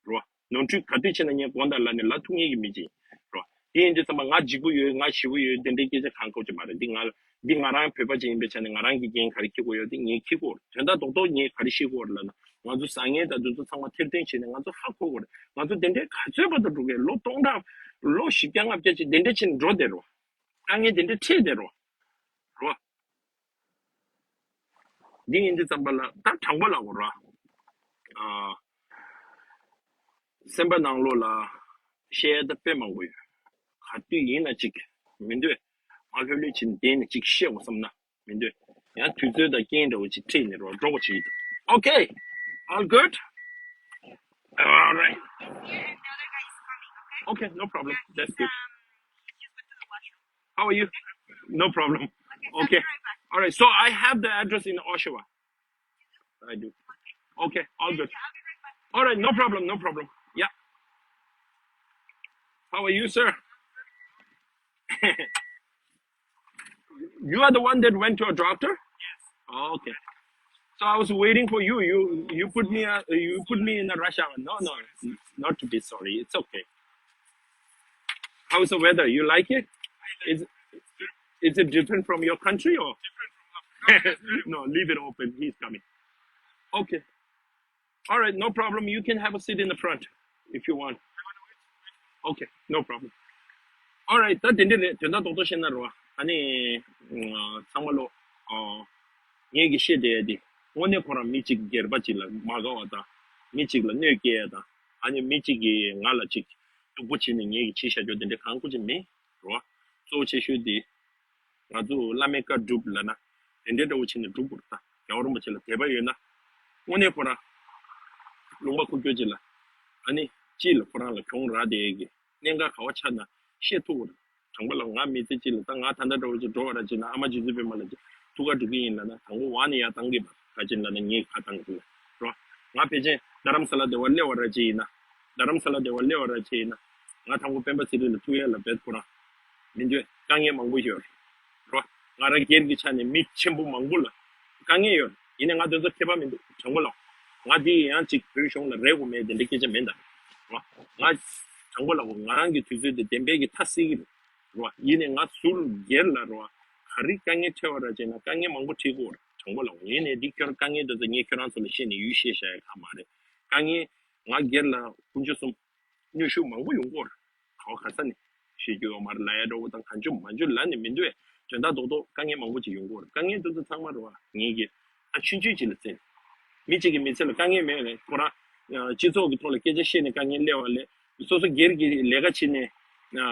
རོ། ནོར་འཁྲུལ་ག་དུས་བྱས་ན་ངས་དགོང་དག་ལ་ནས་ལ་ཐུག་ངེས་ཀྱི་མི་ཅིག་རོ། དེ་ཡིན་དུས་ཙམ་པ་ང་འཇིགས་པོ་ཡོད། ང་ཞི་བོ་ཡོད། དེ་འདྲའི་སྐད་ཆ་གང་གོ་ཅིག་མ་རེད། འདི་ང་འདི་ང་རང་བོད་པ་ཅིག་ཡིན་པའི་ཆ་ནས་ང་རང་གི་འགན་ག་རེ་འཁྱེར་དགོས་ཡོད་དེ་ངས་འཁྱེར་དགོས་རེད། དོན་དག་རྡོག་རྡོག་ངས་ག་རེ་བཤད་དགོས་རེད་ལབ་ན། ང་ཚོ་བཟང་ངན་དང་དེ་ཚོ་ཚང་མ་ཐེར་འདོན་བྱས་ནས་ང་ཚོ་ཧ་གོ་དགོས་རེད། ང་ཚོ་དེ་འདྲའི་ག་ཚོད་བར་དུ་འགྲོ་གི་ལོ་སྟོང་ཕྲག་ལོ་བཞི་བརྒྱ་ལྔ་བརྒྱ་ཅིག་དེ་འདྲ་བྱས་ནས་འགྲོ་བསྡད་རོ། དཀའ་ངལ་དེ་འདྲ་འཕྲད་བསྡད་རོ། རོ། འདི་ཡིན་དུས་ཙམ་པ་ལ་ད་དྲང་པོ་ལབ་དགོས་རོ། ཨ། སེམས་པ་ནང་ལོགས་ལ་བཤད་ཡ་ད་དཔེ་མང་པོ་ཡོད། ག་དུས་ཡིན་ན་ཅིག་མི་འདོད། མ་ལྷོད་ལྷོད་བྱས་ནས་བསྡད་ནས་ཅིག་བཤད་དགོས་བསམ་ན། མི་འདོད། ཡང་དུས་ཚོད་དང་རྐྱེན་འདྲ་བོ་ཅིག་འཕྲད་ནས་རོ་འགྲོ་དགོས་ཅིག་ཡིན། Okay, all good? All right. Okay, no problem. That's good. How are you? No problem. Okay. All right. So I have the address in Oshawa. I do. Okay, all good. All right, no problem, no problem. Yeah. How are you, sir? You are the one that went to a doctor? Yes. Oh, okay. So I was waiting for you. You you put me uh, you put me in a rush hour. No, no, not to be sorry. It's okay. How's the weather? You like it? Is is it different from your country or? No, leave it open. He's coming. Okay. All right, no problem. You can have a seat in the front if you want. Okay, no problem. All right, ད་དེ་འདྲ་རེད། དོན་དག་རྡོག་རྡོག་བཤད་ན་རོ། ཨ་ནི་ཨ་ཚང་མ་ལོ། ཨ་ངས་ཀྱི་བཤད་བསྡད་ཡ་དེ་དངོས་གནས་ཁོ་རང་མི་གཅིག་སྒེར་པ་གཅིག་ལ་མ་དགའ་བ་དང་། མི་གཅིག་ལ་གནོད་སྐྱེལ་ཡ་དང་། ཨ་ནི་མི་གཅིག་གིས་ང་ལ་གཅིག་སྡུག་པོ་བྱས་ནས་ངས་ཀྱི་བྱས་བཞག་རྒྱུ་དེ་འདྲ་གང་ཁུ་ཅིག་མེད་རོ། གཙོ་བོ་ཆེ་ཤོས་དེ། ང་ཚོ་བླ་མའི་བཀའ་སྒྲུབ་ལབ་ན་དེ་འདྲའི་འདྲ་བོ་བྱས་ནས་སྒྲུབ་དགོས་རེད། ད་རྒྱལ་བ་རིན་པོ་ཆེ་ལ་དད་པ་ཡོད་ན། དངོས་གནས་ཁོ་རང་ལུང་པ་ཁུག་ཀྱོག་ཅིག་ལ། ཨ་ནི་ཅིག་ལ་ཁོ་རང་ལ་གྱོང་རག་བསྡད་ཡས་ཀྱི་གནད་འགག་ག་བ་ཆགས་ན་ཤེས་ཐུབ་དགོས་རེད། དྲང་པོ་ལབ། ང་མི་ཚེ་གཅིག་ལ་ད་ང་ད་ལྟ་འདྲ་བོ་ཅིག་འགྲོ་བ་ར་ཅིག་ན་ཨ་མ་རྗེ་བཙུན་པད་མ་ལ་ཅིག་ཐུགས་ཁ་འགྲོ་གི་ཡིན་ལབ་ན་དང་པོ་འོག་ནས་ཡར་བཏང་གི་མ་རེད། ག་ཅིག་ལབ་ན་ངས་ཁ་བཏང་གི་རེད་རོ། ང་ཕལ་ཆེར་རྡ་རམ་ས་ལ་དེ་བ་སླེབས་པ་ར་ཅིག་ཡིན་ན། རྡ་རམ་ས་ལ་དེ་བ་སླེབས་པ་ར་ཅིག་ཡིན་ན། ང་དང་པོ་སྤེན་པ་ཚེ་རིང་ལ་ཐུག་ཡ་ལ་བེད་ཁོ་རང་མི་འདོད། དཀའ་ངལ་མང་པོ་ཡོད་རོ། ང་རང་སྒེར་གྱི་ཆ་ནས་མི་ཆེན་པོ་མང་པོ་ལ་དཀའ་ངལ་ཡོད། ཡིན་ནའི་ང་དེ་ཚོ་ཁྱད་པར་མི་འདུག་དྲང་པོ་ལབ། ང་འདི་ཡང་ཅིག་བོད་གཞུང་ལ་རེ་དགོས་མེད་དེ་འདྲ་སྐད་ཆ་མེད་ད་རོ། ང་དྲང་པོ་ལབ། ང་རང་གི་དུས་ཚོད་དེ་བདེན་པའི་གི་མཐའ་གསལ་གི་རེད་རོ། ཡིན་ནའི་ང་ཟུར་སྒེར་ལ་རོ། ག་རེ་དཀའ་ངལ་འཕྲད་པ་ར་བྱས་ན་དཀའ་ངལ་མང་པོ་འཕྲད་ཀྱི་ཡོད་རེད། དྲང་པོ་ལབ། ཡིན་ནའི་འདི་ཁྱོད་དཀའ་ངལ་དེ་ཚོ་ངས་ཁྱོད་རང་ཚོ་ལ་བཤད་ནས་ཡུལ་བཤད་བཞག་ཡ་གང་མ་རེད། དཀའ་ངལ་ང་སྒེར་ལ་དཀོན་མཆོག་གསུམ་གནོན་ཤུགས་མང་པོ་ཡོང་གི་ཡོད་རེད། ག་བ་ག་ས་ནས་ཤེས་རྒྱུ་ཡོད་མ་རེད་ལབ་ཡ་འདྲ་བོ་དང་གང་བྱུང་མང་བྱུང་ལབ་ནས་མི་འདུག་ཨེ། དོན་དག་རྡོག་རྡོག་དཀའ་ངལ་མང་པོ་ཅིག་ཡོང་གི་ཡོད་རེད། དཀའ་ངལ་དེ་ཚོ་ཚང་མ་རེད་བ་ངེད་ཀྱི་ད་ཆུང་ཆུང་ཅིག་ལ་བརྩིས་ནས། མི་གཅིག་གི་མི་ཚེ་ལ་དཀའ་ངལ་མེད་ལ་ཁོ་རང་ཨ་སྤྱི་ཚོགས་ཀྱི་ཐོག་ལ་སྐད་ཆ་བཤད་ནས་དཀའ་ངལ་སླེབས་པ་ལས། སོ་སོ་སྒེར་གྱི་ལས་ཀ་བྱེད་ནས་ཨ་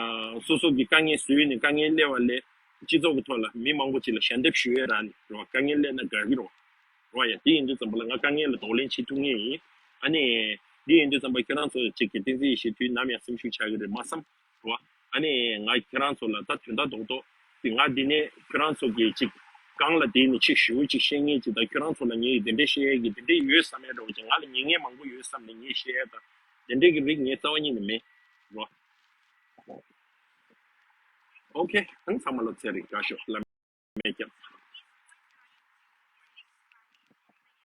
སོ་སོ་གི་དཀའ་ངལ་བཟོས་ནས་དཀའ་ངལ་སླེབས་པ་ལས། སྤྱི་ཚོགས་ཀྱི་ཐོག་ལ་མི་མང་པོ་ཅིག་ལ་ཞལ་འདེབས་ཞུ་ཡས་རག་ནས་རེད་བ། དཀའ་ངལ་སླེབས་ན་དགའ་གི་རེད་བ། རེད་བ། ཡ་དེ་ཡིན་དུས་ཙམ་པ་ལ་ང་དཀའ་ངལ་ལ་གདོང་ལེན་བྱེད་ཐུབ་ངེས་ཡིན། ཨ་ནི་འདི་ཡིན་དུས་ཙམ་པ་ཁྱེད་རང་ཚོ་ཅིག་གི་བསྟན་འཛིན་ཡེ་ཤེས་དུས་ནམ་ཡང་སེམས་ཤུགས་ཆག་གི་རེད་མ་བསམ། རེད་བ། ཨ་ནི་ང་ཁྱེད་རང་ཚོ་ལ་ད་དོན་དག་རྡོག་རྡོག་དེ་ང་འདི་ནས་ཁྱེད་རང་ཚོ་གི་ཅིག་སྒང་ལ་བསྡད་ནས་ཅིག་ཞུ་ཅིག་བཤད་ངེས་ཅིག་དང་། ཁྱེད་རང་ཚོ་ལ་ངས་དེ་འདྲས་བཤད་ཡས་ཀྱི་དེ་འདྲས་ཡོད་བསམ་ཡས་འདྲ་བོ་ཅིག་ང་ལ་ཉན་མཁན་མང་པོ་ཡོད་བསམ་ནས་ངས་བཤད་ཡས་དང་དེ་འདྲས་ཀྱི་རིགས་ངའི་རྩ་བ་ཉིད་ནས་མེད། རེད་བ། ཨོ་ཁེ། ཨང་ཚང་མ་ལ་ཚེ་རིང་དགའ་ཤོག་ལ་མེད་ཀྱང་།